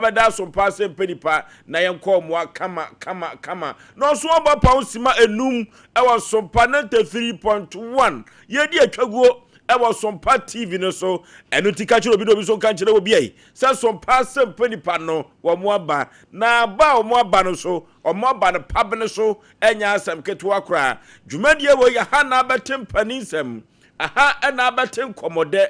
Bɛda asompa ase mpɛ nipa na yɛnkɔ mmoa kama kama kama na ɔso ɔbɔ paw sima enum ɛwɔ sompa 93.1 yɛdi atwaguo ɛwɔ sompa tv no so ɛno ti ka kyerɛ obi na obi so nka nkyerɛ obi ayi sɛ sompa ase mpɛ nipa no wɔn aba na aba a wɔn aba no so wɔn aba no pabene so ɛnyɛ asɛm ketewa koraa dwumadie wɔ yɛ ha na abɛte mpanin nsɛm aha ɛna abɛte nkɔmɔdɛ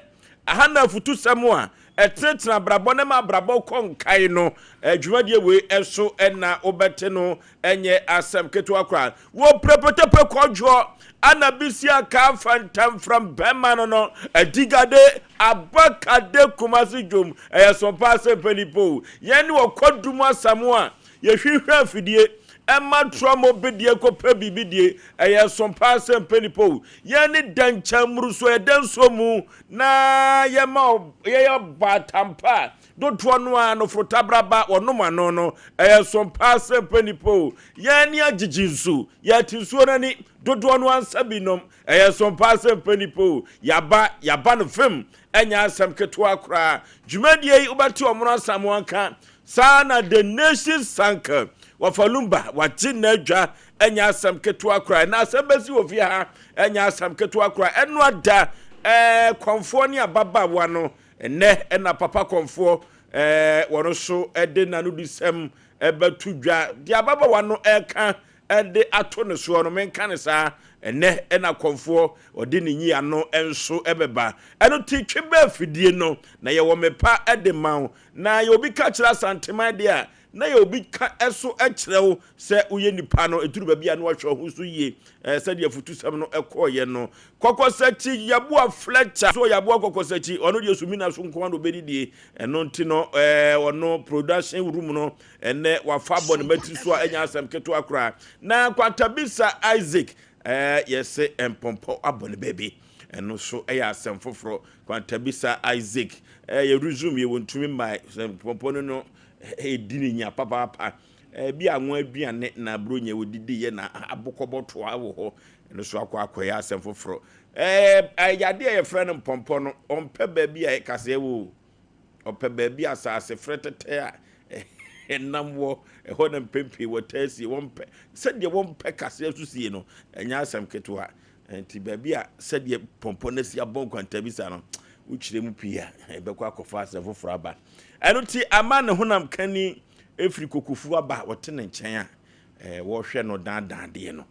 aha na afutusɛm a ɛtenetene abrabɔ na ma abrabɔ kɔ nkae no dwumadie wei ɛso ɛna wobɛte no ɛnyɛ asɛm ketewa koraa wɔ prɛpɛtɛpɛ kɔdwoɔ ana bisi aka afa ntamfram bɛrima no no adigade abakade kumase dwom ɛyɛ sompa asɛm panipo yɛn ne wɔkɔ dum asam a yɛhwehwɛ afidie ɛma trɔmo bidie kɔpɛ biribi die ɛyɛ sompa asɛm panipo yɛn ne dankyɛn so ɛda nsuo mu na yɛma yɛyɛ baatampa a dodoɔ no a no forotabraba wɔnom ano no ɛyɛ sompa asɛm panipo yɛn ne agyegye nsu yɛte nsuo no ani dodoɔ no ansa bi nom ɛyɛ sompa asɛm panipo yaba yaba no fam ɛnyɛ asɛm ketewa koraa dwumadie yi wobɛte ɔmono asam anka saa na the nation sanka wɔfa lumba wagye n'adwa ɛnyɛ asɛm ketewa koraa na asɛm bɛsi wɔ fie ha ɛnyɛ asɛm ketewa koraa ɛno ada ɛɛ kɔnfoɔ ne ababaawa no ɛnɛ ɛna papa kɔnfoɔ ɛɛ wɔn nso ɛde n'ano di sɛm ɛbɛto dwa deɛ ababaawa no ɛka ɛde ato ne soɔ no menka ne saa ɛnɛ ɛna kɔnfoɔ ɔde ne nyi ano nso ɛbɛba ɛno ti twe bɛɛ fidie no na yɛwɔ mepa ɛde ma wo na yɛ obi ka kyerɛ asanteman deɛ a na yɛ obi ka ɛso ɛkyerɛ wo sɛ woyɛ nipa no ɛduru baabi a na wahwɛ ho so yie ɛɛ sɛdeɛ futusɛm no ɛkɔɔyɛ no kɔkɔsakyi yaboa fletcher so yaboa kɔkɔsakyi ɔno deɛ sumina so nko ara na obɛdidie ɛno nti no ɛɛ ɔno production room no ɛnɛ wafa bɔ ne matiri so a ɛnyɛ asɛm ketewa koraa na kwantabisa isaac ɛɛ yɛsɛ mpɔmpɔ abɔ ne baabi ɛno nso ɛyɛ asɛm foforɔ kwantabisa isaac ɛɛ yɛ resume yɛ wɔntumi mmaa mpɔmpɔ no no ɛdi ne nya papaapa ɛbi anwa aduane na aburo nyɛ wɔdidi yɛ na abokɔbɔtoa wɔ hɔ ɛno nso akɔ akɔyɛ asɛm foforɔ ɛɛ yadeɛ a yɛfrɛ no mpɔmpɔ no ɔmpɛ baabi a kaseɛ wɔ ɔpɛ baabi asase frɛ tɛtɛ a ɛnam wɔ ɛhɔ na mpempee wɔ taasie wɔmpɛ sɛdeɛ wɔmpɛ kaseɛ so sie no ɛnyɛ asɛm ketewa nti baabi a sɛdeɛ pɔmpɔ no asi abɔ nkwantabisa no wokyerɛ mu pii a ɛbɛkɔ akɔfa asɛm foforɔ aba ɛno ti ama ne honam kani efiri kokofu aba wɔte ne nkyɛn a ɛɛ wɔrehwɛ no daadaadeɛ no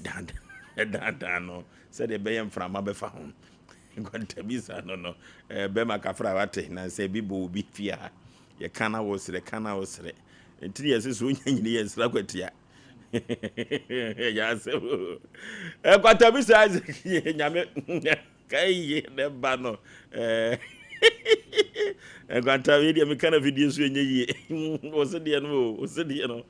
daadaa no sɛdeɛ ɛbɛyɛ mframa bɛfa ho nkwantabisa no no ɛɛ bɛrima kafra wate na sɛ ebi bɔ obi fie ha yɛka na wɔsrɛ ka na wɔsrɛ nti ne yɛsɛ sɛ wonya nyini yɛ nsra kwatia ɛyɛ asɛm nkwantabisa isaac yɛ nyame kaye ne ba no ɛɛ nkwanta yi deɛ meka na fidie so ɛnyɛ yie wo se deɛ no o wo se deɛ no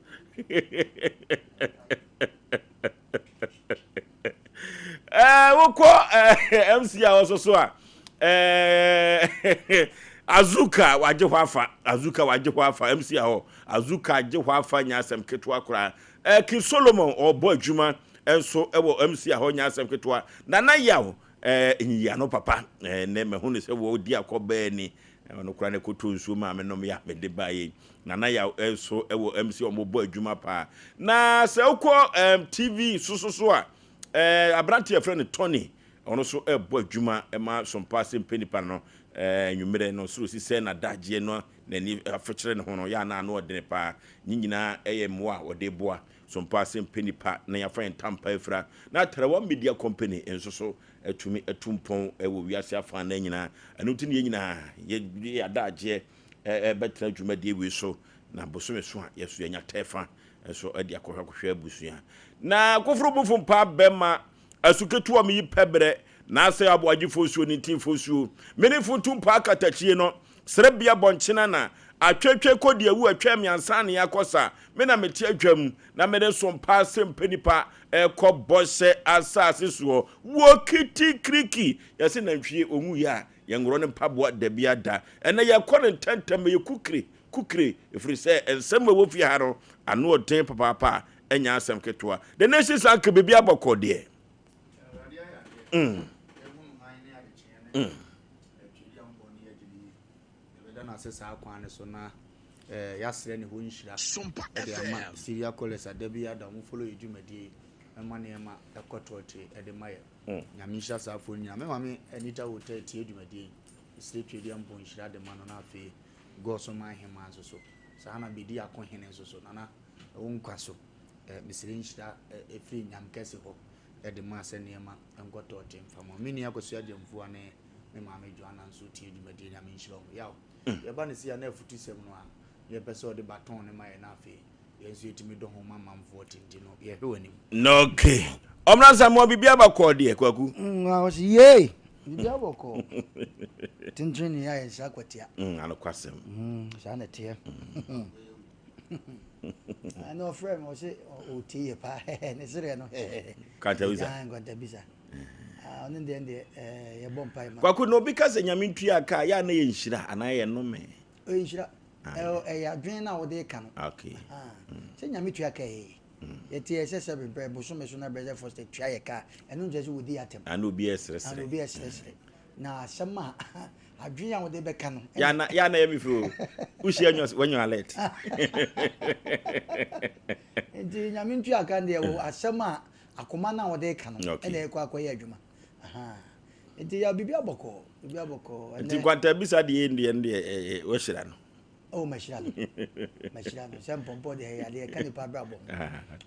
ɛɛ wokɔ ɛɛ mc a wɔso so a ɛɛ azuka wagye hɔ afa azuka wagye hɔ afa mc a hɔ azuka agye hɔ afa nya asɛm ketewa koraa ɛɛ king solomon ɔbɔ adwuma nso ɛwɔ mc a hɔ nya asɛm ketewa nana yaw ɛɛ nyiyiano papa ɛɛ ne mahu ne sɛ wɔdi akɔ bɛɛ ni ɔno koraa ne koto nsuo maame nom ya mede ba yi nana yaw nso ɛwɔ mc a wɔbɔ adwuma paa na sɛ wokɔ ɛɛm tv soso so a ɛɛ aberante yɛfrɛ no tony ɔno nso ɛbɔ adwuma ɛma sompa ase mpɛ nipa no ɛɛ nwummerɛ no soro si sɛ n'adagyeɛ no n'ani afekyerɛ ne ho no yɛ ana ano ɔdene paa ne nyinaa ɛyɛ mmoa a wɔde boa sompa ase mpɛ nipa na yɛafa yɛn tampa afira na tarawa media company nso so atumi atu mpɔn ɛwɔ wiase afa na nyinaa ɛno nti ne yɛn nyinaa yɛ adagyeɛ ɛbɛtena dwumadie wei so na bosome so a yɛso yɛnya tɛfa nso ɛde akɔhwɛ akɔhwɛ abusua na koforo bofo mpa bɛma asu ketewa mi yi pɛbrɛ na asɛ aboagyefoɔ nsuo ne ntimfoɔ nsuo mene funtum paa katakyie no serebea bɔnkyena na atwetwe kɔdi awu atwa mmiɛnsa ne akɔsa me na mete adwam na mede so mpa sɛ mpɛ nipa ɛkɔ bɔhyɛ asase soɔ wɔ kiti kiriki yɛse nantwie ɔnwu yɛ a yɛnworɔ ne mpaboa dabi ada ɛnɛ yɛkɔ ne ntɛntɛm yɛ kukire kukire ɛfiri sɛ nsɛm a ɛwɔ fie ha no ano ɔden papaapa a ɛnyɛ asɛm ketewa the nation san ka biribi abɔkɔ deɛ yɛbɛda no ase saa kwan no so na. Yɛasrɛ ne hɔ nhyira de ama Syria College a da biara da wɔn follow yɛ dwumadie yi ma nneɛma ɛkɔ tɔɔtee de ma yɛ. Nyame nhyira saa afoɔ no nyinaa. Me maame Anita Hotel tie dwumadie yi. Mesrɛ Twedeɛ Mpɔn nhyira de ma no na afei Gɔso man hemaa nso so. Saa na Bedi Ako hene nso so. Nana wo nkwa so. Mesrɛ nhyira ɛfiri Nyame kɛse hɔ de ma sɛ nneɛma nkɔ tɔɔtee mfa ma. Me nua Kwasi Agyamfua ne me maame Joanna nso tie dwumadie. Nyame nhyira wɔn. Yaw. Yɛba no sei a na afutusɛm no a yɛpɛ sɛ ɔde baton no ma yɛn na afei yɛn nso yɛtumi dɔ ho ma manfoɔ te nti no yɛhwɛ w'anim. Okay. Ɔmra Nsamoa biribi aba kɔɔ deɛ Kwaku. Mm, I was yay. Biribi abɔ kɔɔ. Tentene ne ayɛ nsa kwatia. Mm, anokwasɛm. Mm, saa na ɛteɛ. Ɛna ɔfrɛ me ɔse ɔtie yɛ paa ne sereɛ no. Kwantabisa. Kwantabisa. Ah, ɔno deɛ deɛ eh, yɛbɔ mpae ma. Kwaku na obi ka sɛ nyame ntua ka yɛ a na yɛ nhyira anaa yɛ nnome? Ɛyɛ nhyira. Ah, ɛyɛ adwene no a wode ka no. Okay. Ah, sɛ nyame tua ka yɛ. Yɛte yɛ sɛ sɛ brɛ bosome so na brɛ sɛ fɔstɛ tua yɛ ka. Ɛno nkyerɛ sɛ wɔdi atɛm. Ana obi ɛsrɛsrɛ. Ana obi ɛsrɛsrɛ. Na asɛm a adwene a wode bɛka no. Yɛ na yɛ na yɛ mi fi o. Wohyia nyɔ wɔnyɔ alert. Nti nyame ntua ka deɛ wɔ asɛm a Akoma no a wɔde reka no na ɛkɔ akɔyɛ adwuma. Nti yɛ biribi abɔkɔɔ, biribi abɔkɔɔ. Nti nkwantabisa deɛ deɛ no deɛ wɔahyira no. Oh, mahyira no. Mahyira no. Sɛ mpɔmpɔ deɛ ɛyɛ adeɛ ɛka nipa abrabɔ ho.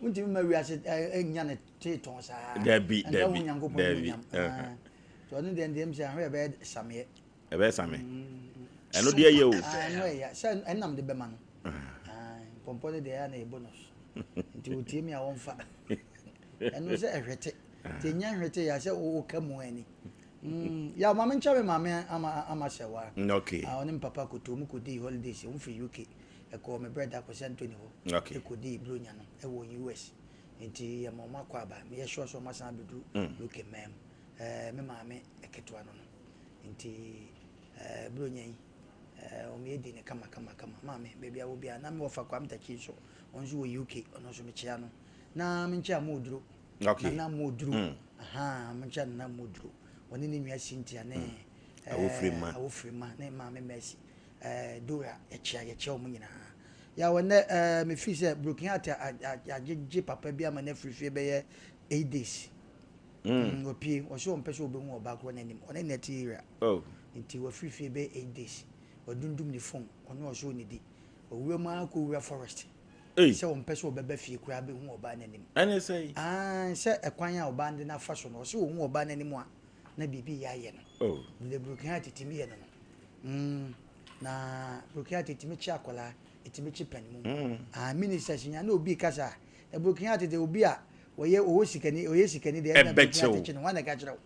Wontumi ma wiase nya ne teetɔn saa. Dabi, dabi, dabi. Nti ɔno deɛ deɛ sɛ ahwɛ ɛbɛyɛ sameɛ. Ɛbɛyɛ same. Ɛno deɛ yɛ o. Ɛno ɛyɛ sɛ ɛnam de bɛma no. Mpɔmpɔ no deɛ ɛyɛ na ɛyɛ bonus. Nti wotie mi a wɔmfa. Ɛno sɛ ɛhwete. Nti ɛnya nhwete yɛ sɛ woka mu ani. Ya maame nkyɛn me maame ama ama sɛ wa. Okay. Ɔne me papa koto mu kɔdii holidays wɔn firi UK. Ɛkɔɔ me brɛda Kwasi Anthony hɔ. Okay. Ɛkɔdii Bronya no ɛwɔ US. Nti yɛma wɔn akɔ aba. Meyɛ sure sɛ wɔn asan abɛduru UK man mu. Ɛɛ me maame ketewa no no. Nti ɛɛ Bronya yi ɛɛ wɔn yɛ di ne kama kama kama. Maame baabi a wɔ biara na me wɔfa Kwame Takyi nso ɔno nso wɔ UK ɔno nso mekyea no. Na menkyea mo oduro. Okay. Nana mo oduro. Mm. Aha menkyea Nana mo oduro. Ɔne ne nua Cynthia ne mm. Awofirima. Awofirima ne maame Mercy. Ɛɛ Dora yɛkyea yɛkyea wɔn nyinaa. Ya wɔ nnɛ ɛɛ mefi sɛ broken heart agyegye papa bi ama no afiri fie bɛyɛ 8 days. Wapue, ɔsɛ ɔmpɛ sɛ ɔbɛhu ɔbaa korɔ n'anim, ɔne no te area. Oh. Nti wafiri fie bɛyɛ 8 days, wadundum ne phone, ɔno ɔsɛ ɔnnidi. Ɔwura mu ara kɔwura forest. Ei. Sɛ ɔmpɛ sɛ ɔbɛba fie koraa bɛhu ɔbaa no anim. Ɛne sɛn? Aane, sɛ ɛkwan a ɔbaa no de no afa so no, ɔsɛ ɔhu ɔbaa no anim a, na biribi reyɛ ayɛ no. Oh. The broken heart tumi yɛ no no. Na broken heart tumi kye akwadaa, ɛtumi kye panin mu. Ah, ministers nyinaa na obi kasa a, na broken heart de obi a wɔyɛ ɔwɔ sikani ɔyɛ sikani deɛ ɛna broken heart kye no, hwan na ɛka kyerɛ wo?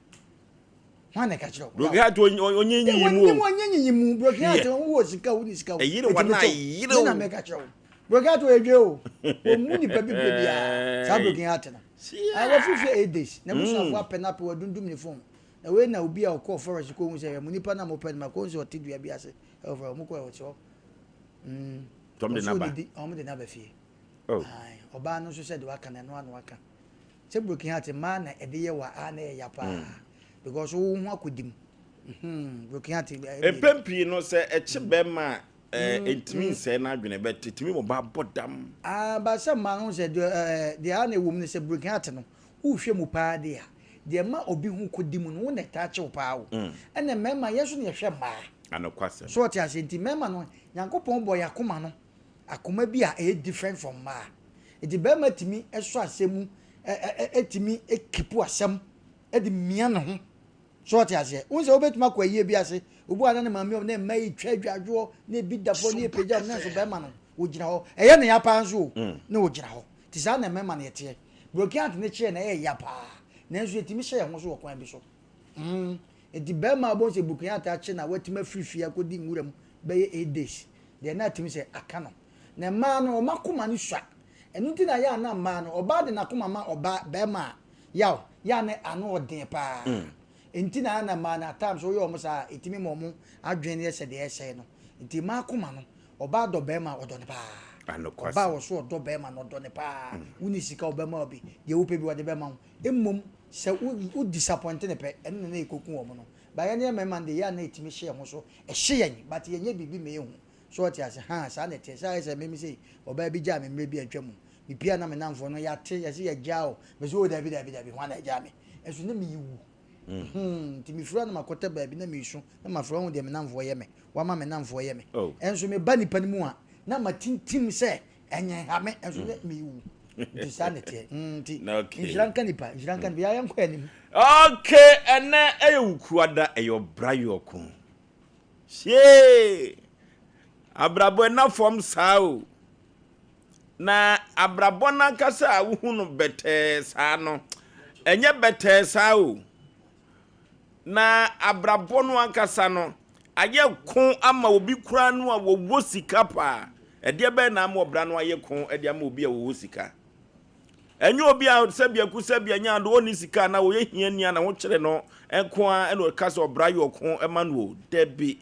Hwan na ɛka kyerɛ wo? Broken heart onye nyiyi mu o. Onye nyiyi mu broken heart wowɔ sika wo ni sika o. Ɛyere wɔn a yere o. Na mɛka kyerɛ wo. Broken heart wɔ edwe o. Wɔn mu nipa bi pɛ biara saa broken heart no. Wɔfiri fie 8 days na busuafo apɛ na apɛ wɔadundum ne phone. Na wei na obi a ɔkɔɔ forest kɔ hu sɛ ɛmu nipa na mo pɛ no ma kɔ hu sɛ ɔte dua bi ase ɛwɔ forest wɔn kɔ ɛwɔ te hɔ. Tɔm de naba. Wɔn de naba fie. Oh. Ɔbaa no nso sɛ de waka na ɛno ano aka. Sɛ broken heart mmaa na ɛde yɛ wɔ a na ɛyɛ ya paa. Because wo ho akɔdi mu. Broken heart. Mpɛn pii no sɛ ɛkye bɛrima a ɛntumi nsɛe n'adwene bɛ tumi mo ba bɔ dam. Ah, ba sɛ mmaa no sɛ deɛ deɛ a na ɛwɔ mu no sɛ broken heart no wohwɛ mu paa deɛ a deɛ ma obi ho kɔdi mu no wo na ɛtaa kyew paa o. Ɛna mmarima yɛn nso na yɛhwɛ mmaa. Anokwasɛm. So ɔte ase nti mmarima no Nyankopɔn bɔ yɛ akoma no akoma bi a ɛyɛ different from mmaa. Nti barima tumi sɔ asɛm mu ɛtumi keep asɛm ɛde mia ne ho. So ɔte aseɛ. Wohu sɛ wobɛtumi akɔ ayie bi ase obi wa na ne maame ɔm na mma yi twa adwadwoɔ na ebi da fam na epagya ɔm na nso barima no ogyina hɔ. Ɛyɛ ne ya paa nso o na ogyina hɔ. Nti saa na mmarima no yɛteɛ. Broken heart ne kyeɛ na ɛyɛ ya paa nanso yɛtumi hyɛ yɛn ho so wɔ kwan bi so. Nti barima a wobɛhu sɛ broken heart akye na watumi afiri fie akɔdi nwura mu bɛyɛ 8 days deɛ na atumi sɛ aka no. Na mmaa no wɔn akoma no sua. Ɛno nti na yɛ a na mmaa no ɔbaa de n'akoma ma ɔbaa barima a yaw yɛ a na ano ɔden paa. Nti na yɛ na mmaa no at times woyɛ wɔn saa a ɛtumi ma wɔn adwene yɛ sɛ deɛ ɛsɛe no. Nti mmaa akoma no ɔbaa dɔ barima a ɔdɔ no paa. Ɔbaa wɔ so ɔdɔ barima no ɔdɔ no paa. Wonni sika ɔbɛma wo bi deɛ wopɛ bi ɔde bɛma wo. Mmom sɛ wo wo disappoint ne pɛ ɛno na na ɛkɔku wɔn no. But yɛn yɛ mmarima no deɛ yɛ a na ɛtumi hyɛ yɛn ho so ɛhye yɛn but yɛnyɛ biribi ma ɛhu. So ɔte ase? Haa, saa na ɛteɛ. Sɛ ayɛ sɛ meme sei, ɔbaa bi gyaa me mmerɛ bi a atwa mu. Mepie a na me nnamfoɔ no, yɛate, yɛse yɛagyaa wo. Mese, oh dabi, dabi, dabi, hwan na agyaa me? Nso na merewu. Hmm, nti mefiri hɔ na makɔtɛ baabi na meresu, na mafrɛ, wohu deɛ me nnamfoɔ yɛ me, wɔama me nnamfoɔ yɛ me. Oh. Nso meba nnipa no mu a, na matintim sɛ ɛnyɛ nha me, nso na merewu. Nti saa na ɛteɛ. Hmm, nti Okay. nhyira nka nipa, nhyira nka nipa. Yɛnkɔ anim. Okay, ɛnɛ ɛyɛ Wukuada, ɛyɛ ɔbra yɔko. Hyee! Abrabɔ ɛna fam saa o. Na abrabɔ no ankasa a wohu no bɛtɛɛ saa no, ɛnyɛ bɛtɛɛ saa o. Na abrabɔ no ankasa no, ayɛ ko ama obi koraa no a wɔwɔ sika paa. Ɛdeɛ bɛyɛ na ama ɔbra no ayɛ ko de ama obi a wɔwɔ sika. Ɛnyɛ obi a sɛbi aku sɛbi anya ado ɔnni sika anaa ɔyɛ hiani a ne ho kyere no nko ara na ɔka sɛ ɔbra yɛ ɔko ma no o. Dabi,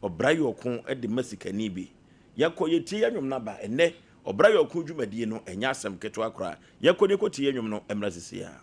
ɔbra yɛ ɔko de ma sikani bi. Yɛkɔ yɛtie yɛn nnwom no aba. Ɛnnɛ, ɔbra yɛ ɔko dwumadie no, ɛnyɛ asɛm ketewa koraa. Yɛkɔ na yɛkɔtie yɛn nnwom no mmra seesei ara.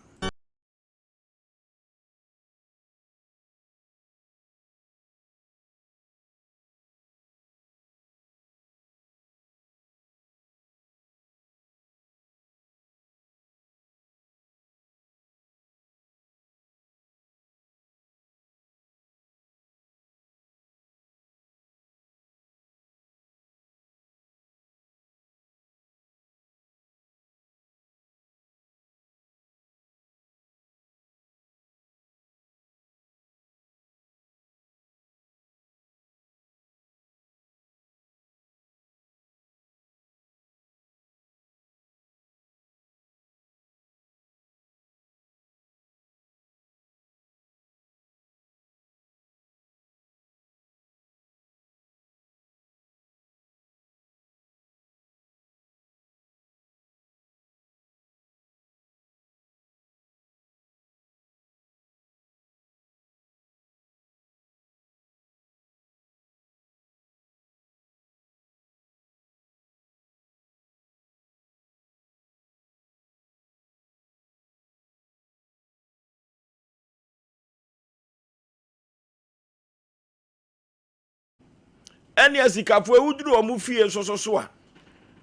Ɛne asikafoɔ yi woduru wɔn fie nso so so a,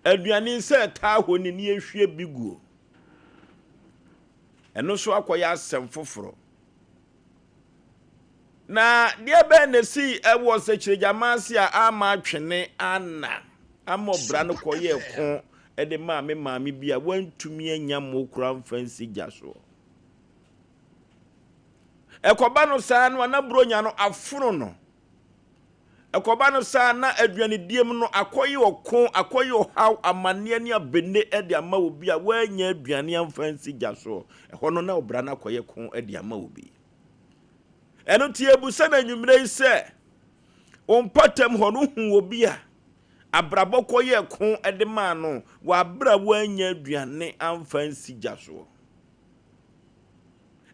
aduane sɛ ɛtaa hɔ ni ne yɛhwie bi guo. Ɛno nso akɔyɛ asɛm foforɔ. Na deɛ bɛn na ɛsii wɔ sɛkyerɛgyama ase a amma atwene anna ama ɔbra no kɔyɛɛ ko de maa me maame bi a wantumi anya mo koraa mfa nsi gya soɔ. Ɛkɔba no saa no a na buronya no afono no. Ɛkɔba no saa na aduanedie mu no akɔyɛ ɔko, akɔyɛ ɔhaw, amanneɛ ne abene de ama obi a wannya aduane amfa ansi gya soɔ. Ɛhɔ no na ɔbra no akɔyɛ ko de ama obi. Ɛno nti yɛbusa no anwummerɛ yi sɛ, wo mpɔtam hɔ no wohu obi a abrabɔ kɔyɛɛ ko de maa no wɔ aberɛ a wannya aduane amfa ansi gya soɔ?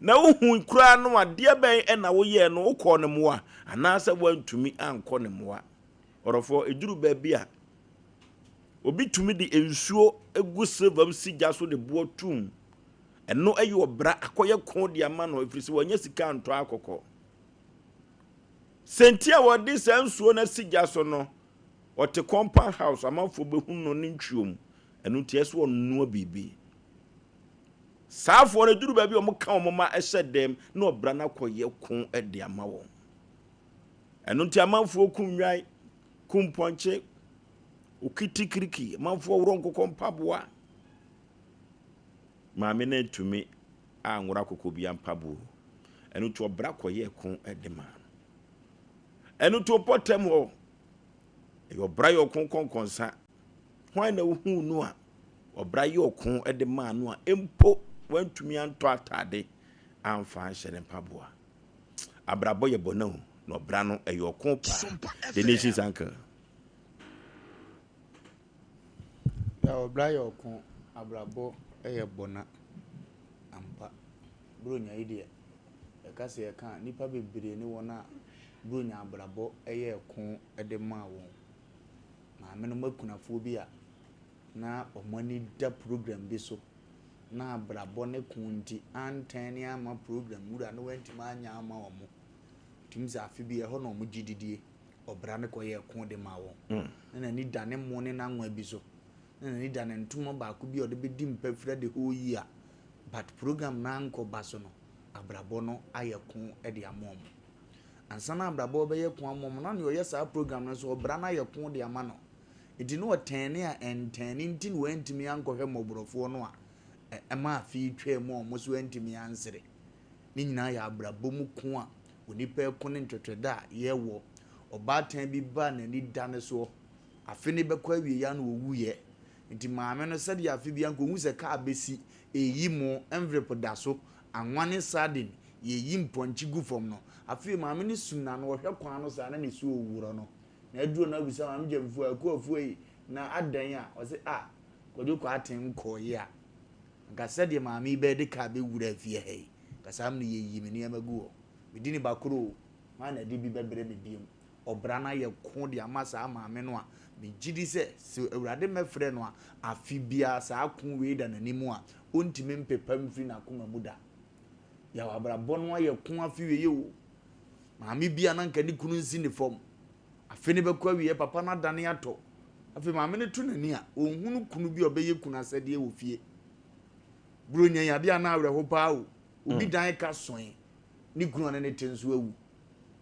Na wohui koraa no a, deɛ bɛn na woyɛɛ no? Wokɔɔ ne mmoa anaasɛ woantumi ankɔ ne mmoa? Ɔdɔfoɔ, ɛduru baabi a, obi tumi de nsuo gu silver mu si gya so de boɔ tum. Ɛno yɛ ɔbra akɔyɛ ko de ama no, ɛfiri sɛ wanya sika antɔ akɔkɔ. Sɛnti a wɔde saa nsuo no asi gya so no, ɔte compound house, amanfoɔ bɛhunu no ne ntwuo mu. Ɛno nti ɛsɛ ɔnoa biribi. Saa afoɔ no, ɛduru baabi a wɔka wɔn mma hyɛ dɛm na ɔbra no akɔyɛ ko de ama wɔn. Ɛno nti amanfoɔ kum nnwan, kum mpɔnkye, okitikiriki, amanfoɔ worɔ nkokɔ mpaboa. Maame no antumi anworɔ akokɔ bi mpaboa. Ɛno nti ɔbra kɔyɛɛ ko de maa no. Ɛno nti ɔpɔtam hɔ, ɛyɛ ɔbra yɛ ɔko kɔnkɔnsa. Hwan na wohuu no a ɔbra yɛ ɔko de maa no a mpo wantumi antɔ atade amfa anhyɛ ne mpaboa? Abrabɔ yɛ bɔne o, na ɔbra no ɛyɛ ɔko paa. The Nation's Uncle. Ya ɔbra yɛ ɔko, abrabɔ yɛ bɔna ampa. Buronya yi deɛ, yɛka sɛ yɛka a, nnipa bebree ne wɔn a Buronya abrabɔ yɛɛ ko de maa wɔn. Maamenom akunafoɔ bi a na wɔn ani da program bi so na abrabɔ ne ko nti antɛn amma program wura no wantumi anyɛ amma wɔn. Tumi sɛ afe bi ɛhɔ na wɔgye didie. ɔbra no kɔyɛɛ ko de maa wɔn. Na n'ani da ne mo ne n'anwa bi so. Na n'ani da ne ntoma baako bi a ɔde bɛdi mpafira the whole year. But program no ankɔ ba so no, abrabɔ no ayɛ ko de ama wɔn. Ansa na abrabɔ bɛyɛ ko ama wɔn, na nea ɔyɛ saa program no nso, ɔbra no ayɛ ko de ama no. Nti na ɔtɛne a ɛntɛne nti na wantumi ankɔhwɛ mmɔborɔfoɔ no a ɛma afe yi twaa mu a wɔn nso antumi ansere. Ne nyinaa yɛ abrabɔ mu ko a onipa reko ne ntwɛtwɛdɛ a yɛwɔ. Ɔbaatan bi baa n'ani da no soɔ. Afe no bɛkɔ awieeɛ ara na ɔwuiɛ. Nti maame no sɛdeɛ afe biara nka ɔhu sɛ kaa bɛsi, ɛreyi mo, envelope da so, anwa ne sardine, yɛreyi mpɔnkye gu fam no, afei maame no sum n'ano, ɔhwɛ kwan no saa na ne su ɔwurɔ no. Na aduro no abisa maame Gyamfua, Akuafoɔ yi, na adɛn a? Ɔse ah, Kwadwo Kwarteng nkɔeɛ a, anka sɛdeɛ maame yi bɛyɛ de kaa bɛwura fie ha yi, anka saa mmerɛ yi yɛyi me nneɛma gu hɔ. Medi ne ba koro o, hwan na ɛde bi bɛbrɛ me biom? Ɔbra no ayɛ ko de ama saa maame no a, megye di sɛ, sɛ Awurade mmɛfrɛ no a, afe biara saa ko wei da n'anim a, ɔntumi mpepa mfiri n'akoma mu da. Yaw abrabɔ no ayɛ ko afe wei o. Maame bi a na anka ne kunu nsi ne fam. Afe no bɛkɔ awieɛ, papa no adane atɔ. Afei maame no to n'ani a, ɔnhunu kunu bi a ɔbɛyɛ kunu asɛdeɛ wɔ fie. Buronya yi, adeɛ a na awerɛho paa o. Obi dan ka soe, ne kunu a ɔne no te nso awu.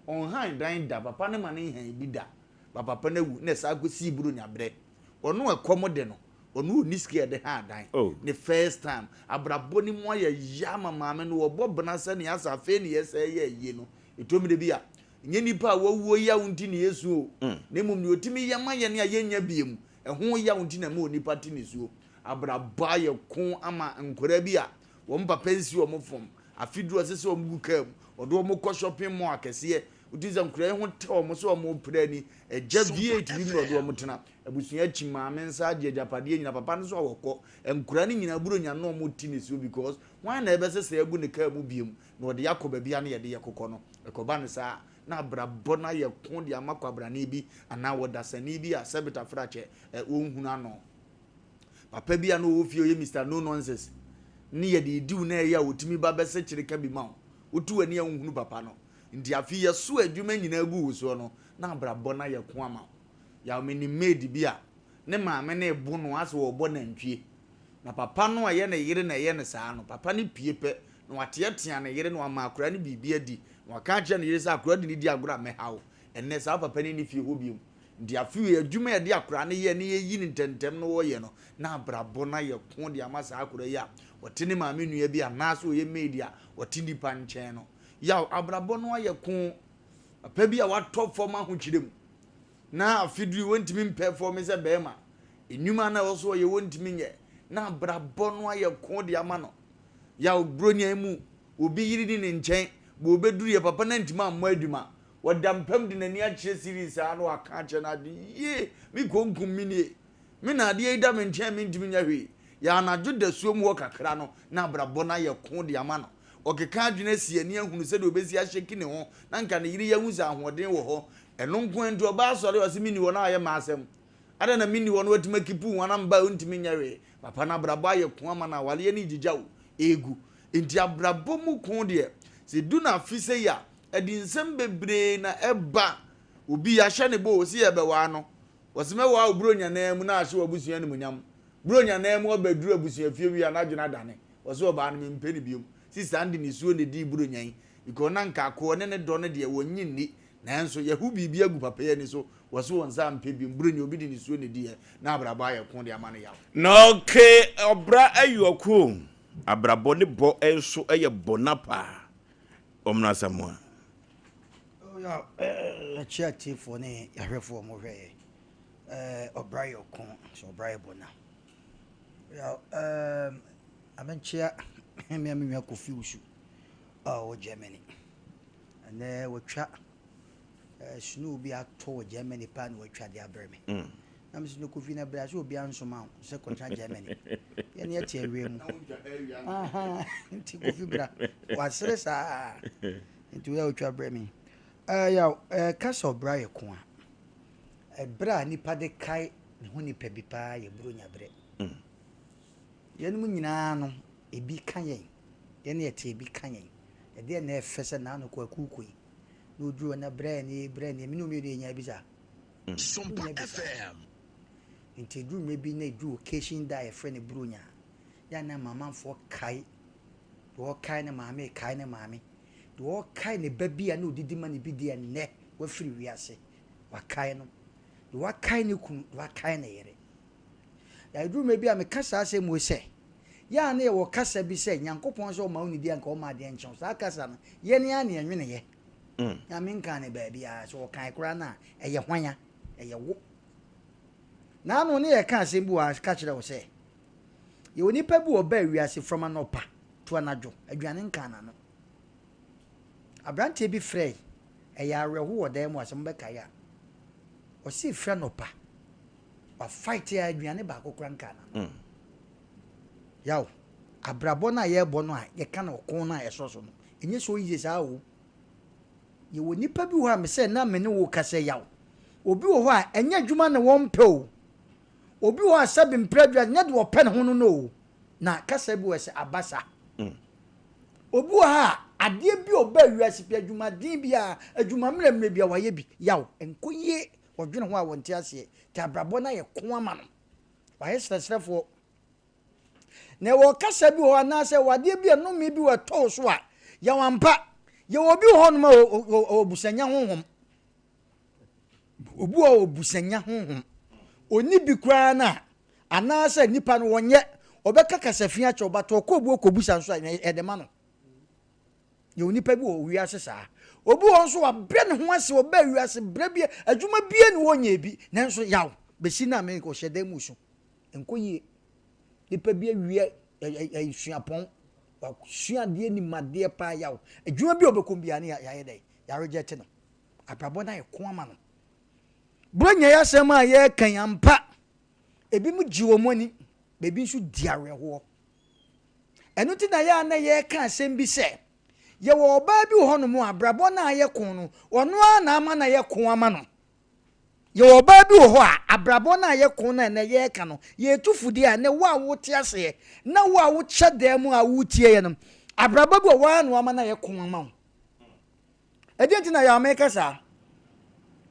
Ɔnhan dan da, papa no ma no nhan bi da, ba papa no awu na ɛsan kɔsii Buronya berɛ. Ɔno ɛkɔm de no, ɔno ɔnni sika a yɛde han dan. Oh. Ne first time. Abrabɔ no mu ayɛ ya ama maame no, ɔbɔ bena sɛ nea asɛ afei ne yɛsɛe yɛ ayie no. Ɛtɔ mmerɛ bi a, ɛnyɛ nnipa a wɔawuo yaw nti na yɛsu o, na mmom nea ɔtumi yɛ ma yɛn a yɛnnya biom, ɛho yaw nti na ɛma onipa te nisuo. Abrabɔ ayɛ ko ama nkwadaa bi a wɔn papa nsi wɔn fam. Afe duru a ɛsɛ sɛ wɔgu kaa mu, ɔde wɔn kɔ shopping mall akɛseɛ. Wotumi sɛ nkwadaa yi ho tɛ wɔn sɛ wɔrepere ani. Agya V8 bi mu na ɔde wɔn tena. Abusua akyi maame nsa agye agyapadeɛ nyina papa no nso a wɔkɔ. Nkwadaa no nyinaa Buronya no na wɔte nisuo because hwan na ɛbɛsesɛe agu ne kaa mu biom na ɔde akɔ baabi a na yɛde yɛ kokɔ no. Ɛkɔba no saa a, na abrabɔ no ayɛ ko de ama kwabrane bi anaa ɔdasani bi a sɛbet afrakyɛ ɛ, wɔnhunu ano. Papa bi a na ɔwɔ fie a ɔyɛ Mister No Nonsense ne yɛde redi wo na ɛyɛ a ɔtumi ba bɛsekyere ka bi ma wo. Woto w'ani a wonhunu papa no. Nti afei yɛso adwuma nyinaa gu wo soɔ no, na abrabɔ no ayɛ ko ama wo. Yaw, menim maid bi a ne maame no rebo no asɛ ɔrebɔ nantwie. Na papa no a ɛyɛ ne yere na ɛyɛ no saa no, papa no pue pɛ na wateatea ne yere na wama akwadaa no biribi adi na waka akyerɛ ne yere sɛ akwadaa de ne di agorɔ a mɛha wo. Ɛnnɛ saa papa no nni fie hɔ bio. Nti afei adwuma a yɛde akwadaa no yɛ na yɛyi no ntɛmntɛm na ɔyɛ no, na abrabɔ no ayɛ ko de ama saa akwadaa yi a ɔte ne maame nua bi anaasɛ ɔyɛ maid a ɔte nnipa nkyɛn no. Yaw, abrabɔ no ayɛ ko. Papa bi a watɔ fam ahokyerɛ mu na afe duru yi wɔntumi mpɛfɔme sɛ barima. Nnwuma no a ɛwɔ so ɔyɛ wɔntumi nyɛ na abrabɔ no ayɛ ko de ama no. Yaw, Buronya yi mu, obi yere ni ne nkyɛn, bɔ obɛduru yɛ papa no antumi ammɔ adwuma. Ɔda mpam de n'ani akyerɛ series saa na waka akyerɛ no ade yie, me konkum me nie. Me na adeɛ yi da me nkyɛn mentumi nyɛ hwee. Yɛ anadwo dasuom hɔ kakra no na abrabɔ no ayɛ ko de ama no. Ɔkeka adwene asi ani ahunu sɛdeɛ ɔbɛsi ahyɛki ne ho na nka ne yere yi ahu sɛ ahoɔden wɔ hɔ. Ɛno nko ara nti ɔbaa asɔre a ɔse menni hɔ na ayɛ m'asɛm. Adɛn na menni hɔ na watumi akipu ho anaa meba a ɔntumi nyɛ hwee. Papa no abrabɔ ayɛ ko ama no awareɛ no regyigya o, ɛregu. Enti abrabɔ mu ko deɛ, sɛ ɛdu no afe sei a, ɛde nsɛm bebree na ɛba. Obi yɛahyɛ ne bɔ o, ɔse yɛrebɛwaa no. Ɔse mɛwaa wo Buronya nan mu na ahye w'abusua animuonyam. Buronya nan mu ɔbɛduru abusuafie wie a n'adwene adane. Ɔse ɔbaa no mempɛ no biom. Sista no de nisuo na ɛdii Buronya yi because na nka akoa ne ne dɔ no deɛ wɔnnye nni. Nanso yɛho biribi agu papa yi ani so, wɔse wɔn nsa mpɛ biom. Buronya obi de nisuo na ɛdiiɛ na abrabɔ ayɛ ko de ama no yaw. Na ok ɔbra ayɔko o, abrabɔ ne bɔ nso yɛ bɔ na paa. Ɔmena Asamoah. Oh yeah, yɛkyia atiefoɔ ne yɛahwɛfoɔ a wɔhwɛ yɛ. Ɔbra yɛ ɔko, sɛ ɔbra yɛ bɔ na. Yeah, um, amenkyia me a me nua Kofi Wusu a ɔwɔ Germany. Ɛnɛ wɔtwa snow bi atɔ wɔ Germany paa na wɔatwa de abrɛ me. Mm. Na mesɛ no Kofi na brɛ sɛ obiara nsoma wo sɛ kɔtena Germany. Yɛne yɛte awia mu. Nti Kofi bra. Wasere saa. Nti woyɛ wotwa brɛ me. Yaw, ka sɛ ɔbra yɛ ko a, ɛberɛ a nipa de kae ne ho nipa bi paa yɛ Buronya berɛ. Mm. Yɛnom nyinaa no, ebi ka yɛn. Yɛne yɛte ebi ka yɛn. Ɛdeɛ na ɛfɛ sɛ naano kwakuukoi. Na ɔduru hɔ na brɛ nie, brɛ nie, me ne wo mmienu yɛnyaa bi saa. Wonnya bi saa. Nti ɛduru mmerɛ bi na ɛduru occasion da a yɛfrɛ no Buronya a, yɛ a na mamanfoɔ kae, deɛ ɔrekae ne maame rekae ne maame, deɛ ɔrekae ne ba bi a na ɔdidi ma ne bi deɛ nnɛ wafiri wiase, wakae no, deɛ wakae ne kunu, deɛ wakae ne yere. Na ɛduru mmerɛ bi a meka saa asɛm wei sɛ, yɛ a na yɛwɔ kasa bi sɛ Nyankopɔn sɛ ɔma wo nidi a nka ɔma adeɛ nkye wo. Saa kasa no, yɛn ara na yɛnweneyɛ. Nyame nkaa no baabiara. Sɛ ɔkae koraa no a, ɛyɛ hwan a? Ɛyɛ wo. Naano ne yɛka asɛm bi wɔ ha ka kyerɛ wo sɛ, yɛwɔ nipa bi wɔ ɔbaa wiase from anɔpa to anadwo, aduane nkaa n'ano. Aberanteɛ bi frɛe, ɛyɛ awerɛho wɔ dan mu a sɛ mobɛkae a, ɔse firi anɔpa, wa fight a aduane baako koraa nkaa n'ano. Yaw, abrabɔ no a yɛrebɔ no a yɛka no ɔko no a ɛsɔ so no, ɛnyɛ so easy saa o. Yɛwɔ nnipa bi wɔ hɔ a mesɛ na me ne wo kasa yaw. Obi wɔ hɔ a ɛnyɛ adwuma na wɔmpɛ o. Obi wɔ hɔ a sɛbe mpere adwuma nyɛ deɛ ɔpɛ ne ho no no o. Na kasa bi wɔ sɛ abasa. Obi wɔ hɔ a adeɛ bi a ɔbaa wiase bi adwumaden bi a adwuma mmerɛmmerɛ bi a wayɛ bi yaw ɛnkɔ yie wɔdwene ho a wɔnte aseɛ nti abrabɔ no ayɛ ko ama no. Wayɛ srɛsrɛfoɔ. Na ɛwɔ kasa bi wɔ hɔ anaasɛ wɔ adeɛ bi a nnome bi wɔ ɛtɔ wo so a, yɛ wɔn ampa. Yɛwɔ obi wɔ hɔnom a ɔwɔ busanya honhom. Obi wɔ hɔ busanya honhom. Ɔni bi koraa no a, anaasɛ nipa no wɔnyɛ, ɔbɛka kasa fi akyɛ ɔba to ɔkɔ obi ɔkɔbusa nso a ɛde ma no. Yɛwɔ nipa bi wɔ wiase saa. Obi wɔ nso wabrɛ ne ho ase ɔbaa wiase brɛ bi adwuma bie ne wɔnyɛ bi nanso yaw bɛsi no a ɔhyɛ dan mu so. Ɛnkɔ yie. Nipa bi awie ɛɛ suapɔn, wasua adeɛ nim adeɛ paa yaw. Adwuma bi a ɔbɛkɔ biara ne yɛayɛ dɛ, yɛarejɛte no. Abrabɔ no ayɛ ko ama no. Buronya yi asɛm a yɛreka yi ampa, ebinom gye wɔn ani, baabi nso di awerɛhoɔ. Ɛno nti na yɛ a na yɛreka asɛm bi sɛ, yɛwɔ ɔbaa bi wɔ hɔnom a abrabɔ no a ayɛ ko no, ɔno ara na ama no ayɛ ko ama no. Yɛwɔ ɔbaa bi wɔ hɔ a, abrabɔ no a yɛko no a ɛnnɛ yɛreka no, yɛretu fo deɛ a, ɛnnɛ wo a wote aseɛ, na wo a wokyɛ dan mu a woretie yɛn no, abrabɔ bi wɔ hɔ ara na wama no ayɛ ko ama wo. Ɛdeɛn nti na yɛa meka saa?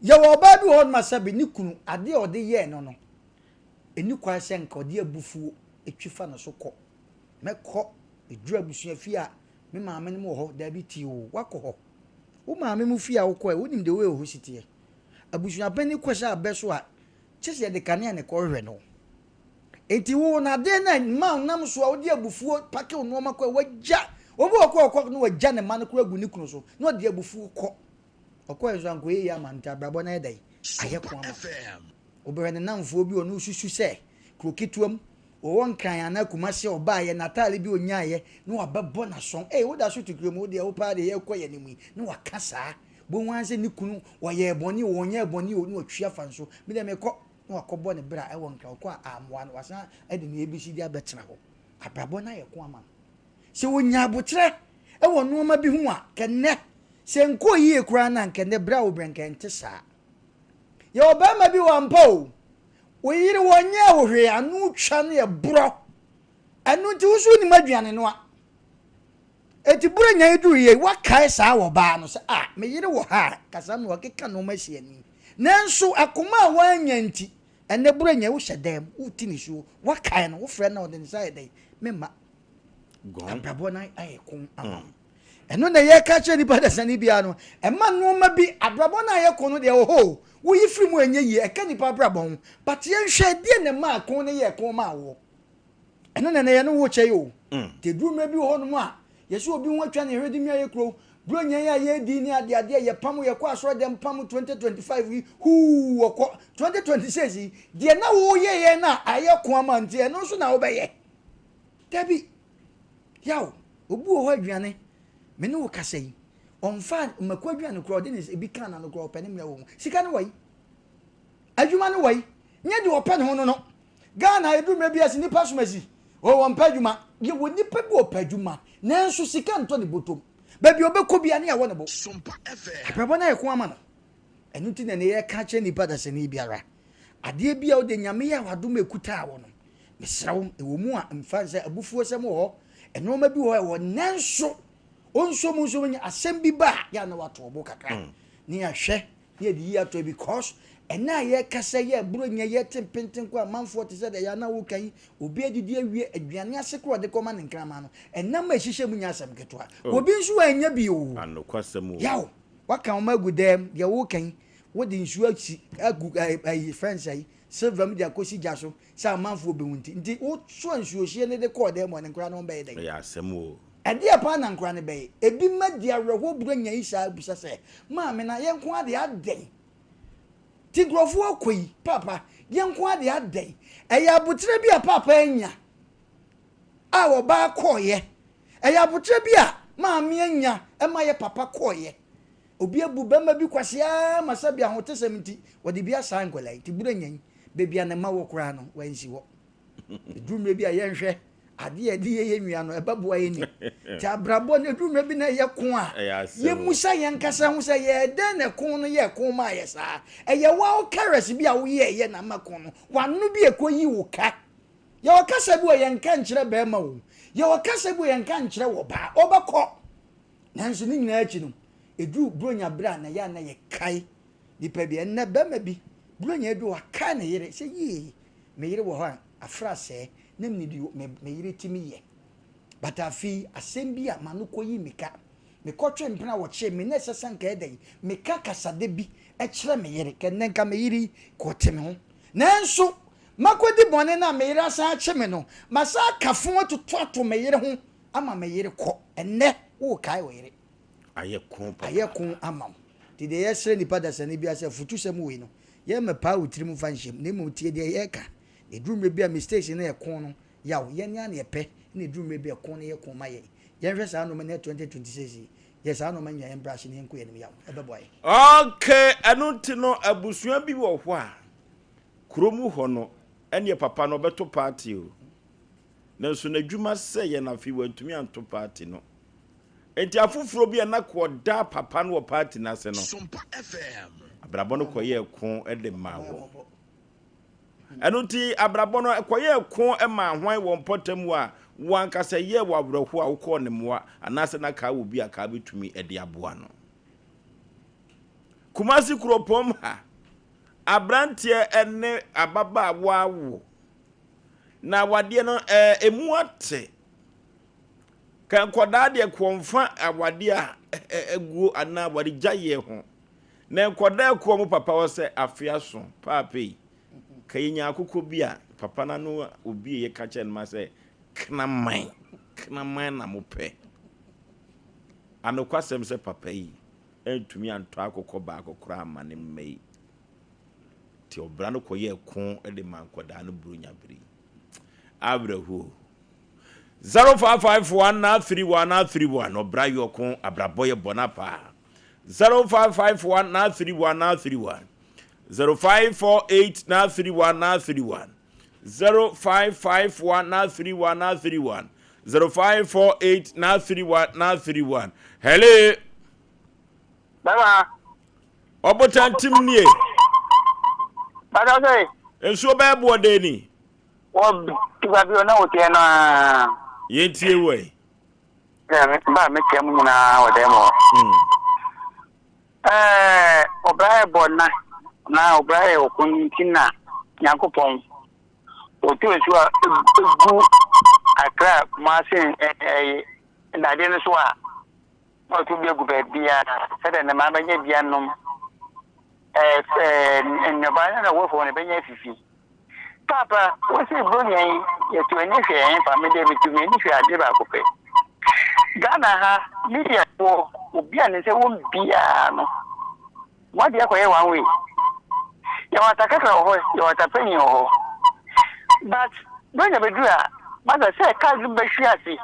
Yɛwɔ ɔbaa bi wɔ hɔ nom a sɛbe ne kunu, adeɛ a ɔde yɛɛ no no, ɛni kwan sɛ nka ɔde abufuo twi fa no so kɔ. Mɛkɔ, ɛduru abusua fie a, me maame nom wɔ hɔ, daabi tie o, woakɔ hɔ. Wo maame mo fie a wokɔɛ, wonim the way ɛhɔ si teɛ. Abusuapanin kɔhyɛ abɛ so a, kyɛ sɛ yɛde kanea na ɛkɔhwehwɛ no. Enti wo no adeɛ no a mma wonam so a wode abufuo pake wo nneɛma kɔ a wagya obi wɔ kɔ ɔkɔ na wagya ne mma no koraa agu ne kunu so na ɔde abufuo kɔ. Ɔkɔɛ nso ankɔyɛ yie ama no nti abrabɔ no ayɛ dɛn? Ayɛ ko ama no. Wobɛhwɛ ne nnamfoɔ bi ɔno susu sɛ kuro ketewa mu ɔwɔ Nkran anaa Kumasi a ɔbaeɛ n'ataade bi ɔnyaeɛ na wabɛbɔ n'aso. Ei woda so te kuro mu wo deɛ wo paa deɛ yɛrekɔ yɛn anim yi na waka saa. Bohu ara sɛ ne kunu ɔyɛɛ bɔne o ɔnyɛɛ bɔne o na watwi afa nso. Me deɛ mekɔ na wakɔbɔ ne bra wɔ Nkran ɔkɔ a ammoa no wasan de ne ABCD abɛtena hɔ. Abrabɔ no ayɛ ko ama no. Sɛ ɔnya aboterɛ wɔ nnoɔma bi ho a kɛnnɛ sɛ nkɔɔ yie koraa no a nkɛnnɛ berɛ a wobrɛ nka ɛnte saa. Yɛwɔ barima bi wɔ ampa o, wo yere wɔnyɛɛ wo hwee ano twa no yɛ borɔ. Ɛno nti wo nso wonim aduane noa. Enti bere nya yi duru yei, woakae saa wɔ baa no sɛ, ah, me yere wɔ ha a, kasa no ɔkeka nneɛma si ani. Nanso akoma a woannya nti, ɛnnɛ bere nya yi wohyɛ dan mu, wote nisuo, woakae no, wofrɛ no a ɔde ne nsa ayɛ dɛn? Memma. Abrabɔ no ayɛ ko ama wo. Ɛno na yɛka kyerɛ nipa dasani biara no, ɛma nneɛma bi, abrabɔ no ayɛ ko no deɛ wɔ hɔ o, woyi firi mu ɛnyɛ yie, ɛka nipa abrabɔ ho. But yɛnhwɛ deɛ na ɛmaa ko no yɛɛ ko maa woɔ. Ɛno na ɛnɛ yɛne wo kyɛ yi o. Nti ɛduru mmerɛ bi wɔ hɔnom a, yɛsɛ obi ho atwa ne yɛhwɛ de mia yɛ kuro. Buronya yi a yɛredi ne adeadeɛ, yɛpam, yɛkɔ asɔre dɛm pam 2025 yi, huu, ɔkɔ. 2026 yi, deɛ na woyɛ yɛn no a ayɛ ko ama nti, ɛno nso na wobɛyɛ. Dabi. Yaw, obi wɔ hɔ aduane, me ne wo kasa yi, ɔmfa mako aduane koraa, ɔde ne ebi ka n'ano koraa, ɔpɛ ne mmerɛ wɔ ho. Sika no wɔ yi. Adwuma no wɔ yi. Nyɛ deɛ ɔpɛ ne ho no no. Ghana ɛduru mmerɛ bi a sɛ nipa som asi, oh wɔmpɛ adwuma. Yɛwɔ nipa bi ɔpɛ adwuma nanso sika ntɔ ne bɔtɔm. Baabi a ɔbɛkɔ biara ne yɛawɔ ne bo. Abrabɔ no ayɛ ko ama no. Ɛno nti na ɛnɛ yɛka kyerɛ nipa dasani biara, adeɛ bi a wode Nyame yɛ a wadom ɛkutaa wɔ no, mesrɛ wo, ɛwɔ mu a mfa nsɛ abufuosɛm wɔ hɔ, nnoɔma bi wɔ hɔ ɛwɔ nanso. Ɔnsom nsom nyɛ asɛm bi ba a, yɛ a na wato ɔbo kakra ne yɛahwɛ ne yɛde yi ato because ɛnɛ a yɛkasa yi a Buronya yi ɛte mpenten kɔ amanfoɔ te sɛ deɛ yɛ a na woka yi, obi adidi awie aduane ase koraa ɔde kɔma ne nkraman no, ɛnam a ɛhyehyɛ mu nyɛ asɛm ketewa. Obi nso annya bi o. Anokwasɛm o. Yaw, waka wɔn agu dɛm, deɛ woka yi, wode nsuo asi agu ɛyi fɛn sɛ silver mu de akɔsi gya so sɛ amanfoɔ bɛhu nti, nti wosoa nsuohyeɛ no de kɔɔ dɛm hɔ no nkoraa no wɔbɛyɛ dɛn? Ɛyɛ asɛm o. Ɛdeɛ paa na nkoraa no bɛyɛ? Ebi mma di awerɛhoɔ Buronya yi saa bisa sɛ, Maame na yɛn nko ara deɛ adɛn? Nti nkurɔfoɔ kɔ yi, paapa, yɛn nko ara deɛ adɛn? Ɛyɛ aboterɛ bi a paapa anya a ɔbaa kɔeɛ. Ɛyɛ aboterɛ bi a maame anya ma yɛ papa kɔeɛ. Obi abu bɛma bi kwasea ma sɛbi ahotesɛm nti wɔde bi asaa nkwadaa yi. Nti Buronya yi, baabi a ne mma wɔ koraa no, wansi hɔ. Ɛduru mmerɛ bi a yɛnhwɛ adeɛ a yɛde yɛ yɛn nua no, ɛbɛboa yɛn ni. Nti abrabɔ no, ɛduru mmerɛ bi na ɛyɛ ko a, yɛmmusa yɛn ankasa ho sɛ, yɛɛ dɛn na ɛko no yɛɛ ko maa yɛ saa? Ɛyɛ wo careless bi a woyɛɛyɛ na ama ko no, w'ano bi a ɛkɔyi wo ka. Yɛwɔ kasa bi wɔ yɛnka nkyerɛ bɛrima o, yɛwɔ kasa bi wɔ yɛnka nkyerɛ wɔ baa, ɔbɛkɔ. Nanso ne nyinaa akyi no, ɛduru Buronya berɛ a na ɛyɛ a na yɛkae nipa bi. Ɛnnɛ bɛrima bi, Buronya aduru hɔ, akae ne yere sɛ yie, me yere wɔ hɔ a, afra sɛɛ, na menim deɛ me, me yere tumi yɛ. But afei, asɛm bi a m'ano kɔyi me ka, mekɔtwe mpena a wɔkyee me, na ɛsɛ sɛ anka ɛyɛ dɛn? Meka kasade bi kyerɛ me yere, kɛ nnɛ nka me yere yi, kɔ ɔte me ho. Nanso, makɔdi bɔne no a me yere asan akye me no, masan aka fo atoto ato me yere ho ama me yere kɔ. Ɛnnɛ, worekae wo yere. Ayɛ ko papaapa. Ayɛ ko ama wo. Nti deɛ yɛsrɛ nnipa dasani biara sɛ, afutusɛm wei no, yɛmmɛpaa wo tirim mfa nhyɛ mu, na mmom tie deɛ yɛreka. Na ɛduru mmerɛ bi a mistakes no yɛ ko no, yaw, yɛn ara na yɛpɛ, na ɛduru mmerɛ bi a ɛko no yɛ ko ma yɛn. Yɛnhwɛ saa nnoɔma no, 2026 yi, yɛ saa nnoɔma no nyinaa, yɛn brush na yɛnkɔ yɛn anim, yaw, ɛbɛboa yɛn. Okay, ɛno nti no abusua bi wɔ hɔ a, kurom hɔ no, ɛneɛ papa no ɔbɛto party o. Nanso n'adwuma sɛeɛ na afei wantumi anto party no. Enti afoforɔ bi a na kɔda papa no wɔ party no ase no, abrabɔ no kɔyɛɛ ko de maa wɔn. Ɛno nti abrabɔ no kɔyɛɛ ko maa hwan wɔ mpɔtam a wɔn ankasa yɛɛ wɔ awerɛhoɔ a wokɔɔ ne mmoa anaasɛ na kaa wɔ bi a kaa bɛtumi de aboa no. Kumasi kuropɔn ha, aberanteɛ ne ababaawa awo na awadeɛ no ɛɛ emu ate. Ka nkwadaa deɛ kɔnfa awadeɛ a aguo anaa awaregyaeɛ ho. Na nkwadaa kuo wɔn papa hɔ sɛ afe aso paapa yi. Ka yɛnya akokɔ bi a papa no ano obi yɛ ka kyerɛ no ma sɛ kraman kraman na mopɛ. Anokwasɛm sɛ papa yi antumi antɔ akokɔ baako koraa amma ne mma yi. Nti ɔbra no kɔyɛɛ ko de maa nkwadaa no buronya bere yi. Awerɛhoɔ. 0551 931 931 ɔbra yɛ ɔko abrabɔ yɛ bɔna paa. 0551 931 931 0548 931 931 0551 931 931 0548 931 931 Hello. Bɛma. Ɔbotantim nie. Bàtà sɛ. Nsuo bɛyɛ boɔ dɛ ni. Wɔ tiba bi na woteɛ no aa. Yɛn tie wɔ yi. Ba me tia mu nyinaa wɔ dɛm hɔ. Ɛɛ ɔbra yɛ bɔ na na ɔbra yɛ ɔko nti na Nyankopɔn ɔtɔ nsuo a egu Accra Kumasi ɛɛ nnadeɛ no so a na ɔto bi agu baabiara sɛdeɛ ne mmaa bɛnya bi anom ɛɛ ɛɛ nnuaba no na wɔfɔ no bɛnya afifi. Paapa, wose Buronya yi yɛto ani hwɛ ɛhefa? Me deɛ meto m'ani hwɛ adeɛ baako pɛ. Ghana ha, media foɔ, obi a ne nsa wɔ mu biara no, wɔn adeɛ akɔyɛ one way. Yɛwɔ ata kakra wɔ hɔ, yɛwɔ ata panyin wɔ hɔ. But Buronya bɛduru a, masa sɛ cars no bɛhwe ase.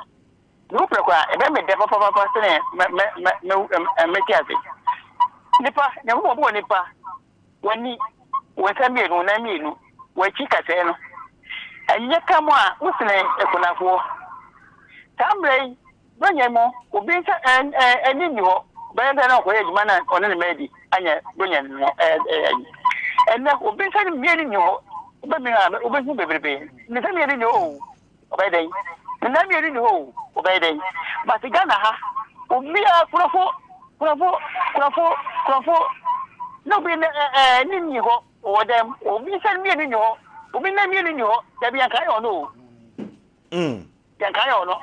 Me wu prɛko a, ɛbɛyɛ me dɛ papapapa sɛdeɛ mɛ mɛ mɛ mɛ mɛte ase. Nipa, Nyankopɔn bɔɔ nipa, w'ani, wo nsa mmienu, wo nan mmienu, w'akyi kasɛɛ no. Ɛnyɛ ka mu a wosene akunafoɔ. Saa mmerɛ yi, Buronya mu, obi nsa ani nni hɔ, bɛyɛ dɛn na ɔkɔyɛ adwuma na ɔne ne mma adi anyɛ Buronya no ayi. Ɛnnɛ, obi nsa mmienu nni hɔ, wobɛmene a wobɛhu bebrebe. Ne nsa mmienu nni hɔ o. Ɔbɛyɛ dɛn? Ne nan mmienu nni hɔ o, ɔbɛyɛ dɛn? But Ghana ha, Obiara kurɔfo kurɔfo kurɔfo kurɔfo na obi ne ɛɛ ne nni hɔ wɔ dɛm obi nsa mmienu nni hɔ obi nan mmienu nni hɔ dabi yɛn kan yɛ ɔno o. Mm. Yɛn kan yɛ ɔno.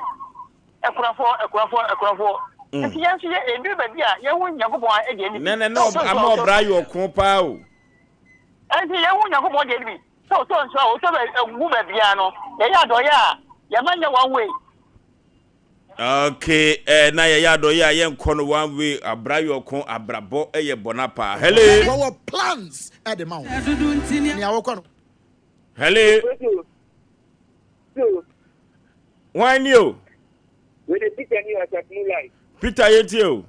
Ɛkurɔfoɔ ɛkurɔfoɔ ɛkurɔfoɔ. Mm. Nti yɛn nso yɛ edu baabi a yɛn ho Nyankopɔn ɛdeɛ ni bi. Nɛ nɛ nɛ ama ɔbra yɛ ɔko paa o. Nti yɛn ho Nyankopɔn deɛ ni bi. Sɛ ɔtɔ nsuo a ɔtɔ bɛ gu baabiara no yɛyɛ adɔyɛ a yɛma nyɛ one way. Okay, eh, na yɛyɛ adɔyɛ a yɛnkɔ no one way abra yɔko abrabɔ yɛ bɔna paa. Hello. Wɔwɔ plans ɛde ma wo. Nea wokɔ no. Hello. Why ni o? Wede Peter ni ɔsɛ funu life. Peter yɛ tie o.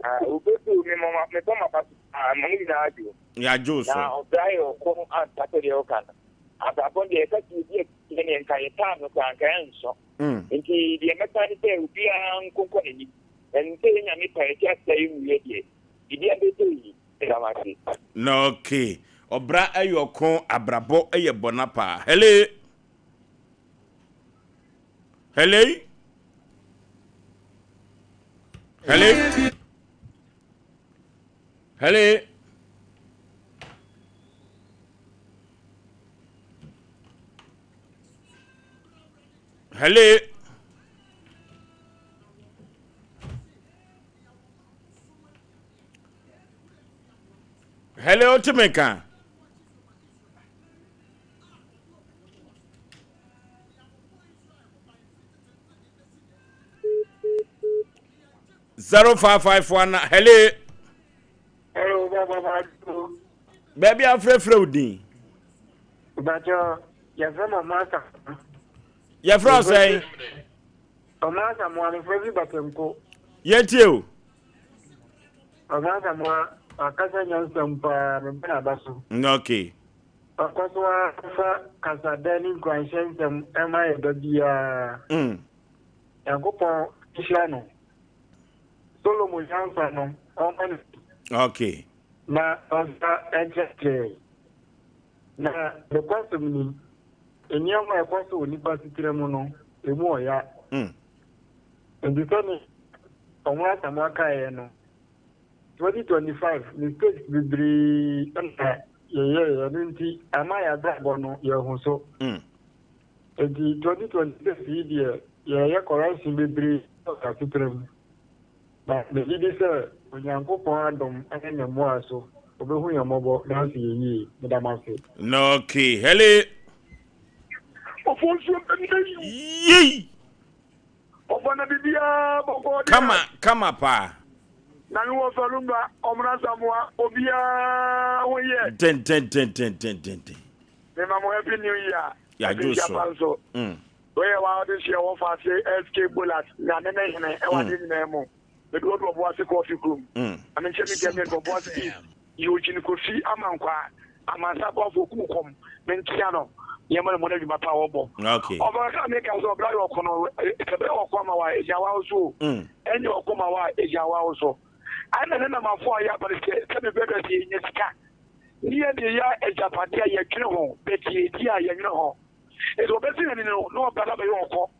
Ah, obetu mi mɔ ma mi bɔ ma ba so. Ah, ma mo nyinaa adwo. Yɛadwo so. Na ɔbra yɛ ɔko ampa sɛdeɛ ɔka no. Abrabɔ deɛ ɛka sɛ obi a deɛ nka yɛ taa no koraa nka ɛnsɔ. Nti deɛ mɛka ne sɛ obiara nko nkɔ n'anim. Ɛno sɛ yɛ Nyame pa yɛte ase a yɛnwuiɛ deɛ, biribiara bɛtɔ yie. Meda mo ase. Na okay. Ɔbra yɛ ɔko, abrabɔ yɛ bɔna paa. Hello. Hello. Hello. Hello. Hello. Hello, Timika. 0551 hello. Hello, baba. Baabi afrɛfrɛ wo din. Bàjọ́ yɛfrɛ mo ɔmo asamoa. Yɛfrɛ wo sɛn? Ɔmo asamoa mefrɛ fi Batanko. Yɛntie o. Ɔmo asamoa akasa nyansam paa mebɛ n'aba so. Okay. Ɔkɔ so ara fa kasadɛ ne nkuranhyɛ nsɛm ɛma yɛ da biara. Nyankopɔn nhyira no. Solomon nyansa no ɔmma no bi. Okay. Na ɔmfa nkyerɛkyerɛ yɛn. Na nokwasɛm ni, nneɛma a ɛkɔ so wɔ nnipa asetena mu no, emu ɔya. Enti sɛnea Ɔhene Asamoah kaeɛ no, 2025 mistakes bebree na yɛyɛeɛ, ɛno nti ama yɛn abrabɔ no yɛahu so. Enti 2026 yi deɛ yɛreyɛ correction bebree wɔ yɛn asetena mu. Na megye di sɛ Onyankopɔn adom ne ne mmoa so, obehu yɛn mmɔbɔ na asi yɛn yie. Meda mo ase. Okay, hele. Ofonsuo bɛnna yi. Yei. Ɔbɔ na biribiara bɔkɔɔ deɛ. Kama kama paa. Na me wɔ Falumba, Ɔmena Samoa, obiara ho yɛ. Dendendendendenden. Me ma mo happy new year. Yɛadwo so. Afinhyia pa nso. Mm. Wei yɛ wa ɔde hyɛ wɔ fa se SK Bolat Nyame ne hene ɛwɔ adeɛ nyinaa mu. Mede wo do Ɔboase kɔɔfi kurom. Na me nkyɛ me nkyɛ me Ɔboase East. Eugene Kofi Amankwaa Amansa boafo okum kɔm me nkyea no nneɛma no mu no adwuma pa a ɔbɔ. Okay. Ɔfa kakra meka sɛ ɔbra yɛ ɔko no sɛ bɛyɛ ɔko ama wa ɛgya wa so o. Ɛnyɛ ɔko ma wa ɛgya wa so. Ɛna ne namafo a yɛ aba no sɛ sɛ mebɛbɛ sɛ yɛnya sika ne yɛ de yɛ agyapadeɛ a yɛdwene ho bɛti yɛdi a yɛnwene ho. Nti ɔbɛsi n'ani no na ɔba no abɛyɛ ɔkɔ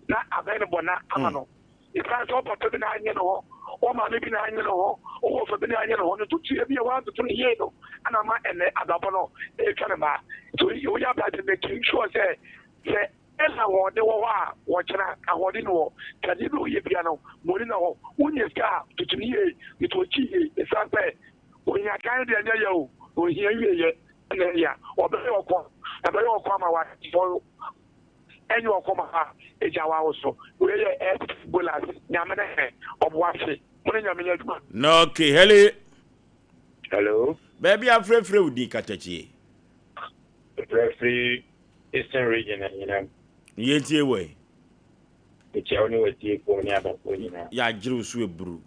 na abɛn no bɔna ama no. Ɛsiane sɛ ɔpapa bi na anyɛ ne hɔ, ɔmaame bi na anyɛ ne hɔ, ɔwɔfa bi na anyɛ ne hɔ no, ntotoeɛ bi a wantoto no yie no ana ama ɛnɛ abrabɔ no ɛretwa ne mmaa. Nti woyɛ abrabɔ making sure sɛ sɛ ɛna ahoɔden wɔ hɔ a wɔkyena ahoɔden ni hɔ. Nti adeɛ bi a woyɛ bia no ma ɔni na hɔ. Wonya sika a toto no yie, toto akyi yie. Ɛsiane sɛ ohia kan deɛ ɛnyɛ yɛ o, ohia wieɛ na ɛyɛ a ɔbɛyɛ ɔkɔ, ɛbɛyɛ ɔkɔ ama wa ɛnyɛ ɔkɔ ma ha egya wa wo so. Wei yɛ S Bolas Nyame ne hɛ ɔboase mo ne Nyame nyɛ adwuma. Na okay, hello. Hello. Baabi a frɛfrɛ wo din katakyie. Frɛfrɛ Eastern Region anyinam. Yɛntie wɔ yi. Mekyia wo ne w'atiefoɔ ne adɔfoɔ nyinaa. Yɛagyere wo so aburu.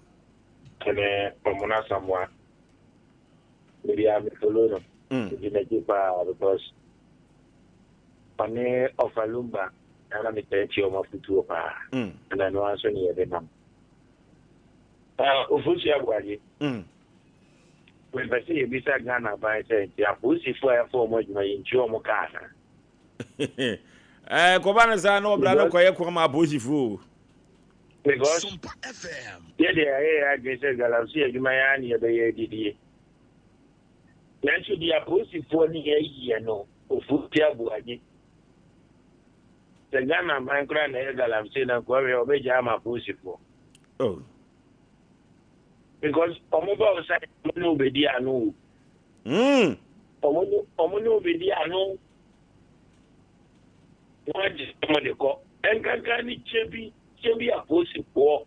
Ɛne Ɔmono Asamoah. Baabi a me follow no. Medi n'akyi paa because ɔne Ɔfa Lumba na na metaa tie wɔn afotuo paa. Ɛna ɛno ara nso ne yɛde nam. Ofosu Abuagye. Mepɛ sɛ yɛbisa Ghana aban sɛ nti apolisifoɔ a yɛfa wɔn adwuma yɛntua wɔn ka anaa? Ɛɛ kɔba no saa na ɔbra no kɔyɛ kwan ma apolisifoɔ o. Because yɛ deɛ yɛayɛ yɛn adwene sɛ galamsey adwuma yi ara na yɛbɛyɛ adidie. Nanso deɛ apolisifoɔ ne yɛn yɛ no, ofuo aboagye. Sɛ Ghana aban koraa na ɛyɛ galamsey na nka ɔhwɛ ɔbɛgya ama apolisifoɔ. Oh. Because ɔmo ba wo side ɔmo ne wo bɛdi ano o. Ɔmo ne ɔmo ne wo bɛdi ano. Wɔn agye ɔmo de kɔ. Nkankan ne kyɛ bi kyɛ bi apolisifoɔ.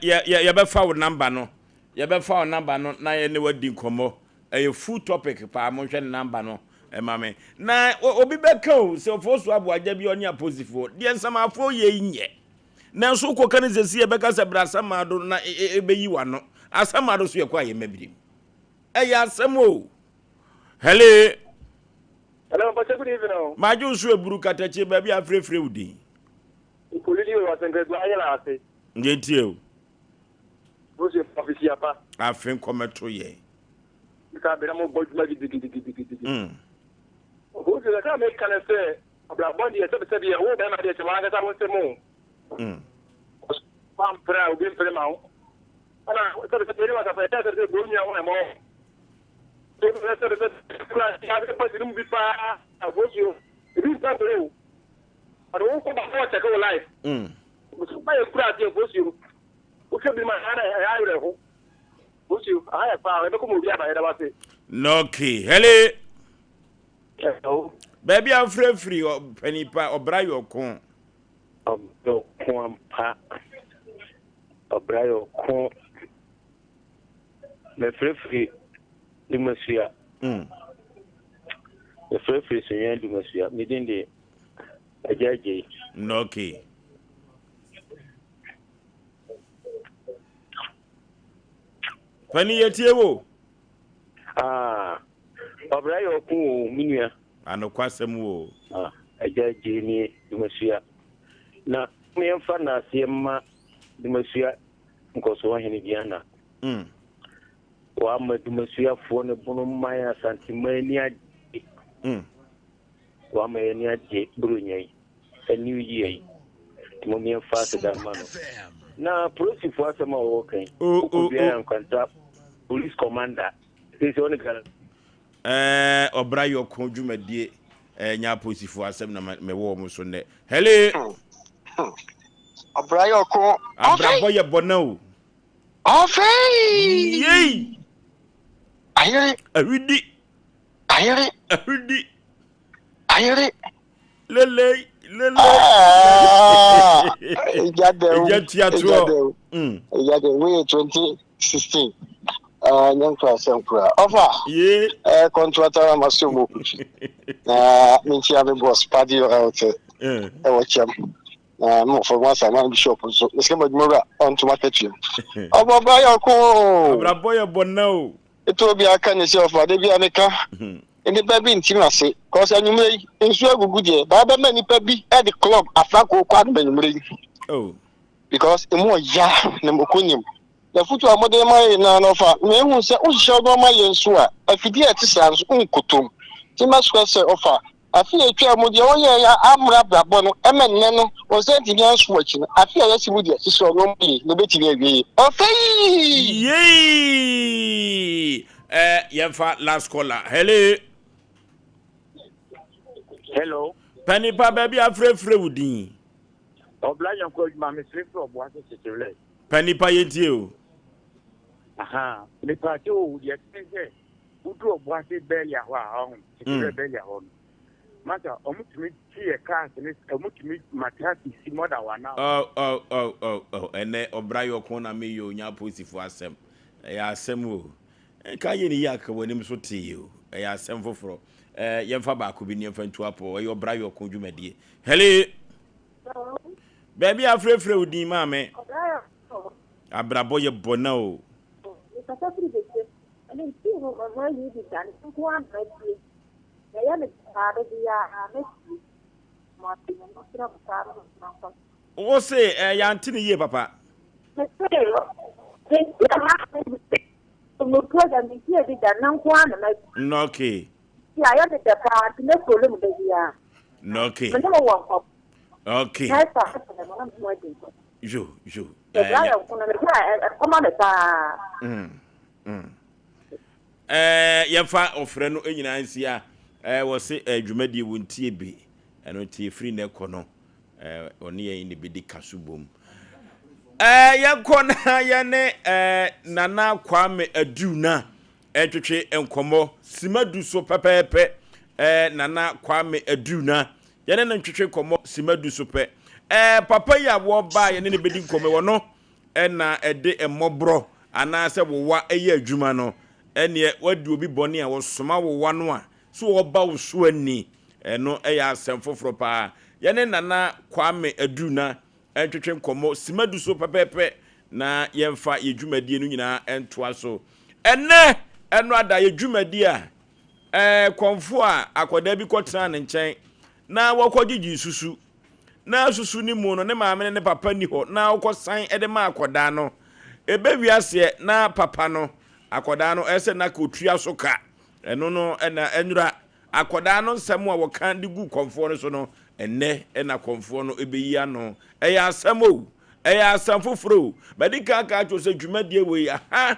Yɛbɛfa wo namba no yɛbɛfa wo namba no na yɛne wadi nkɔmmɔ ɛyɛ full topic paa monhwɛ ne namba no ɛma me na obi bɛka o sɛ ɔfoɔ so aboagya bi ɔne aposifoɔ deɛ nsamafoɔ yɛ yi nyɛ nanso wokɔka no sɛsi yɛbɛka sɛ bra asamado na ɛbɛyi wano asamado so yɛkɔ a yɛma birim ɛyɛ asɛm o. Hello. Hello, Pastor, good evening. Oh. Madwo nso eburu katakye baabi a afrɛfrɛ wo din. Nkolidi wɔ asɛnkɛdua ayɛ na ase. Ndeɛ ntie o. Bose afisi apa. Afe nkɔmɛto yɛ. Nka bɛrɛ mo bɔ dwuma gidigidigidi. Bose na sɛ meka ne sɛ abrabɔ deɛ sɛbisɛbi yɛ wo bɛrima deɛ kyɛ wɔn ankasa wo nsɛm o. Wampere a obi mpere ma wo. Ɛna sɛbisɛbi ɛne wasafo ɛkyɛ sɛbisɛbi bɔ onua ho ɛmɔ. Sɛbisɛbi kura ase pɔsi no mu bi paa bose o. Ebi mpɛ bere o. Ɔde wo kɔ ba na ɔkyɛke wo life. Musu ba yɛ kura aseɛ bosuo. Wohwɛ bi ma ɛyɛ na ɛyɛ awerɛho. Bosuo, aha yɛ paa, ɛbɛkɔ ma obi aba yɛda wase. Okay, hello. Hello. Baabi a wofrɛfiri panipa ɔbra yɛ ɔko. Ɔbra ɔko ampa. Ɔbra yɛ ɔko. Mefrɛfiri Dumasua. Mefrɛfiri Sunyani Dumasua. Me din de Agya Agyei. Okay. Pani yɛtie wo. Ah, ɔbra yɛ ɔko o, me nua. Anokwasɛm wo. Ah, Agya Agyei nie Dumasua. Na yɛmfa naaseɛ mma Dumasua nkɔsoɔ hene Diana. Wama Dumasuafoɔ ne Bono man Asanteman ani agye. Wama yɛn ani agye Buronya yi, a new year yi. Nti mom yɛmfa aseda mma no. Na polisifoɔ asɛm a wɔwɔ kan, wokɔ biara nkwanta police commander, sɛ sɛ ɔne Ghana. Ɛɛ ɔbra yɔko dwumadie ɛɛ nya apolisifoɔ asɛm na mewɔ wɔn so nnɛ. Hello. Ɔbra yɔko. Abrabɔ yɛ bɔ na o. Ɔfei. Yei. Ayere. Ahwidi. Ayere. Ahwidi. Ayere. Lele lele. Eja dɛw. Eja tua toɔ. Eja dɛw. Wei yɛ 2016. Nyɛ nkura sɛ nkura. Ɔfa. Ye. Kɔntratara ma so mu. Na menkyia me boss Paddy Ɔte. Ɛwɔ kyɛm. Na mo fɔ mo asa ma bishop nso. Mesika ma adwuma wura ɔnto ma katua. Ɔbɔ bra yɛ ɔko o. Abrabɔ yɛ bɔ na o. Etu obi aka ne sɛ ɔfa de bi a meka. Nnipa bi ntim ase. Kɔsɛ anwummerɛ yi nsuo agugu deɛ baa bɛma nnipa bi de club afra kooko anom anwummerɛ yi. Oh. Because emu ɔya na moko nim. Na futu a wɔde ma yɛ nyinaa no ɔfa na ehu sɛ wohyehyɛ nneɛma yɛ nso a afidie a ɛte saa nso nkotom. Nti mɛsrɛ sɛ ɔfa Afe a etwaa mu deɛ woyɛe a ammra abrabɔ no ma nnɛ no wo nsa ntumi anso akyi no, afe a yɛasi mu deɛ hyehyɛ nneɛma yie na ebetumi awie yie. Ɔfɛ yi! Yei! Eh, yɛmfa last caller. Hello. Hello. Panipa baabi afrɛfrɛ wo din. Ɔbla yɛn kɔ adwuma mesrɛfrɛ ɔboa sɛ kyekyerɛ. Panipa yɛntie o. Aha, mepa kyɛ o deɛ ɛte sɛ Wodu Ɔboase Bɛlia hɔ a, ɔho, Kyekyerɛ Bɛlia hɔ no, masa, ɔmo tumi kye yɛ cars ne, ɔmo tumi ma traffic si more than one hour. Oh oh oh oh oh ɛnɛ ɔbra yɛ ɔko na meyɛ o nya apolisifoɔ asɛm ɛyɛ asɛm o nka yɛ ne yi aka w'anim so tee o ɛyɛ asɛm foforɔ ɛɛ yɛmfa baako bi ne yɛmfa ntu apɔ ɛyɛ ɔbra yɛ ɔko dwumadie hello baabi a afrɛfrɛ wo din maame abrabɔ yɛ bɔna o. Mekasa firi bɛkyɛ Ɛno nti no mama yi bi da ne nko ara na matie. Na ɛyɛ me dɛ paa da biara mɛtie. Mo ase na mesrɛ mo paa mo ma nkɔ so. Wo se eh yɛante no yie papa. Me se mentie ma me program mentie bi da na nko ara na matie. Okay. Nti ayɛ me dɛ paa nti mɛ follow mo da biara. Okay. Me ne mo wɔ nkɔmmɔ. Okay. Na ɛsɛ a ɛsɛ na mo adi nkɔ. Yo yo. Ɛbra yɛ nko no mehwɛ a ɛkɔma me paa. Ɛɛ yɛmfa ɔfrɛ no nyinaa nsi a ɛɛ wɔse ɛɛ dwumadie wɔ ntie bi ɛno nti efiri na ɛkɔ no ɛɛ ɔne yɛn na ebedi ka so bom. Ɛɛ yɛnkɔ na yɛne ɛɛ Nana Kwame Aduna ɛntwetwe nkɔmmɔ sima du so pɛpɛɛpɛ ɛɛ Nana Kwame Aduna yɛne no ntwetwe nkɔmmɔ sima du so pɛ ɛɛ papa yi a wɔba a yɛne no bedi nkɔmmɔ wɔ no na ɛde mmɔborɔ anaasɛ wowa yɛ adwuma no, ɛnneɛ woadi obi bɔne a wɔsoma wowa no a, sɛ wɔba wo so ani. Ɛno yɛ asɛm foforɔ paa. Yɛne Nana Kwame Aduna ntwetwe nkɔmmɔ sima du so pɛpɛɛpɛ na yɛmfa yɛn dwumadie no nyinaa ntoa so. Ɛnnɛ, ɛno ada yɛ dwumadie a ɛɛ kɔmfoɔ a akwadaa bi kɔtenaa ne nkyɛn na wɔkɔgyegye susu na susu no mu no ne maame ne ne papa nni hɔ na ɔkɔsan de ma akɔdaa no. Ɛbɛwie aseɛ na papa no, akɔdaa no ɛsɛ na ka ɔtua so ka. Ɛno no na ɛnwera akɔdaa no nsɛm a wɔka de gu kɔmfoɔ no so no, ɛnnɛ na kɔmfoɔ no ɛbɛyi ano. Ɛyɛ asɛm o, ɛyɛ asɛm foforɔ o. Madi kan aka akyerɛ wo sɛ dwumadie wei, aha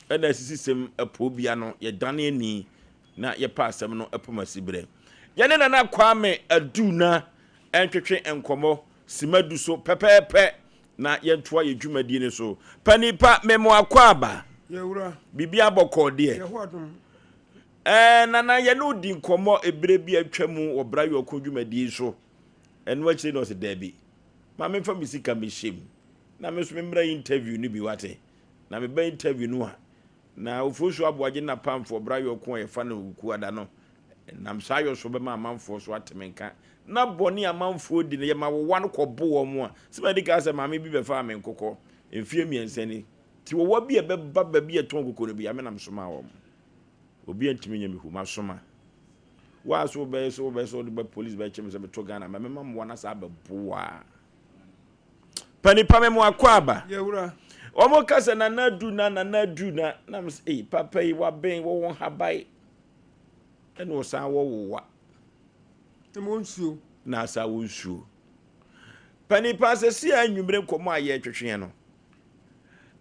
ɛna asisisɛm ɛpoobia no, yɛdane ani na yɛpɛ asɛm no pom asiberɛ. Yɛne Nana Kwame Aduna ntwetwe nkɔmmɔ sima du so pɛpɛɛpɛ na yɛntoa yɛ dwumadie no so. Panin pa, me mo akwaaba. Yɛwura. Biribi abɔkɔɔ deɛ. Yɛho adom. Ɛɛ Nana, yɛne wo di nkɔmmɔ ebere bi atwa mu wɔ Bra Yɔko dwumadie so. Ɛno akyire na ɔse daabi, ma memfa me sika mehyɛ mu na me nso memmra interview no bi wate. Na meba interview no a, Na Ofosu Aboagye n'apamfoɔ bra yɔko a yɛfa no Wukuada no, nam saa yɔ so bɛma amanfoɔ so ate me nka. Na bɔne a amanfoɔ di no, yɛma wowa no kɔbo wɔn a, sɛ madi kan sɛ maame bi bɛfaa me nkokɔ mfeɛ mmiɛnsa ni, nti wowa bi a ɛbɛba baabi a yɛtɔn nkokɔ no biara, me na mesomaa wɔn. Obiara ntumi nyɛ me hu, masoma. Wo a so wobɛyɛ sɛ wobɛyɛ sɛ wode ba police bɛkye me sɛ meto Ghana ma mɛma mmoa no asa abɛbo wo a. Panipa me mo akwaaba. Yɛwura. Wɔn ka sɛ nana adu na nana adu na na mo sɛ ee papa yi waben wɔ wɔn habae ɛna ɔsan wɔ wowa. Ɛma wɔn nsuo. Na asa wɔ nsuo. Panipa sɛ si a anwummere nkɔmɔ a yɛretwetwe no.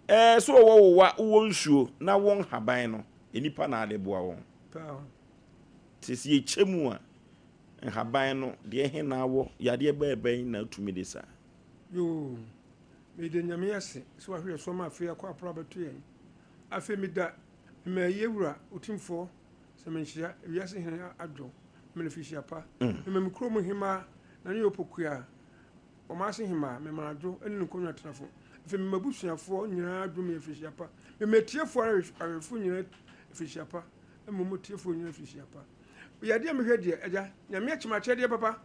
Ɛɛ so wɔwɔ wowa wɔ nsuo na wɔn haban no nnipa na ade boa wɔn. Paa. Te sɛ yɛkyɛ mu a nhaban no deɛ he na awɔ yadeɛ bɛɛ bɛn na atumi de saa. Yoo, meda Nyame ase sɛ wahwɛ yɛn so ama afei akɔ aporo abɛto yɛn. Afei meda mema yɛ Wura Otumfoɔ sɛ menhyia wiase hene adwo, mema no fihyia pa. Mema me kurom hemmaa Nane Opokuaa, Ɔmaase hemmaa, mema no adwo ne ne nkonnwa tenafo. Afei mema m'abusuafoɔ nyinaa adwo me afihyia pa. Mema atiefoɔ ne ahwɛfoɔ nyinaa afihyia pa. Mmom atiefoɔ nyinaa afihyia pa. Yadeɛ a mehwɛ deɛ, agya, Nyame akyem akyɛdeɛ papa.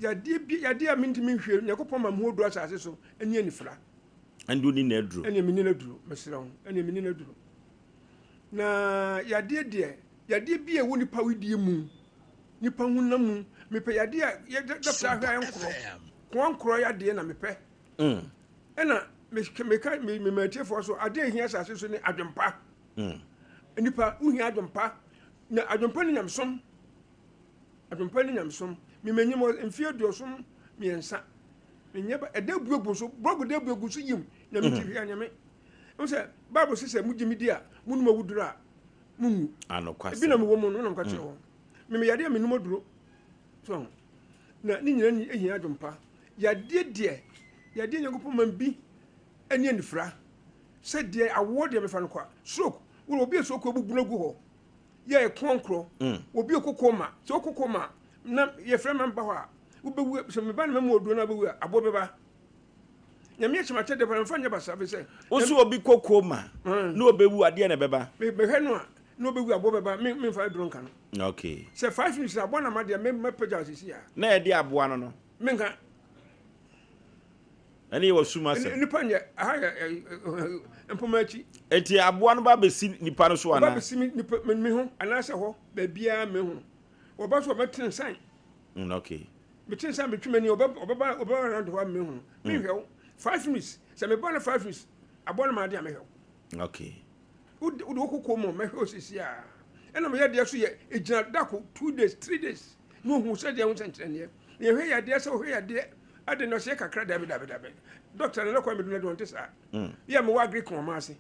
Yadeɛ bi, yadeɛ a mentumi nhwɛ, Nyankopɔn ma me ho duro asase so, ɛne anifira. Ɛnde wonni n'aduro. Ɛne menni n'aduro, mesrɛ wo, ɛne menni n'aduro. Na yadeɛ deɛ, yadeɛ bi a ɛwɔ nipa wedeɛ mu, nipa honam mu, mepɛ yadeɛ a yɛ dɔkta ahwɛ a ɛnkorɔ, koa nkorɔ yadeɛ na mepɛ. Ɛna meka mema atiefoɔ so, adeɛ a ɛhia asase so ne adwempa. Nipa, wohia adwempa, na adwempa ne nyamesom. Adwempa ne nyamesom. Me manyim wɔ mfe aduɔson mmiɛnsa. Menyɛ ba ɛda buegu so, brɔgo da buegu so yim. Nyame ti hwɛ nyame. Ɛmu sɛ Bible sɛ sɛ mogye me di a, monum awuduro a, munwu. Anokwasɛm. Ebi na mewɔ mu no na meka kyerɛ wɔn. Me meyare a menum aduro. So na ne nyinaa ni ehia adwempa. Yadeɛ deɛ, yadeɛ Nyankopɔn ma bi ɛne anifira. Sɛ deɛ awoɔ deɛ mefa no kwa. Stroke, wɔ obi a stroke abubu no agu hɔ. Yɛ ɛkoɔ nkorɔ. Obi okoko ma. Sɛ okoko ma na yɛfrɛ ma mba hɔ a, wobɛwu. Sɛ meba na mɛmu oduro na wobɛwu a, aboɔ bɛba. Nyame akyɛ m'akyɛdeɛ paa, mfa nyɛ basaa fi sɛ. Wo so obi koko ma na obɛwu adeɛ na ɛbɛba? Mehwɛ no a na obɛwu aboɔ bɛba, me memfa aduro nka no. Okay. Sɛ 5 minutes na aboɔ na ma deɛ mɛpagya sisi a. Na yɛde aboa no no? Menka. Ɛne yɛ wɔ sum asɛm. Nipa nyɛ aha yɛ mpoma akyi. Eti aboa no ba besi nipa no so ana? Ɔba besi mi nipa mi ho anaasɛ hɔ baabiara mi ho. Ɔba so ɔbɛtene nsan. Okay. Metene nsan metwe m'ani ɔbɛ ɔbɛba ɔbɛba around hɔ a mi ho. Mi hwɛ wo 5 minutes sɛ meba no 5 minutes aboa no ma ade a mehwɛ wo. Okay. Wode wode wo koko mu mɛhwɛ osisi a ɛna meyɛ deɛ so yɛ egyina dako 2 days 3 days. Na ɔhu sɛ deɛ ho sɛnkyerɛnneɛ. Na yɛhwɛ yadeɛ sɛ wohwɛ yadeɛ ade na ɔsɛ kakra dabi dabi dabi. Dɔkta no na kwan medu no de ɔnte saa. Yɛ mewɔ agric wɔn ase.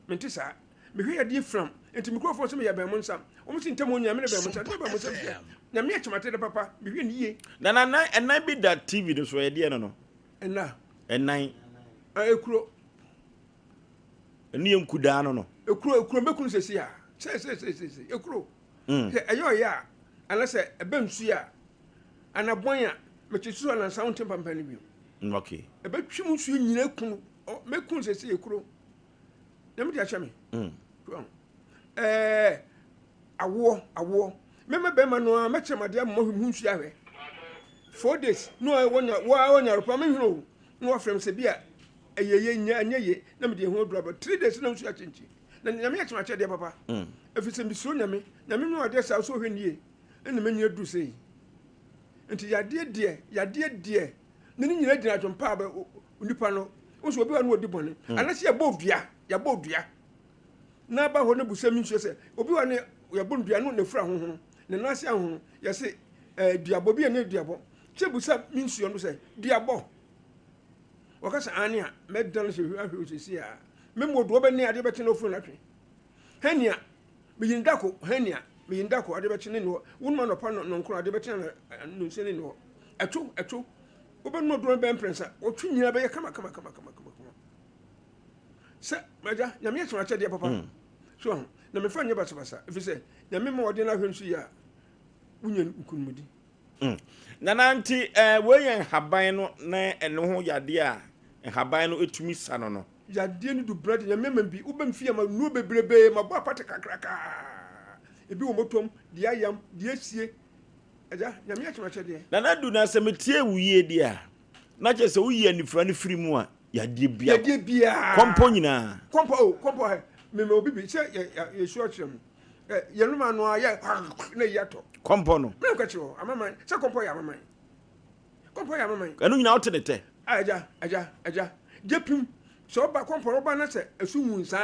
Mente saa. Mehwɛ yadeɛ firam. Nti me kurɔfoɔ sɛ meyɛ bɛn mo nsam. Wɔn si ntam onyame ne bɛn mo nsam. Deɛ bɛn mo nsam deɛ. Nyame akyemate de papa. Mehwɛ ne yie. Na na nan ɛnan bi da TV no so ɛyɛ deɛ no no. Ɛna. Ɛnan. Ekuro. Ɛno yɛ nkudaa no no. Ekuro ekuro mbɛkunu sɛsi a. Sɛ sɛ sɛ sɛ sɛ ekuro. Mm. Sɛ ɛyɛ ɔyɛ a anasɛ ɛbɛ nsu a anabɔn a mɛkyi so anansa wo nte mpampa no bio. Okay. Ɛbɛtwi mu nsuo nyina ekunu mɛkunu sɛsi ekuro. Nyame de akyɛ me. Mm. Ɛɛ awoɔ awoɔ mɛma bɛrima no ara mɛkyerɛ mu adeɛ ama mahwɛ mu nsuo ahwɛ. 4 days no a wɔnya wɔnya aropa mehwene o na wɔafrɛ me sɛ bi a ɛyɛ ye nyɛ ɛnyɛ ye na mede ho aduru aba 3 days na nsuo akyɛnkyi na Nyame akyɛ me akyɛdeɛ papa ɛfiri sɛ mesuro Nyame. Nyame nyɛ adeɛ saa sɛ ɔhwɛ nie ɛna manyina duru sei nti yadeɛ deɛ yadeɛ deɛ ne ne nyina gyina adwempa a nipa no wo sɛ obi wa no ɔdi bɔne anasɛ yɛbɔ dua yɛbɔ dua na ba hɔ no bu sɛ mensuo sɛ obi wa ne yɛbɔ dua no na fura hohono ne nan ase ahono yɛse eh, duabɔ bi a ne duabɔ kyɛ bu sɛ mensuo no sɛ duabɔ wɔka sɛ ane a mɛda no sɛ hwɛ ahwɛ osisi a memmɔ dua bɛne adeɛ bɛkye no ofunu no atwe hɛnea meyi ndako hɛnea meyi ndako adeɛ bɛkye ne ne hɔ wonum anɔpa no nɔnkoro adeɛ bɛkye no nonsia ne ne hɔ ɛto ɛto wobɛnum aduro no bɛn mprɛnsa wɔtwe nyinaa bɛyɛ kama kama kama kama kama kama sɛ magya Nyame akyerɛ akyɛdeɛ papa so ho na mefa nyɛ basabasa ɛfiri sɛ Nyame ma ɔde no ahwɛ nso yie a wonya nkonimdi. Nana nti eh, wei yɛ nhaban no na ɛno ho yadeɛ a nhaban no ɛtumi sa no no. Yadeɛ no du brɛ de Nyame ama bi wobɛm fie ama nnuro bebrebee ma bɔ apate kakrakaa ebi wɔ mɔtɔm deɛ ayam deɛ asie agya Nyame akyerɛ akyɛdeɛ. Nana du na sɛ metie wo yie deɛ a na kyerɛ sɛ woyi anifira no firi mu a yadeɛ biara yadeɛ biara kɔmpɔ nyinaa kɔmpɔ o kɔmpɔ hɛ mema obi bi sɛ yɛ yɛ yɛsu akyerɛ mu ɛ yɛnom ano a yɛ na yi atɔ kɔmpɔ no mena nka kyerɛ hɔ amaman sɛ kɔmpɔ yɛ amaman kɔmpɔ yɛ amaman ɛno nyinaa wote ne tɛ. Agya agya agya gye pim sɛ ɔba kɔmpɔ no ɔba na sɛ ɛso ngu nsa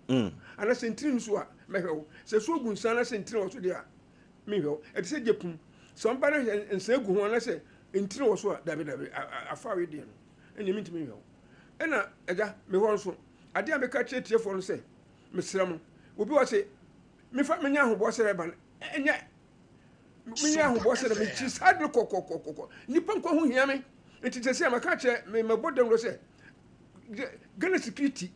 a ana sɛ ntini no so a mɛhwɛ wo sɛ ɛso gu nsa na sɛ ntini wɔ so deɛ a menhwɛ wo ɛte sɛ gye pum sɛ ɔba na sɛ nsa gu ho ana sɛ ntini wɔ so a dabi dabi afa we deɛ no ɛnneɛ mentumi nhwɛ wo ɛna agya mehɔ nso adeɛ a meka kyerɛ tiefoɔ no sɛ mesrɛ mo obi wɔ se mefa menya ahoboɔ sɛ ɛba no ɛnyɛ menya ahoboɔ sɛ na mekyi saa de kɔkɔkɔkɔ nnipa nkwa ho hia me nti sɛ sɛ maka kyerɛ me mɛbɔ dawuro sɛ Ghana security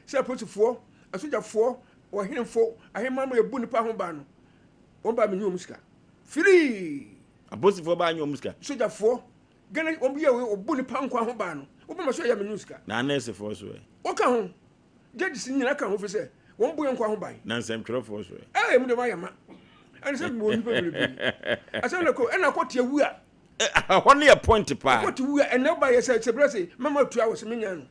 sɛ apolisifoɔ asogyafoɔ ɔhenefo ahemma mo yɛbu nnipa ho ban no wɔn ba menye wɔn sika firii apolisifoɔ ba nye wɔn sika sogyafoɔ Ghana wɔn yɛ wɔbu nnipa nkwa ho ban no wɔbɔ ma so yɛ menye sika na anɛɛsefoɔ so ɛ wɔka ho judges nyinaa ka ho fi sɛ wɔn bu yɛn nkwa ho ban. Na nsɛmtwerɛfoɔ so ɛ. Ɛɛ mu de wɔayɛ ma ɛne sɛ mewɔ nnipa bebrebe asɛm na kɔ ɛna kɔ te awu a. Ɛhɔ no yɛ point paa. Kɔ te wu a ɛnɛ ba yɛ sɛ sɛ brɛ sɛ mɛma tua wɔ sɛ menya no.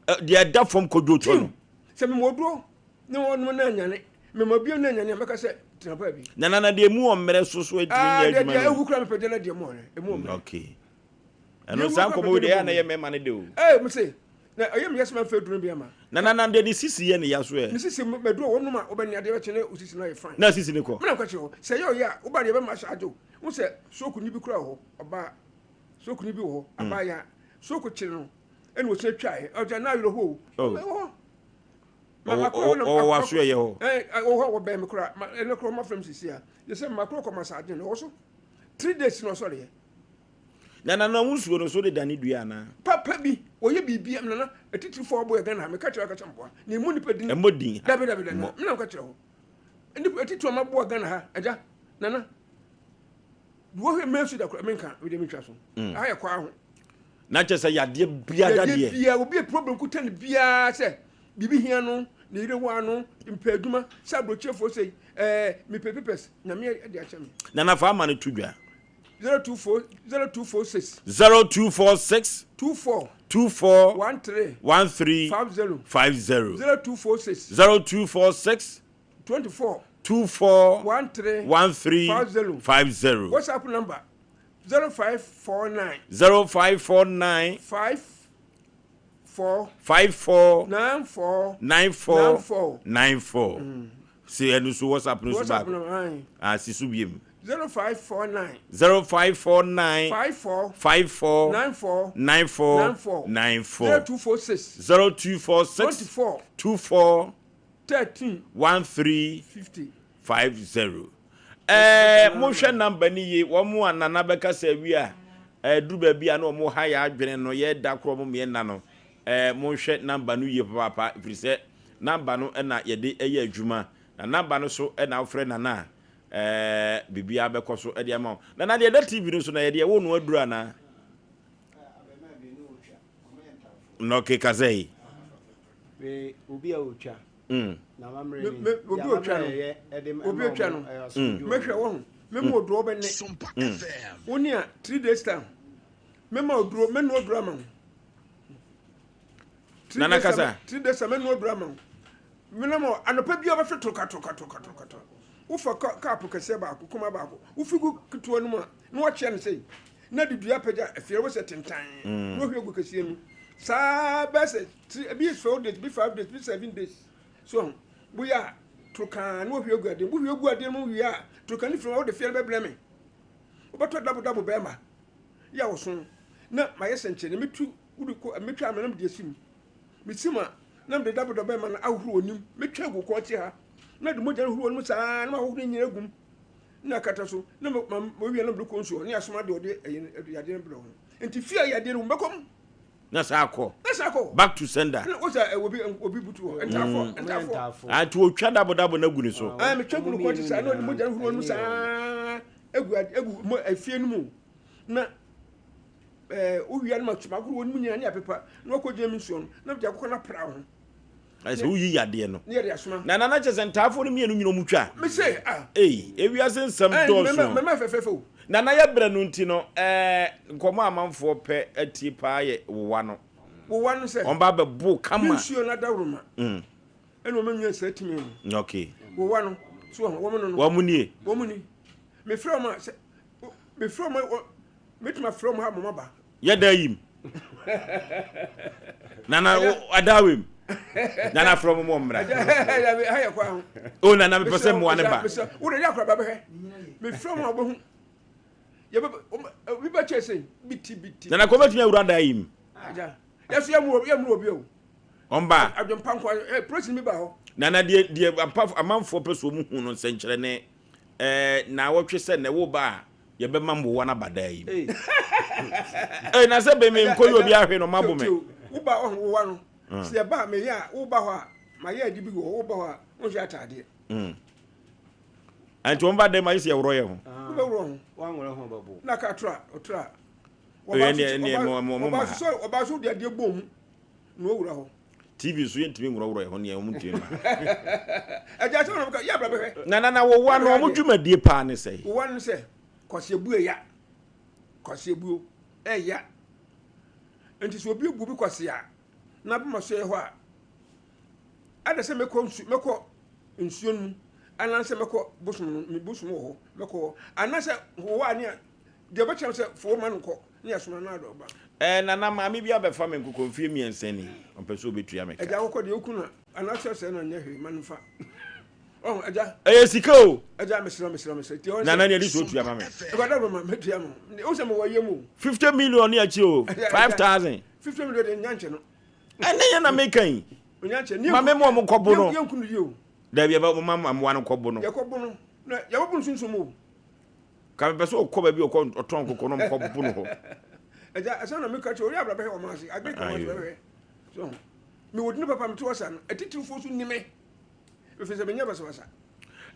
Deɛ ɛda fam kodwo tɔ no. Sɛ mema oduro ne wɔn nom na anyane mema bio na anyane a mɛka sɛ tena paa bi. Na nana deɛ emu wɔ mmerɛ so so atumi nyɛ adwuma no. Deɛ ewu kura mepɛ deɛ na deɛ mu wɔ emu wɔ mmerɛ. Okay. Ɛno saa nkɔmɔ wei deɛ ɛyɛ na ɛyɛ mmarima no de o. Ee mo se na ɛyɛ mi yɛ sɛ ma fɛ duro bi ama. Na na na deɛ ne sisi yɛ ne ya so ɛ. Ne sisi mɛ duro wɔn nom a wɔbɛ ne adeɛ bɛkyɛ ne osisi no ayɛ fine. Na sisi ne kɔ. Mena nkɔ kyerɛ hɔ sɛ ɛyɛ ɔyɛ a woba deɛ bɛ ma ahyɛ agye o wo sɛ soku ni bi kura wɔ hɔ ɔbaa soku ni bi wɔ hɔ abaa ya soku kyerɛ no ɛna osia twa yɛ ɔgya na ayerɛ hɔ o ɛwɔ hɔ. Ɔwɔ waso ɛyɛ hɔ. Ɛɛ wɔ hɔ wɔ bɛn mi kura ɛna kura ɔma fɛm sisi a yɛ sɛ mma kura kɔ masaagye no wɔ so 3 days na ɔsɔre yɛ. Na nana wo nsuo no so de dane dua anaa? Papa bi wɔyɛ biribi a nana atitirifoɔ abɔ yɛ Ghana ha meka kyerɛ akasa mboa na emu nipa din. Ɛmmɔ din. Dabi dabi dabi nana mena meka kyerɛ hɔ nipa atitirifoɔ ma boa Ghana ha agya nana wɔhwɛ mɛnsu da kora menka mede mentwa so aha yɛ kwaa ho. Na kyerɛ sɛ yadeɛ biara deɛ. Yadeɛ biara obi a problem kuta no biara sɛ biribi hia no ne yere waa no mpɛ adwuma sɛ aburokyerefoɔ sɛ ɛɛ mepɛ papers Nyame de akyɛ me. Nana fa ama no to dwa. 024 0246. 0246. 24. 24. 13. 13. 50. 50. 0246. 0246. 24. 24. 13. 13. 50. 50. WhatsApp number 0549. 0549. 5 4. 54. 94. 94. 94. 94. Si ɛno so WhatsApp no so WhatsApp baako. number ayi. Ah, si so biem. 0549. 0549. 54. 54. 94. 94. 94. 94. 0246. 0246. 24. 24. 13. 13. 50. 50. Ɛɛ monhwɛ number no yie wɔn a nana bɛka sɛ awie a ɛduru baabi a na wɔn ha yɛ adwene no yɛ da korɔ wɔn mmiɛ nna no ɛɛ monhwɛ number no yie papaapa ɛfiri sɛ number no na yɛde yɛ adwuma na number no so na wofrɛ nana a ɛɛ biribiara bɛkɔ so de ama wo nana deɛ ɛda tv no so na yɛde ɛwɔ no aduru anaa na ɔke kasa yi. Wei obi a otwa. Mm. Na amammerɛ ni. Me, obi Deɛ otwa no. amammerɛ yɛ ɛde ma Obi otwa wɔn, no. ɛyɛ asomdwoe wɔ Mɛhwɛ mu. wɔ ho. Mɛma oduro bɛne. Wo ne a 3 days time. Mɛma oduro, mɛnu oduro ama wo. Three Nana days kasa. time- 3 days time mɛnu oduro ama wo. Mɛnam wɔ anɔpa bi a wɔbɛhwɛ toroka toroka toroka toroka toroka. Wofa kaapo kɛseɛ baako, kuma baako. Wofi gu ketewa no mu a, na wakyea no sei. Na de dua apagya afie wɔ sɛ tentan. Na wahwie gu kɛseɛ no mu. Saa bɛyɛ sɛ three, ebi 4 days, bi 5 days, bi 7 days. So woyɛ a torokaa na wahwie gu adeɛ mu. Wohwie gu adeɛ no mu wie a, toroka no firi mu a wode fie no bɛbrɛ me. Wobɛtɔ dabo dabo bɛrima yɛ a wɔso na mayɛ sɛnkyerɛnne metu wode kɔ metwa ama na mede asi mu. Mesi mu a na mede dabo dabo bɛrima no ahohoro wɔ nim. Metwa agu kɔn akyi ha na de mogya no horo wɔ nim saa na mahohoro ne nyinaa agu mu na akata so na ma ma mawie na mede kɔ nsuo ne asoma deɛ ɔde ɛyi no ɛde yadeɛ no brɛ ho. Nti fie a yadeɛ no wɔ mu bɛkɔ mu na saa akɔ na saa kɔ. Back to sender. Na wosa ɛ obi obi butu hɔ ntaafoɔ Wɔyɛ ntaafoɔ. ntaafo. Ati otwa dabo dabo na gu ne so. Ah, metwa gu no kɔn akyi saa na ɔde mogya no horo wɔ nim saa egu ade egu mo efie no mu na wowia no ma mahoro wɔ no mu nyinaa ne apepa na wakɔgyina me nsuo no na mede akokɔ no apra wo ho. Ayɛ sɛ woyi yadeɛ no. Ne yɛde asoma. Na nana kyɛ sɛ ntaafoɔ no mmienu nyina ɔmu twa. Mese ah. Ei, ewiase nsɛm dɔɔso. Mɛma fɛfɛɛfɛ o. Nana yɛ brɛ no nti no, nkɔmmɔ a amanfoɔ pɛ atie paa yɛ wowa no. Wowa no sɛ. Wɔn ba bɛbo kama. Me nsuo no adaworoma. Ɛna wɔn nwa saa tumi no. Wowa no so wɔn wɔn no no. Wɔn nie. Wɔn ni. Mefrɛ wɔn a sɛ mefrɛ wɔn metuma frɛ wɔn ha mɔmɔ ba. Yɛ da yim. Nana adawem. Nana frɛ wɔn mɔ mmra. Ɛyɛ ha yɛ kwan ho. O nana mepɛ sɛ mmoa ne ba. Wo de yɛ akora ba bɛhwɛ. Mefrɛ wɔn a wɔbɛhu. Yɛbɛ obi bɛkyɛ sɛ biti biti. Nana kɔ bɛtumi awura da yim. Agya yɛso yɛ mu yɛ mu obi o. Ɔmba. Adwempa nko ɛ polisi mi ba hɔ. Nana deɛ deɛ ampa amanfoɔ pɛ so wɔn hu no nsɛnkyerɛnne na awɔtwe sɛ na ɛwɔ ba a yɛbɛma mmoa no aba daa yi. Ee na sɛ bɛmi nkɔ yi obi ahwe no mabo me. Woba ɔho wowa no sɛ yɛba a meyɛ a woba hɔ a mayɛ adi bi wɔ hɔ woba hɔ a wonhyɛ ataadeɛ. Nti wɔn ba dɛm ayɛ sɛ yɛworɔ yɛ ho. Wobɛworɔ ho. Wanworɔ ho bɛbo. Na ka tora ɔtora. Ɔba so de adeɛ bɔ mu na ɔwura hɔ. TV so yɛntumi nworɔworɔ yɛ ho neɛ wɔn ntumi ma. Ɛgya sɛ wɔn yɛ abira bɛhwɛ. Na na na wɔwa no wɔn dwumadie paa ne sɛ. Wɔwa no sɛ kwasiabu ɛya kwasiabuo ɛya nti sɛ obi bu bi kwasia na bɛma so yɛ hɔ a ada sɛ mɛkɔ nsu mɛkɔ nsuo no mu anaasɛ mɛkɔ bosom no me bosom wɔ hɔ mɛkɔ hɔ anaasɛ wɔwa ne a deɛ ɔbɛkyerɛ sɛ fo ma no nkɔ ne asoma no adɔ ba. Ɛɛ nana maame bi abɛfa me nkokɔ mfie 3 ni ɔmpɛ sɛ obetua me ka. Agya akokɔ deɛ oku na anaasɛ ɔsɛe no nyɛ hwee ma no mfa ɔho agya. Ɛyɛ sika o. Agya mesrɛ mesrɛ mesrɛ tie ɔnsɛ. Nana nea ɛde so otua ma me. Ɛkɔ dɛ ma metua ma wo sɛ mewɔ yam o. 50 million ne akyi o 5,000. 50 million de nya nkyɛ no. Ɛne yɛ na meka yi. Nya nkyɛ. Ma me mo ɔmo kɔbo no. Yɛnku no yie o. Dabi ɛbɛ mo ma mmoa no kɔbo no. Yɛkɔbo no na yɛbɛbo no sunsum o. Ka mepɛ sɛ ɔkɔ baabi ɔkɔ ɔtɔn nkokɔ no ɔmkɔbo no hɔ. Agya ɛsɛ na meka kyerɛ ɔyɛ abra bɛhwɛ wɔn ase agbe ka wɔn ase bɛhwɛ. So mewɔ dini papa mete hɔ sa no atitirifoɔ so ni me ɛfiri sɛ menyɛ basabasa.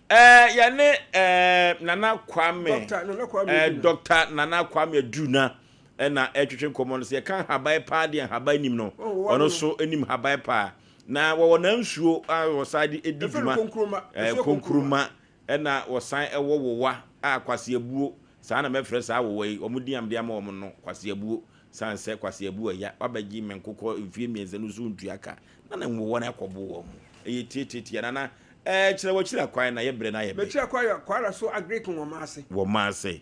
Yɛne Nana Kwame Dr. Nana Kwame Aduna. Dr. Nana Kwame Aduna ɛna ɛtwetwe nkɔmmɔ no sɛ yɛka nhaban paa deɛ nhaban nim no Oh, ɔno so nim haban paa na wɔwɔ nansuo a wɔsan de di Yɛfrɛ no dwuma konkuroma. Nsuo konkuroma ɛna wɔsan ɛwɔ wowa a kwaseabuo saa na mɛfrɛ saa wowa yi wɔn di amde ama wɔn no kwaseabuo san sɛ kwaseabuo ɛya wabɛgye mɛ nkokɔ mfie 3 no so ntua ka na na nwowa no akɔbo wɔn mu ɛyɛ tietietie nana kyerɛ wɔkyerɛ akwan na yɛbrɛ na yɛbɛ Bɛkyerɛ kwa yɛ kwara so agric wɔ ma ase. Wɔ ma ase.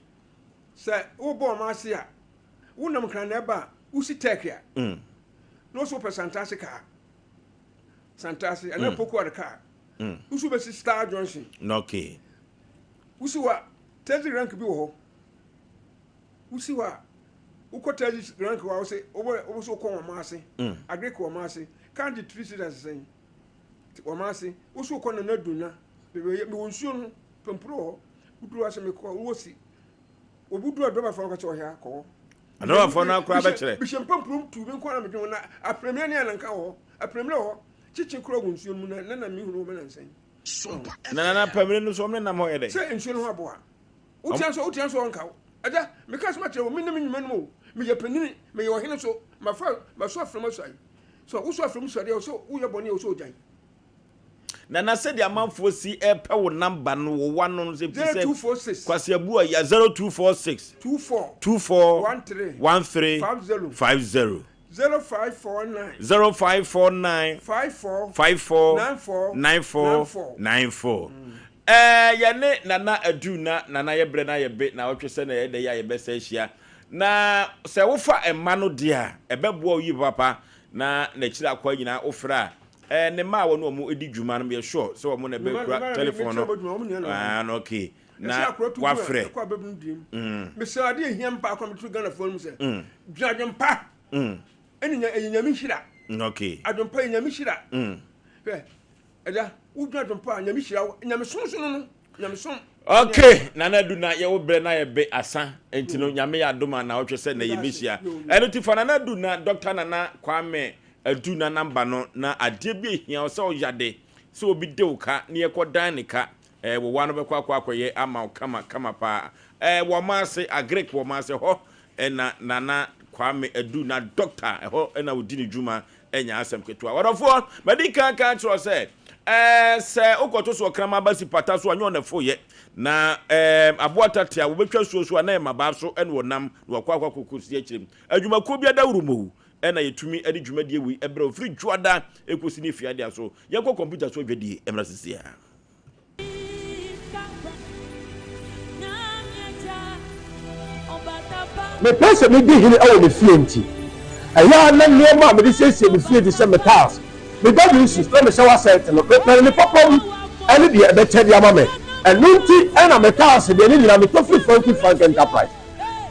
Sɛ wobɔ ɔma ase a wonam kran na ɛba a wosi tɛk a na wɔsɛ wopɛ Santase kaa Santase anaa Pokuare kaa wosi wobɛsi Star Junction. Wosi hɔ a. Taxi rank bi wɔ hɔ. Wosi hɔ a, wokɔ taxi rank hɔ a, wose wobɛ wose wokɔ wɔn ase. Mm. Agric wɔn ase. Kaa gye three cedis sɛn? Wɔn ase. Wose wokɔ Nana Duna. Mewɔ nsuo no ho. Pampuro wɔ hɔ. Woduru hɔ a sɛ mekɔ wosi. Obi duru a drɔbafoɔ no ka kyerɛ ɔhɛ akɔ hɔ. Adrɔbafoɔ no akora bɛkyerɛ. Mehyɛ mpampurom tu me nko ara medwen ho na aprɛmire ne ananka wɔ hɔ. Aprɛmire wɔ hɔ. Kyekye kora wɔ nsuo no mu na na na mehunu wɔ me nansa yi. Na nana pamire no so ɔmo ne nam hɔ yɛ dɛ. Sɛ nsuo no ho aboa. Wotia nso wotia nso ɔnka wo. Agya, meka asɛm akyerɛ wo, me ne me nnwuma no mu o. Meyɛ panini, meyɛ ɔhene nso. Mafa maso afrɛ mu asuae. So woso afrɛ mu suadeɛ, sɛ woyɛ bɔne a, wo sɛ ogyae. Nana sɛdeɛ amanfoɔ si ɛpɛ wo number no wo wa no sɛ fi sɛ Kwasi Abua ya 0246 24 24 13 13 50 50 0549 0549 54 54 94 94 94 Ɛɛ yɛne Nana Adu na Nana yɛbrɛ na yɛbe na ɔtwe sɛ na ɛyɛ dɛ yi a yɛbɛsa ahyia na sɛ wofa mma no deɛ a ɛbɛboa wo yie papa na n'akyiri akoa nyinaa wofrɛ a Ɛɛ ne mma a wɔne wɔn di dwuma no meyɛ sure sɛ wɔn na ɛbɛkura telephone no. Ah, no okay. Na wafrɛ. Mesrɛ adeɛ ehia me baako a meto Ghanafoɔ no mu sɛ dwene adwempa. Ɛne ɛyɛ nyame hyira. Okay. Adwempa yɛ nyame hyira. Hwɛ, ɛda wodwene adwempa a nyame hyira wo. Nyamesom so no no. Nyamesom. Okay, Nana Adu na yɛwo brɛ na yɛbe asa nti no nyame yɛ adom a na ɔtwe sɛ na yɛbɛhyia. Ɛno ti fa Nana Adu na Dr. Nana Kwame Adu na namba no na adeɛ bi ehia wo sɛ ɔyade sɛ obi de wo ka na yɛkɔ dan ne ka ɛɛ wo wa no bɛkɔ akɔ akɔyɛ ama wo kama kama paa ɛɛ wɔ ɔmo ase agric wɔ ɔmo ase hɔ ɛna Nana Kwame Adu na doctor ɛhɔ ɛna odi ne dwuma ɛnya asɛm ketewa ɔdɔfoɔ madi kan kan kyerɛ sɛ ɛɛ sɛ wokɔto so ɔkraman ba si pata so a nyɛ ɔnɛfo yɛ na ɛɛ aboa tate a wɔbɛtwa suo so a na ɛmabaa so ɛna ɔnam na wakɔ akɔ akɔkɔ si akyire adwumakuo bi adaworo mu na yɛtumi de dwumadie wei brɛ wo firi Dwoada ɛkɔsi ne Fiadea so. Yɛnkɔ kɔmputa so adwadie mmra sisi a. Mepɛ sɛ midi hene wɔ me fie nti, ɛyɛ a na nneɛma a mede siesie me fie te sɛ me tiles, me WCs, na me shower set no, mepɛ no ne papa mu ne deɛ ɛbɛkyɛ de ama me. Ɛno nti na me tiles deɛ ne nyinaa metɔ firi Frankie Frank Enterprise.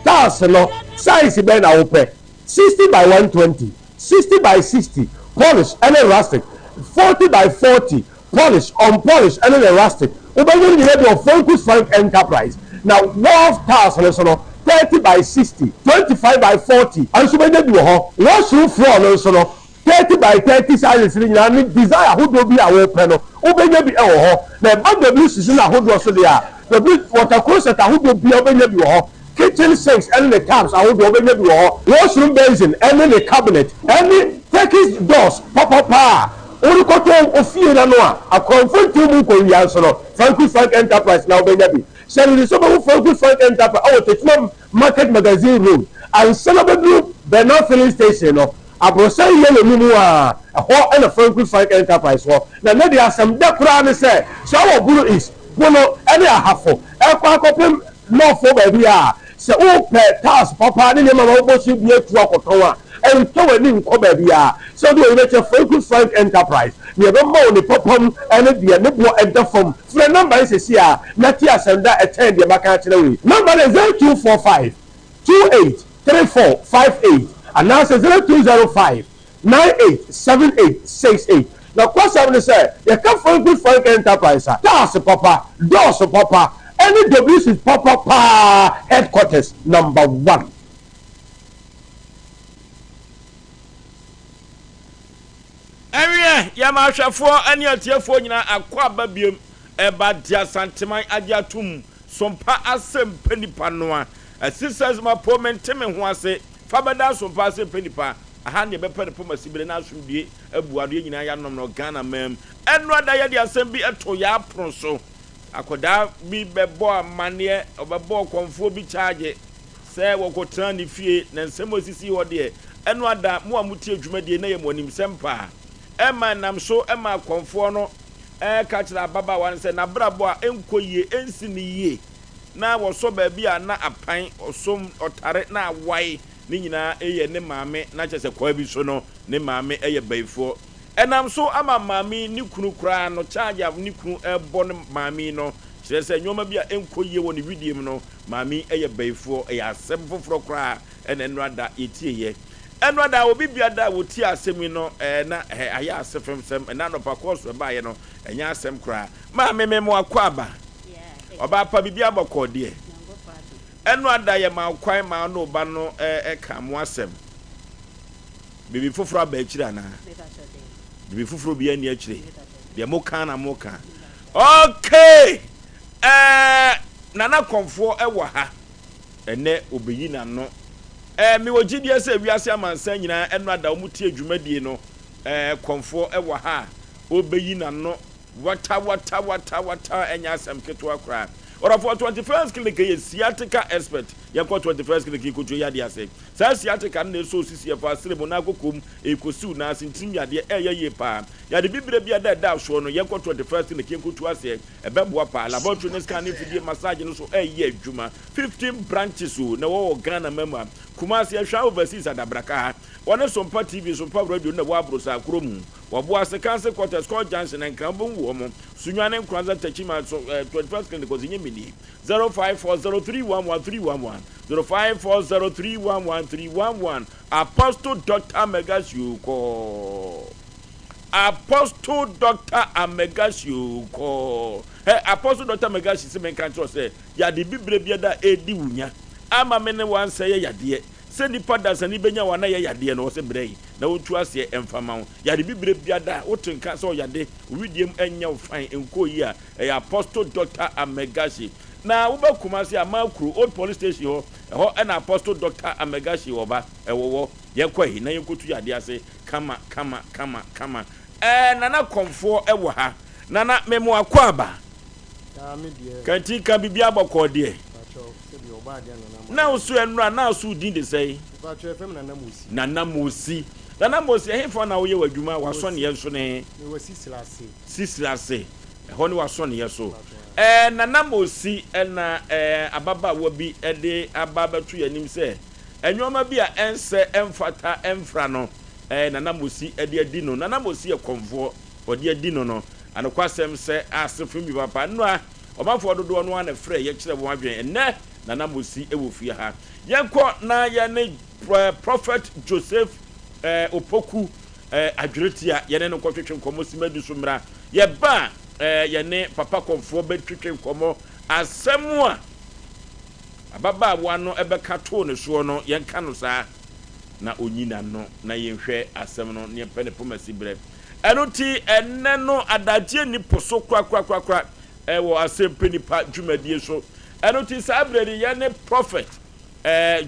Tiles no, size bɛn na wopɛ? 60 by 120, 60 by 60, polish ne rustic, 40 by 40, polish, unpolish ne ne rustic. Wobɛnya ne nyinaa bi wɔ Frankus Frank Enterprise. Na wall tiles no nso no, 30 by 60, 25 by 40 nso wobɛnya bi wɔ hɔ. Washroom floor no nso no, 30 by 30 sizes no nyinaa ne design ahodoɔ bi a wopɛ no, wobɛnya bi wɔ hɔ. Na ɛba WC so no ahodoɔ so deɛ a, W water closet ahodoɔ biara wobɛnya bi wɔ hɔ. Kitchen sinks ne ne taps ahodoɔ wobɛnya bi wɔ hɔ. Washroom basin ne ne cabinet ne Turkish doors papapa a worekɔtɔ wo fie no ano a akorɔmfo ntew mu nkɔwia nso no, Franku Frank Enterprise na wobɛnya bi. Hyɛ no nso wobɛhu Franku Frank Enterprise wɔ Techiman Market Magazine Road ansa na wobɛduru Bernard Filling Station no, aborosan yellow no mu a, ɛhɔ na Franku Frank Enterprise wɔ. Na nnɛ deɛ asɛm dɛ koraa ne sɛ, sɛ wowɔ Bono East, Bono ne Ahafo rekɔ akɔpem Nɔɔfoɔ baabi a, sɛ wopɛ tiles papa ne nneɛma ma wobɔ so bi atu akɔtɔn a, ntɔ w'ani nkɔ baabiara. Sɛ wode w'ani bɛkyerɛ Franku Frank Enterprise, nea ɛbɛma wo ne papa mu ne deɛ ne boɔ da fam. Frɛ nɔmba yi seesei ara na te asɛm da a ɛkyɛn deɛ maka akyerɛ wo yi. Nɔmba no yɛ 0245 28 34 58 anaasɛ 0205 987868. Nokwasɛm ne sɛ, yɛka Franklin Frank Enterprise a, tiles papa, doors papa, ɛne WC papa paa headquarters number one. Ɛnneɛ yɛma ahwɛfoɔ ne atiefoɔ nyinaa akwaaba biom ɛba de Asanteman agye atom sompa asɛm pɛ nipa noa Assistance mapo mente me ho ase fa bɛda sompa asɛm pɛ nipa Aha ne yɛbɛpɛ no poma sibire na asomdue abu ano yɛn nyinaa yɛanom no Ghana man mu. Ɛno ada yɛde asɛm bi to yɛn apono so. Akwadaa bi bɛbɔɔ amanneɛ, ɔbɛbɔɔ kɔmfoɔ bi kyaagye sɛ wɔkɔtenaa ne fie na nsɛm a ɛsisii hɔ deɛ, ɛno ada mo a motie dwumadie na ɛyɛ mo animsɛm paa. Ɛma ɛnam so maa kɔmfoɔ no ka kyerɛɛ ababaawa no sɛ n'abrabɔ a ɛnkɔ yie, ɛnsi no yie na wɔsɔ baabi a na apan, ɔsom, ɔtare na awae. Ne nyinaa yɛ ne maame na kyerɛ sɛ kwan bi so no ne maame yɛ bayifoɔ. Ɛnam so ama maame yi ne kunu koraa no charge a ne kunu rebɔ ne maame yi no kyerɛ. Kyerɛ sɛ nnoɔma bi a ɛnkɔ yie wɔ ne wedeɛ mu no, maame yi yɛ bayifoɔ. Ɛyɛ asɛm foforɔ koraa na ɛnora da yɛtieeɛ. Ɛnora da obi bia da a wɔtie asɛm yi no na ayɛ asefemsɛm. Ɛnɛ anɔpa kɔɔso ɛbaeɛ no, ɛnyɛ asɛm koraa. Maame me mo akwaaba. Ɔbaa pa biribiara bɔkɔɔ deɛ. Ɛnora da yɛmaa wo kwan maa wo ne wo ba no kaa mo asɛm. Biribi foforɔ aba akyire anaa? Biribi foforɔ biara nni akyire. Deɛ moka na moka. Okay! Ɛɛ, Nana Kɔmfoɔ wɔ ha. Ɛnnɛ ɔbɛyi n'ano. Ɛɛ, mewɔ gyidie sɛ wiase amansan nyinaa ɛnora da wɔtie dwumadie no. Ɛɛ, Kɔmfoɔ wɔ ha a ɔbɛyi n'ano. Wata wata wata wata ɛnyɛ asɛm ketewa koraa. Ɔdɔfoɔ 21st Clinic yɛ sciatica expert. Yɛnkɔ 21st Clinic yɛkɔtua yadeɛ ase. Saa sciatica no na ɛsɔ osisi, ɛfa asrɛ mu, nan koko mu, ɛkɔsiw nan ase, ntirim yadeɛ, ɛyɛ yie paa. Yade bibire bi a ɛda ɛda soɔ no, yɛnkɔ 21st Clinic yɛnkɔtu aseɛ. Ɛbɛboa paa. Laboratory ne scan ne mfidie massage no nso ɛyɛ adwuma. 15 branches o na ɛwɔ wɔ Ghana man mu ha. Kumasi, Ahwea Overseas Adabraka ha. Wɔne Sompa TV, Sompa Radio no na ɛwɔ Abrosaa kuro mu. Wɔboa Sekanse Quarters, Court Junction, Nkran wobɛhu wɔn. Sunyani, Nkoranza, Techiman, so eh, 21st Clinic ɔdze nyɛ mini. 0540311311, 0540311311, Apostle Doctor Megasio kɔ. Apostle Doctor Amegasio kɔ. Hɛ, Apostle Doctor Megashi se menka nkyerɛ wo sɛ, yade bibire biada a ɛredi wo nya ama me ne wo ansɛeɛ yadeɛ. Sɛ nipa dasani bɛnya wo a na ɛyɛ yadeɛ no, ɔse brɛ yi na ɔntu aseɛ mfa ma wo. Yade bibire biada a wote nka sɛ ɔyade, wo wedeɛ mu ɛnyɛ wo fine, ɛnkɔɔ yie a, ɛyɛ Apostle Doctor Amegashi. Na woba Kumasi a, Makuro, Old Police Station hɔ, ɛhɔ na Apostle Doctor Amegashi wɔ ba, ɛwɔ wɔ. Yɛnkɔ he na yɛnkɔtu yadeɛ ase kama kama kama kama. Ɛɛ Nana Kɔmfoɔ wɔ ha. Nana, me mo akwaaba. Kanti ka biribiara bɔkɔɔ deɛ. Na wo so ɛnora na so wo din de sɛn? Nana Mosi. Nana Mosi, ɛhefa na woyɛ w'adwuma, w'asɔneɛ nso ne he? Sisire ase. Ɛhɔ ne w'asɔneɛ so. Ɛɛ Nana Mosi, ɛna ɛɛ ababaawa bi de aba abɛto yɛn anim sɛ nnoɔma bi a ɛnsɛ, ɛmfata, ɛmfra no, ɛɛ Nana Mosi de adi no. Nana Mosi yɛ kɔmfoɔ. Ɔde adi no no, anokwasɛm sɛ asefem bi papa. Nnora, ɔmanfoɔ dodoɔ no ara na ɛfrɛ yɛ kyerɛ wɔn adwene. Ɛnnɛ, Nana Mosi wɔ fie ha. Yɛnkɔ na yɛne Prophet Joseph Opoku Adweretia, yɛne no nkɔtwetwe nkɔmmɔ simma du so mmra. Yɛba a, yɛne Papa Kɔmfoɔ bɛtwetwe nkɔmmɔ. Asɛm a ababaawa no bɛka too ne soɔ no, yɛnka no saa na ɔnyi n'ano na yɛnhwɛ asɛm no na yɛmpɛ ne poma siberɛ. Ɛno nti, ɛnnɛ no, adagyeɛ nni po so korakorakorakora wɔ Asɛmpɛ Nipa dwumadie so. Ɛno nti, saa berɛ yi, yɛne Prɔfɛt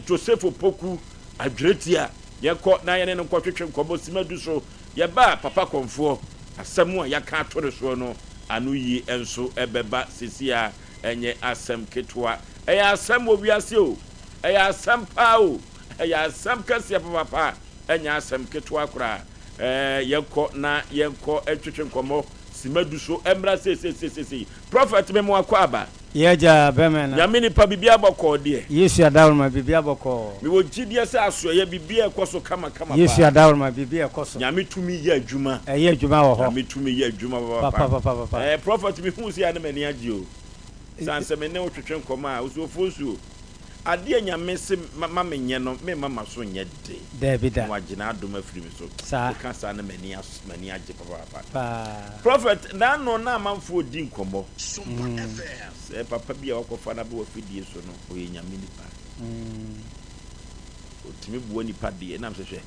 Joseph Opoku Adweretia, yɛnkɔ na yɛne no nkɔtwetwe nkɔmmɔ simma du so. Yɛba a, Papa Kɔmfoɔ, asɛm a yɛaka ato ne soɔ no, ano yie nso bɛba seesei ara, ɛnyɛ asɛm ketewa. Ɛyɛ asɛm wɔ wiase o, ɛyɛ asɛm paa o, ɛyɛ asɛm kɛseɛ papaapa, ɛnyɛ asɛm ketewa koraa. Ɛɛ yɛnkɔ na yɛnkɔ ntwetwe nkɔmmɔ sima du so mmra seiseiseisei. Prophet me mo akɔ aba. Yɛ agya bɛmɛ na. Nyame nipa biribiara bɔkɔɔ deɛ. Yesu adaworoma biribiara bɔkɔɔ. Mewɔ gyidie sɛ asoɛeɛ biribiara ɛkɔ so kama kama paa. Yesu adaworoma biribiara ɛkɔ so. Nyame tumi yɛ adwuma. Ɛyɛ adwuma wɔ hɔ. Nyame tumi yɛ adwuma papapa. Papapapapa. Ɛɛ prophet me hu sei a na m'ani agye o. Sane sɛ me ne wo twetwe nkɔmmɔ a, osuofoɔ nsuo. Adeɛ a Nyame se ma me nyɛ no, me mma m'aso nyɛ den. Daabi da. Na wagye n'adom afiri me so. Saa. Woka saa na m'ani as, m'ani agye papaapa. Paa. Prophet, n'ano na amanfoɔ redi nkɔmmɔ. Sɛ papa bi a wakɔfa no aba w'afidie so no, ɔyɛ Nyame nipa. Ɔtumi boa nipa deɛ, ɛnam sɛ hwɛ,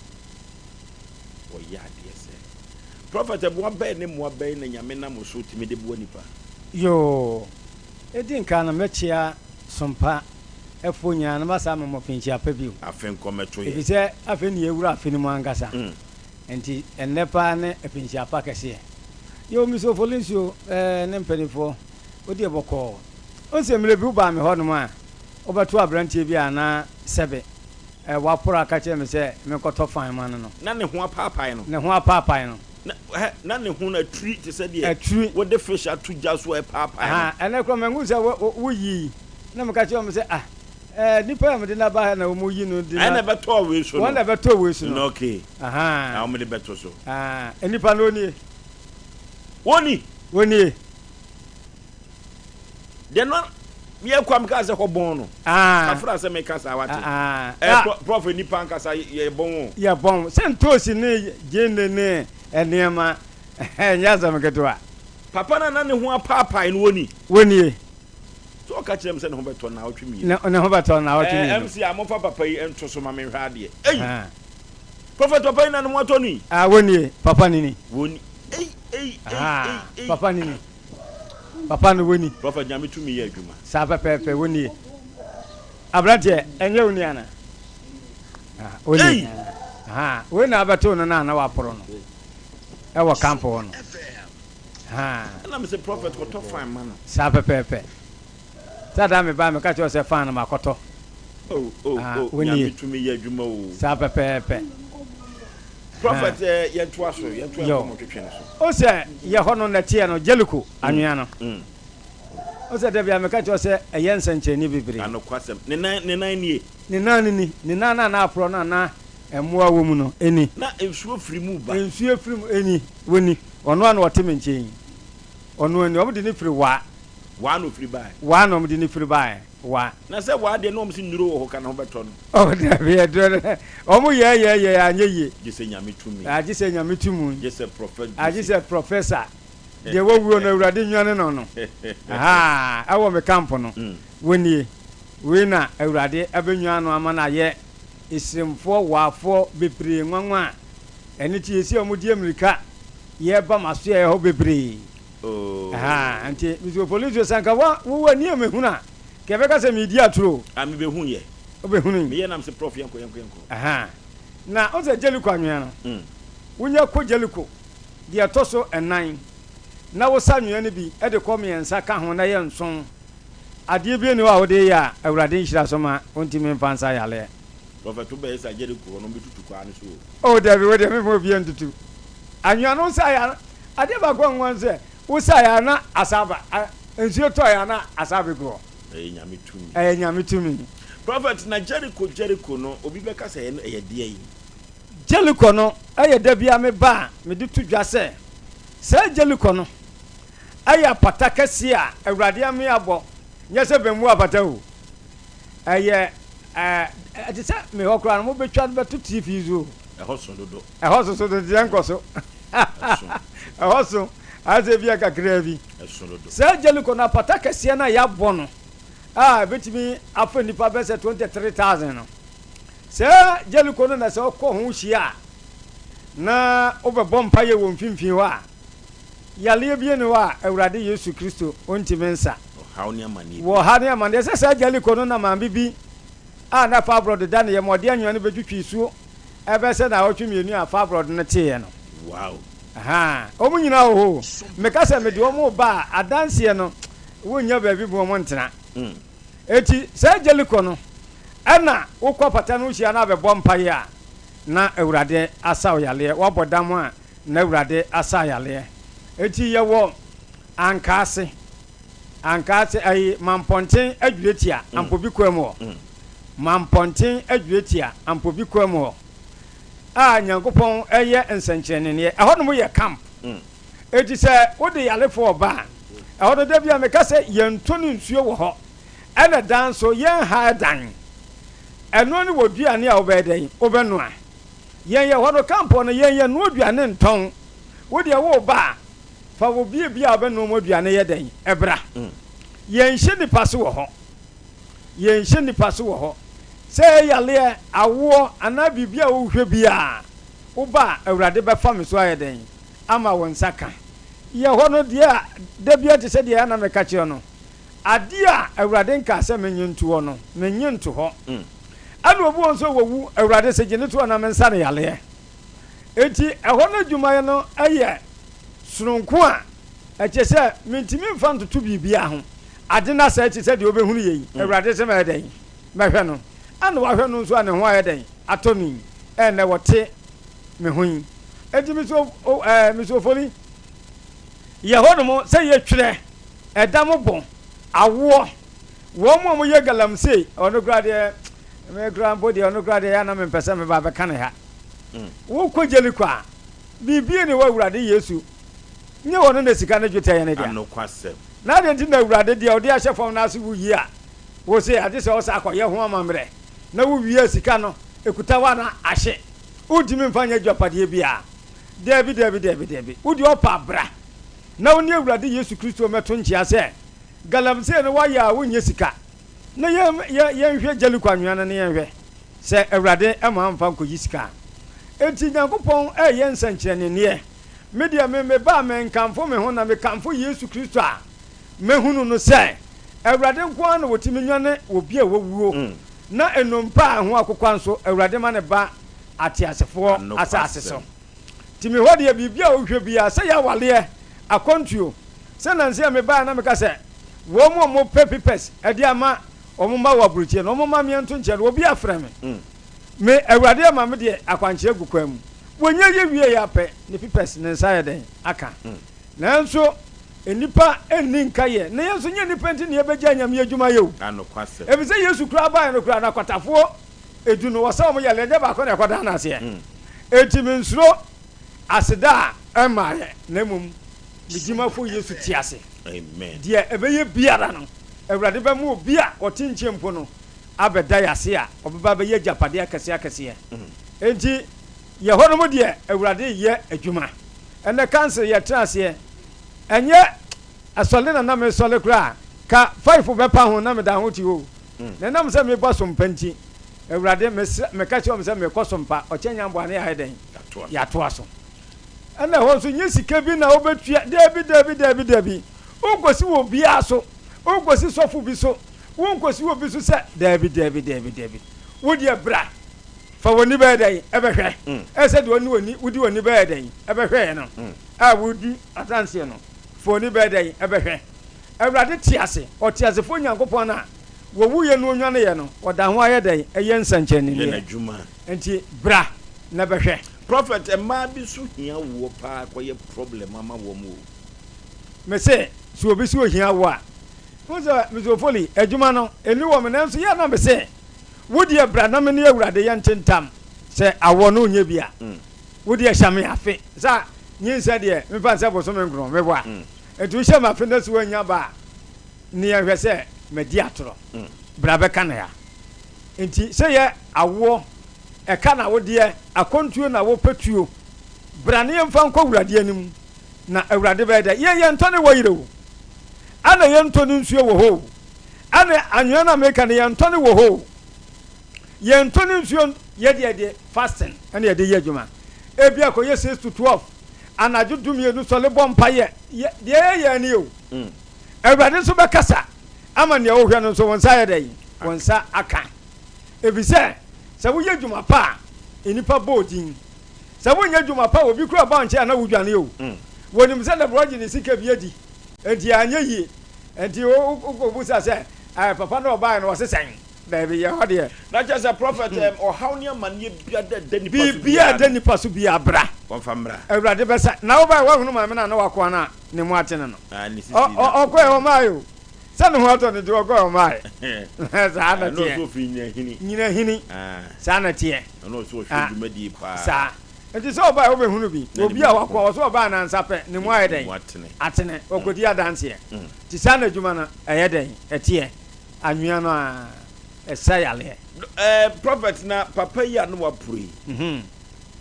ɔyɛ adeɛ sɛ. Prophet, mmoa bɛn ne mmoa bɛn na Nyame nam wo so tumi de boa nipa? Yoo. Edi nkan no, mɛkyea Sompa foɔ nyinaa na masa ama mo afinhyia pa bio. Afe nkɔmmɛto yɛ. Efisɛ afei na yɛawura afe no mu ankasa. Enti ɛnnɛ paa ne afinhyia pa kɛseɛ. Yoo, Mister Ofolinsuo ne mpaninfoɔ, wo deɛ bɔkɔɔ. Wohu sɛ mmerɛ bi wobaa me hɔnom a, wobɛto aberanteɛ bi a na sɛbe waporo aka kyerɛ me sɛ menkɔtɔ fan ma no no. Na ne ho apaapae no. Ne ho apaapae no. Na, hɛ, na ne ho no aturi te sɛ deɛ Aturi. wode fish ato gya so a ɛpaapae no. Aha, ɛnnɛ koraa manhu sɛ wo, wo, woyii. Na meka kyerɛɛ wɔn sɛ, Ah, ɛɛ, nnipa yi a mede no aba ha na wɔyi no de Ɛna no. ɛbɛtɔɔ wei so no. Wɔn na ɛbɛtɔɔ wei so no. No, okay. Aha. Na wɔde bɛto so. Ah, nnipa no wɔnie. Wɔni. Wɔnie. Deɛ no yɛ kwa meka sɛ hɔ bɔn no. Ah. Kafra sɛ meka saa wate. Ah. Eh, prof nipa ankasa yɛ bɔn o. Yɛ bɔn. Sɛ ntoosi ne gyeene ne nneɛma ɛnyɛ asɛm ketewa. Papa no a na ne ho apaapae no wɔni. Wɔnie. So ɔka kyerɛ me sɛ ne ho bɛtɔ naawɔtwe mmienu. Ne ho bɛtɔ naawɔtwe mmienu. Eh, MC a momfa papa yi nto so ma menhwɛ adeɛ. Ei! Prophet papa yi na ne ho atɔ no yi. Ah, wɔnie. Papa no ni. Wɔni. Ei, ei, ei, ei, ei. Papa no ni. Papa no wɔni. Prophet Nyame tumi yɛ adwuma. Saa pɛpɛɛpɛ wɔnie. Aberanteɛ, ɛnyɛ wo ni ana? Ah, wɔni. Ei! Ah, wei na abɛto no na na waporo no. Ɛwɔ camp hɔ no. Haa. Ɛna me se prophet kɔtɔ fan ma no. Saa pɛpɛɛpɛ. Sɛ da me ba me ka kyerɛ sɛ fan no ma kɔtɔ. Oh oh oh Nyame tumi yɛ adwuma o. Saa pɛpɛɛpɛ. Prophet eh, yɛn to aso, yɛn to ɛnkɔmɔ twetwe no so. O sɛ yɛ hɔ no nɛteɛ no Jericho anwea no. O sɛ dabi a me ka kyerɛ sɛ ɛyɛ nsɛnkyerɛnne bebree. Anokwasɛm. Ne nan ne nan nie. Ne nan no ni. Ne nan no a na aporɔ no a na mmoa wɔ mu no ni. Na nsuo firi mu ba. Nsuo firi mu ni. Wɔni. Ɔno a na ɔte me nkyɛn yi. Ɔno ani. Wɔde no firi Wa. Wa na ɔfiri baeɛ. Wa na wɔde no firi baeɛ. Wa. Na sɛ Wa deɛ na wɔn se nnuro wɔ hɔ ka ne ho bɛtɔ no. Oh dabi aduro no wɔn yɛɛ yɛɛ yɛɛ anyɛ yie. Gye sɛ Nyame tumi. Ah gye sɛ Nyame tumi. Gye sɛ Prɔfɛt Ah gye sɛ Prɔfɛsa. Deɛ wawuo no Awurade nwane no no. Ahaa ɛwɔ me camp no. Wɔnie. Wei na Awurade abɛnwan no ama no ayɛ Esremfoɔ Waafoɔ bebree nwanwa a ɛno nti yɛsi a wɔdi amirika yɛba m'asoɛeɛ hɔ bebree. Ahaa, nti Mr. Ofolisuo sɛ anka wa wo w'ani a mehunu a, nka yɛbɛka sɛ meredi atoro o. Ah, mebɛhu yɛ. Wobɛhunu yi. Meyɛ nam sɛ Prof yɛnkɔ yɛnkɔ yɛnkɔ. Ahaa, na wohu sɛ Jericho anwea no, wonya kɔ Jericho deɛ ɛtɔ so nnan na wosa anwea no bi de kɔ mmiɛnsa ka ho na ɛyɛ nson. Adeɛ biara nni hɔ a wode reyɛ a Awurade nhyira so ma wontumi mfa nsa yareɛ. Prɔfɛt wo bɛyɛ sɛ Jericho hɔ no wɔbɛtutu kwaa no so o. Oh dabi wo deɛ memma obiara ntutu anwea no wosaeɛ a adeɛ baako a nwa sɛ wosaeɛ a na asa aba nsuo tɔeɛ a na asa abɛgu hɔ. Ɛyɛ Nyame tumi. Ɛyɛ Nyame tumi. Prɔfɛt na Jericho Jericho no obi bɛka sɛ ɛno ɛyɛ deɛn? Jericho no ɛyɛ da biara meba a mede to dwa sɛ saa Jericho no Ɛyɛ apata kɛseɛ a Awurade ame abɔ, nyɛ sɛ bɛmmu apata o. Ɛyɛ ɛɛ ɛte sɛ me hɔ koraa no mobɛtwa no bɛto TV so o. Ɛhɔ so dodo. Ɛhɔ so so dodo yɛnkɔ so. Ɛso. Ɛhɔ so ayɛ sɛ ebia kakraa bi. Ɛso dodo. Saa Jericho no apata kɛseɛ no a yɛabɔ no a ɛbɛtumi afa nnipa bɛyɛ sɛ 23,000 no, saa Jericho no na sɛ wokɔ ho hyia a na wobɛbɔ mpaeɛ wɔ mfimfini hɔ a, Yareɛ bi nni hɔ a Awurade Yesu Kristo ntumi nsa. Ɔhaw ne amaneɛ Wɔ ɔhaw ne amaneɛ. Sɛ saa Jericho no na maame bi a na fibroid da ne yam, ɔde anwea no bɛtwitwii suo ɛbɛyɛ sɛ naawɔtwe mmienu a fibroid no teeɛ no. Wow. Ahaa. Wɔn nyinaa wɔ hɔ o. Meka sɛ mede wɔn reba a, adanseɛ no, wonnya baabi ma wɔn ntena. Enti saa Jericho no, ɛna wokɔ apata no ho hyia na abɛbɔ mpaeɛ a, na Awurade asa wo yareɛ. Woabɔ dam a, Na Awurade asa yareɛ. Enti yɛwɔ Ankaase, Ankaase ayi Mampɔnten Adwiretia Ampobi Kwam hɔ. Mampɔnten Adwiretia Ampobi Kwam hɔ a Nyankopɔn yɛ nsɛnkyerɛnneɛ. Ɛhɔ nom yɛ camp. Enti sɛ wode yarefoɔ reba a, ɛhɔ no da bi a meka sɛ yɛntɔ no nsuo wɔ hɔ. Ɛna dan nso yɛnha dan. Ɛno ne wɔ duane a wobɛyɛ dɛn? Wobɛnoa. Yɛn yɛ hɔ no kampɔ no yɛn yɛ noa aduane ntɔn wo deɛ wo ba a fa wo bie bi a wobɛnoa mu aduane yɛ dɛn bra yɛn nhyɛ nipa so wɔ hɔ yɛn nhyɛ nipa so wɔ hɔ sɛ ɛyɛ yaleɛ awoɔ anaa biribi a wohwɛ biara wo ba a awurade bɛfa me so ayɛ dɛn ama wo nsa ka yɛ hɔ no deɛ a da biara te sɛ deɛ ɛna meka kyerɛ no Adeɛ a Awurade nkaa sɛ mennye nto hɔ no, mennye nto hɔ. Ɛna obi wɔ hɔ nso wawu, Awurade se gye no to hɔ na mensa no yareɛ. Enti ɛhɔ no adwumayɛ no yɛ sononko a ɛkyerɛ sɛ mentumi mfa ntoto biribiara ho. Ade no asɛe te sɛ deɛ wobɛhunu yei, Awurade se mɛyɛ dɛn? Mɛhwɛ no. Ɛna wahwɛ no nso a ne ho ayɛ dɛn? Atɔ no yi. Ɛnnɛ wɔte me ho yi. Enti Mister Ofori, yɛ hɔnom sɛ yɛtwerɛ Ɛda mo bɔ, awoɔ, wɔn a wɔyɛ galamsey, ɔno koraa deɛ, me koraa mpo deɛ, ɔno koraa deɛ, ɛyɛ a na mempɛ sɛ meba abɛka ne ha. Wokɔ Jericho a, biribi nni hɔ, Awurade Yesu, nyɛ ɔno na sika ne dwetɛ yɛ ne dea. Anokwasɛm. Na adɛn nti na Awurade deɛ ɔde ahyɛ fam no ase wo yi a, wo se agye sɛ ɔsan akɔyɛ ho amammerɛ na wo wie a sika no ɛkuta wo a na ahye, wontumi mfa nyɛ adwapadeɛ biara? Daabi, daabi, daabi, daabi. Wo deɛ ɔpa a bra na wo ne Awurade Yesu Kristo mmɛto nkyea sɛ galamsey no woayɛ a wonyɛ sika na yɛn, yɛn, yɛnhwɛ Jeriko anwea no na yɛnhwɛ sɛ Awurade mma mfa nkɔyi sika a. Enti Nyankopɔn reyɛ nsɛnkyerɛnneɛ. Me deɛ me meba a menkamfo me ho na mekamfo Yesu Kristo a mahunu no sɛ Awurade nko ara na ɔtumi nyane obi a wawuo na nnompe a ɛho akokwa nso Awurade ma no ba ateasefoɔ asase so. Nti me hɔ deɛ biribi a wohwɛ biara sɛ yɛ awaleɛ, akwantuo, sɛ nansa yi a mebaeɛ na meka sɛ wɔn a wɔpɛ papers de ama wɔn mma wɔ aburokyire no wɔn mma meɛnto nkyɛn no obi afrɛ me. Me Awurade ama me deɛ akwankyerɛ gu kwan mu. Wɔnya yɛ wie yɛ apɛ ne pipɛs ne nsa ayɛ dɛn aka. Nanso nnipa nni nkayɛ na yɛn nso nyɛ nnipa nti na yɛbɛgyae Nyame adwuma yɛ o. Efisɛ Yesu koraa baeɛ no koraa no akwatafoɔ edu no wɔsa wɔn yareɛ ɛnyɛ baako na ɛkɔdaa no aseɛ. Enti mensuro aseda a ɛmmaeɛ na mmom me dimafo Yesu te ase. Deɛ ɛbɛyɛ biara no Awurade bɛma obi a ɔte nkyɛn mpo no abɛda yɛn ase a ɔbɛba abɛyɛ agyapadeɛ akɛseɛ akɛseɛ. Enti yɛ hɔ nom deɛ Awurade reyɛ adwuma. Ɛnnɛ council yɛtena aseɛ ɛnyɛ asɔle na na mesɔle koraa ka five bɛpa ho na meda ho te hɔ o. Na ɛnam sɛ mebɔ sompa nti Awurade mesrɛ meka kyerɛ wɔn sɛ mekɔ sompa ɔkyɛ nyamboa ne yɛayɛ dɛn yɛatoa so. Ɛna ɛhɔ nso nyɛ sika bi na wobɛtua daabi daabi daabi daabi wonkɔsi wɔ obiara so wonkɔsi sɔfo bi so Wonkɔsi obi so sɛ, Daabi, daabi, daabi, daabi. Wo deɛ bra, fa w'ani bɛyɛ dɛn? Ɛbɛhwɛ. Ɛyɛ sɛ deɛ ɔne w'ani, wode w'ani bɛyɛ dɛn? Ɛbɛhwɛeɛ no, a woredi adanseɛ no, fa w'ani bɛyɛ dɛn? Ɛbɛhwɛ. Awurade te ase, ɔteasefoɔ Nyankopɔn no a wɔwuiɛ na ɔnyaneeɛ no, ɔda ho ara yɛ dɛn? Ɛyɛ Yɛ nsɛnkyerɛnneɛ. n'adwuma. Enti bra na bɛhwɛ. Prophet, mmaa bi nso hia woɔ paa kɔyɛ problem ama wɔn o. Mese, sɛ obi se ohia wo a, Wohu sɛ, Mister Ofoli, adwuma no, ɛnni wɔ me, nanso yɛ a na mese, Wo deɛ bra na me ne Awurade yɛnte ntam, sɛ awɔ no nyɛ bi a, wo deɛ hyɛ me afe. Sɛ nyinsɛn deɛ, memfa nsɛ bosome nkron, meboa. Enti wohyɛ me afe na sɛ woannya ba a, ne yɛnhwɛ sɛ madi atorɔ. Bra bɛka no ha. Enti sɛ yɛ awoɔ, ɛka na wodeɛ, akwantuo na wopɛ tuo, bra na yɛmfa nkɔ Awurade anim, na Awurade bɛyɛ dɛ. Yɛn yɛntɔ ne wɔ yerɛ o. Ɛna yɛntɔ ne nsuo wɔ hɔ o. Ɛna anwea no a meka no yɛntɔ ne wɔ hɔ o. Yɛntɔ ne nsuo yɛde yɛde fasting ɛna yɛde yɛ adwuma. Ebi akɔyɛ 6 to 12 anadwo dumienu sɔle bɔ mpaeɛ yɛ deɛ yɛyɛ ni o. Awurade nso bɛkasa ama nea wohwɛ no nso wo nsa ayɛ dɛn? Wo nsa aka. Efisɛ sɛ woyɛ adwuma pa a nnipa bɔ wo din. Sɛ wonyɛ adwuma pa a obi kura ba wo nkyɛn a na wodwane o. Wɔnim sɛ Deborah gye ne sika bi adi. Enti anyɛ yie. Enti wokɔbisa sɛ, Ɛɛ, papa no a ɔbaeɛ no, ɔse sɛn? Daabi, yɛn hɔ deɛ. Na kyerɛ sɛ, Prɔfɛt, ɛɛm, ɔhaw ne amaneɛ biara da ɛda nipa so Biribiara biara a ɛda no. nipa so biara, bra. Wɔmfa mmra. Awurade bɛsa. Na wobaeɛ, woahunu maame no a na wakoa no a ne mu atene no. Ah, ne sisi Ɔ, na. ɔ, ɔkɔeɛ, ɔmmaeɛ o. Sɛ ne ho atɔ no nti, ɔkɔeɛ, ɔmmaeɛ. Saa na Ɛna ɔsɛ ɛteɛ. ɔfiri Nyinahini. Nyinahini. Ah. Saa na ɛteɛ. Ɛna ɔsɛ ɔhwɛ Ah, dwumadie paa. saa. Enti sɛ ɔbae a wobɛhunu bi. Na ne Obi mu a ako. wakoa, ɔsɛ ɔbaa nansa pɛ, ne mu ayɛ Ne dɛn? mu atene. Atene. Ɔkɔdi adanseɛ. Nti saa na adwuma no ɛyɛ dɛn? Ɛteɛ. Anwea no ara, ɛsa yareɛ. Eh, Prophet, na papa yi a na waporo yi,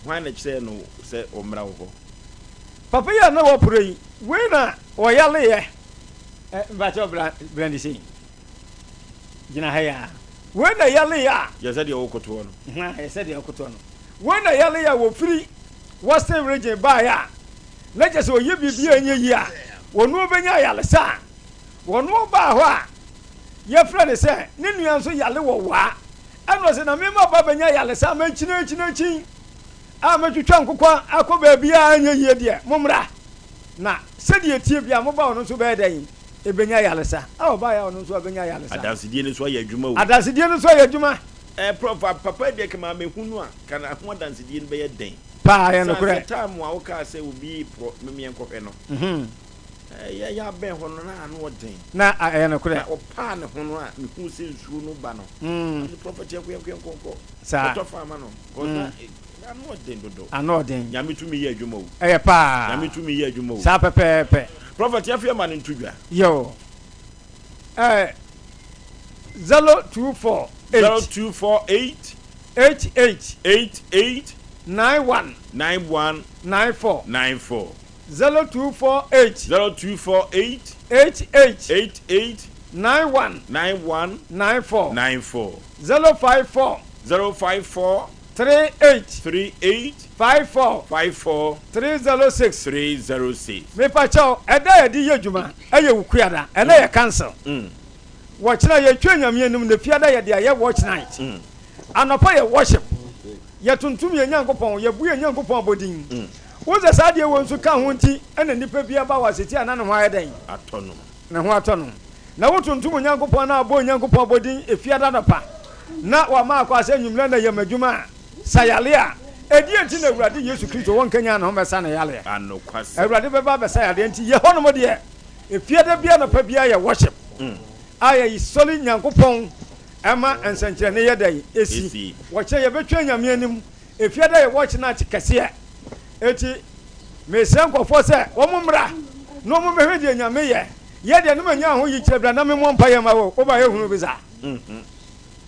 hwan na ɛkyerɛɛ no sɛ ɔmmra wo hɔ? Papa yi a na waporo yi, wei na ɔyareeɛ. Eh, mpakyɛw bra, bra ne sei. Gyina ha yi ara. Wei na yareeɛ a. Yɛ sɛ deɛ wokotoɔ no. Yɛ sɛ deɛ wokotoɔ no. Wei na yare a wɔfiri Western Region baeɛ a na kyerɛ sɛ ɔyɛ biribi a ɛnyɛ yie a wɔn bɛnya ayaresa a wɔn baa hɔ a yɛfrɛ no sɛ ne nua nso yare wɔ waa ɛna ɔsɛ na mema ba bɛnya ayaresa a mɛkyinɛkyinɛkyin a mɛtwitwa nkokɔ akɔ baabi a ɛnyɛ yie deɛ mommra na sɛdeɛ ɛtie bia moba ɔno nso bɛyɛ dɛn ɛbɛnya ayaresa a ɔbaeɛ a ɔno nso abɛnya ayaresa. Adansedie no nso ayɛ adwuma o. Adansedie no nso ayɛ adwuma. Eh prof a papa yi deɛ kama mehu no a ka na ho adansedie no bɛyɛ den. Paa ɛyɛ Sane nokorɛ. sɛ time a wokaa sɛ obi reporɔ mem yɛnkɔhwɛ no eh yɛ yɛabɛn hɔ no na ano ɔden. Na ɛyɛ nokorɛ. Na ɔpaa ne ho no a mehuu sɛ nsuo no ba no na mese prophet yɛnkɔ yɛnkɔ yɛnkɔ nkɔ Saa. kɔtɔ fa ama no cause na. Ano ɔden dodo. Ano ɔden. Nyame tumi yɛ adwuma o. Ɛyɛ paa. Nyame tumi yɛ adwuma o. Saa pɛpɛɛpɛ. Prophet yɛn fɛ ma no nto dwa. Yo. Ɛɛ 0248. 0248. 88. 88. 91. 91. 94. 94. 0248. 0248. 88. 88. 91. 91. 94. 94. 054. 054. 38. 38. 54. 54. 306. 306. Mepakyɛw, ɛda a yɛde yɛ adwuma yɛ Wukuada, ɛnɛ yɛ cancel. Wɔkyena yɛtwa Nyame anim na Fiada yɛde ayɛ watch night. Anɔpa yɛ worship, yɛtontom yɛn Nyankopɔn, yɛbu yɛn Nyankopɔn abɔdin. Wohu sɛ saa adeɛ wei nso ka ho nti na nnipa bi aba wɔ asetie a na ne ho ayɛ dɛn? Atɔ no. Ne ho atɔ no. Na wotontom Onyankopɔn na abɔ Onyankopɔn abɔdin Fiada anɔpa na wama akɔ asɛ anwummerɛ na yam adwuma a, sa yareɛ a, ɛdeɛn nti na Awurade Yesu Kristo wɔnkanyan ne ho mmɛsa ne yareɛ? Anokwasɛm. Awurade bɛba abɛsa yareɛ nti yɛ hɔnom deɛ Efiada biara anɔpa biara yɛ worship a yɛ sɔre Nyankopɔn ɛma nsɛnkyerɛnne yɛ dɛn esi. Wɔkyerɛ yɛbɛtwɛn Nyame anim. Efiada yɛ watch night kɛseɛ. Eti mesrɛ nkurɔfoɔ sɛ wɔn mmra na wɔn mmɛhwɛ deɛ Nyame yɛ. Yɛ deɛ na manya ho yikyerɛ bra na me mmɔ mpaeɛ mma wo. Woba yɛ hunu bi saa.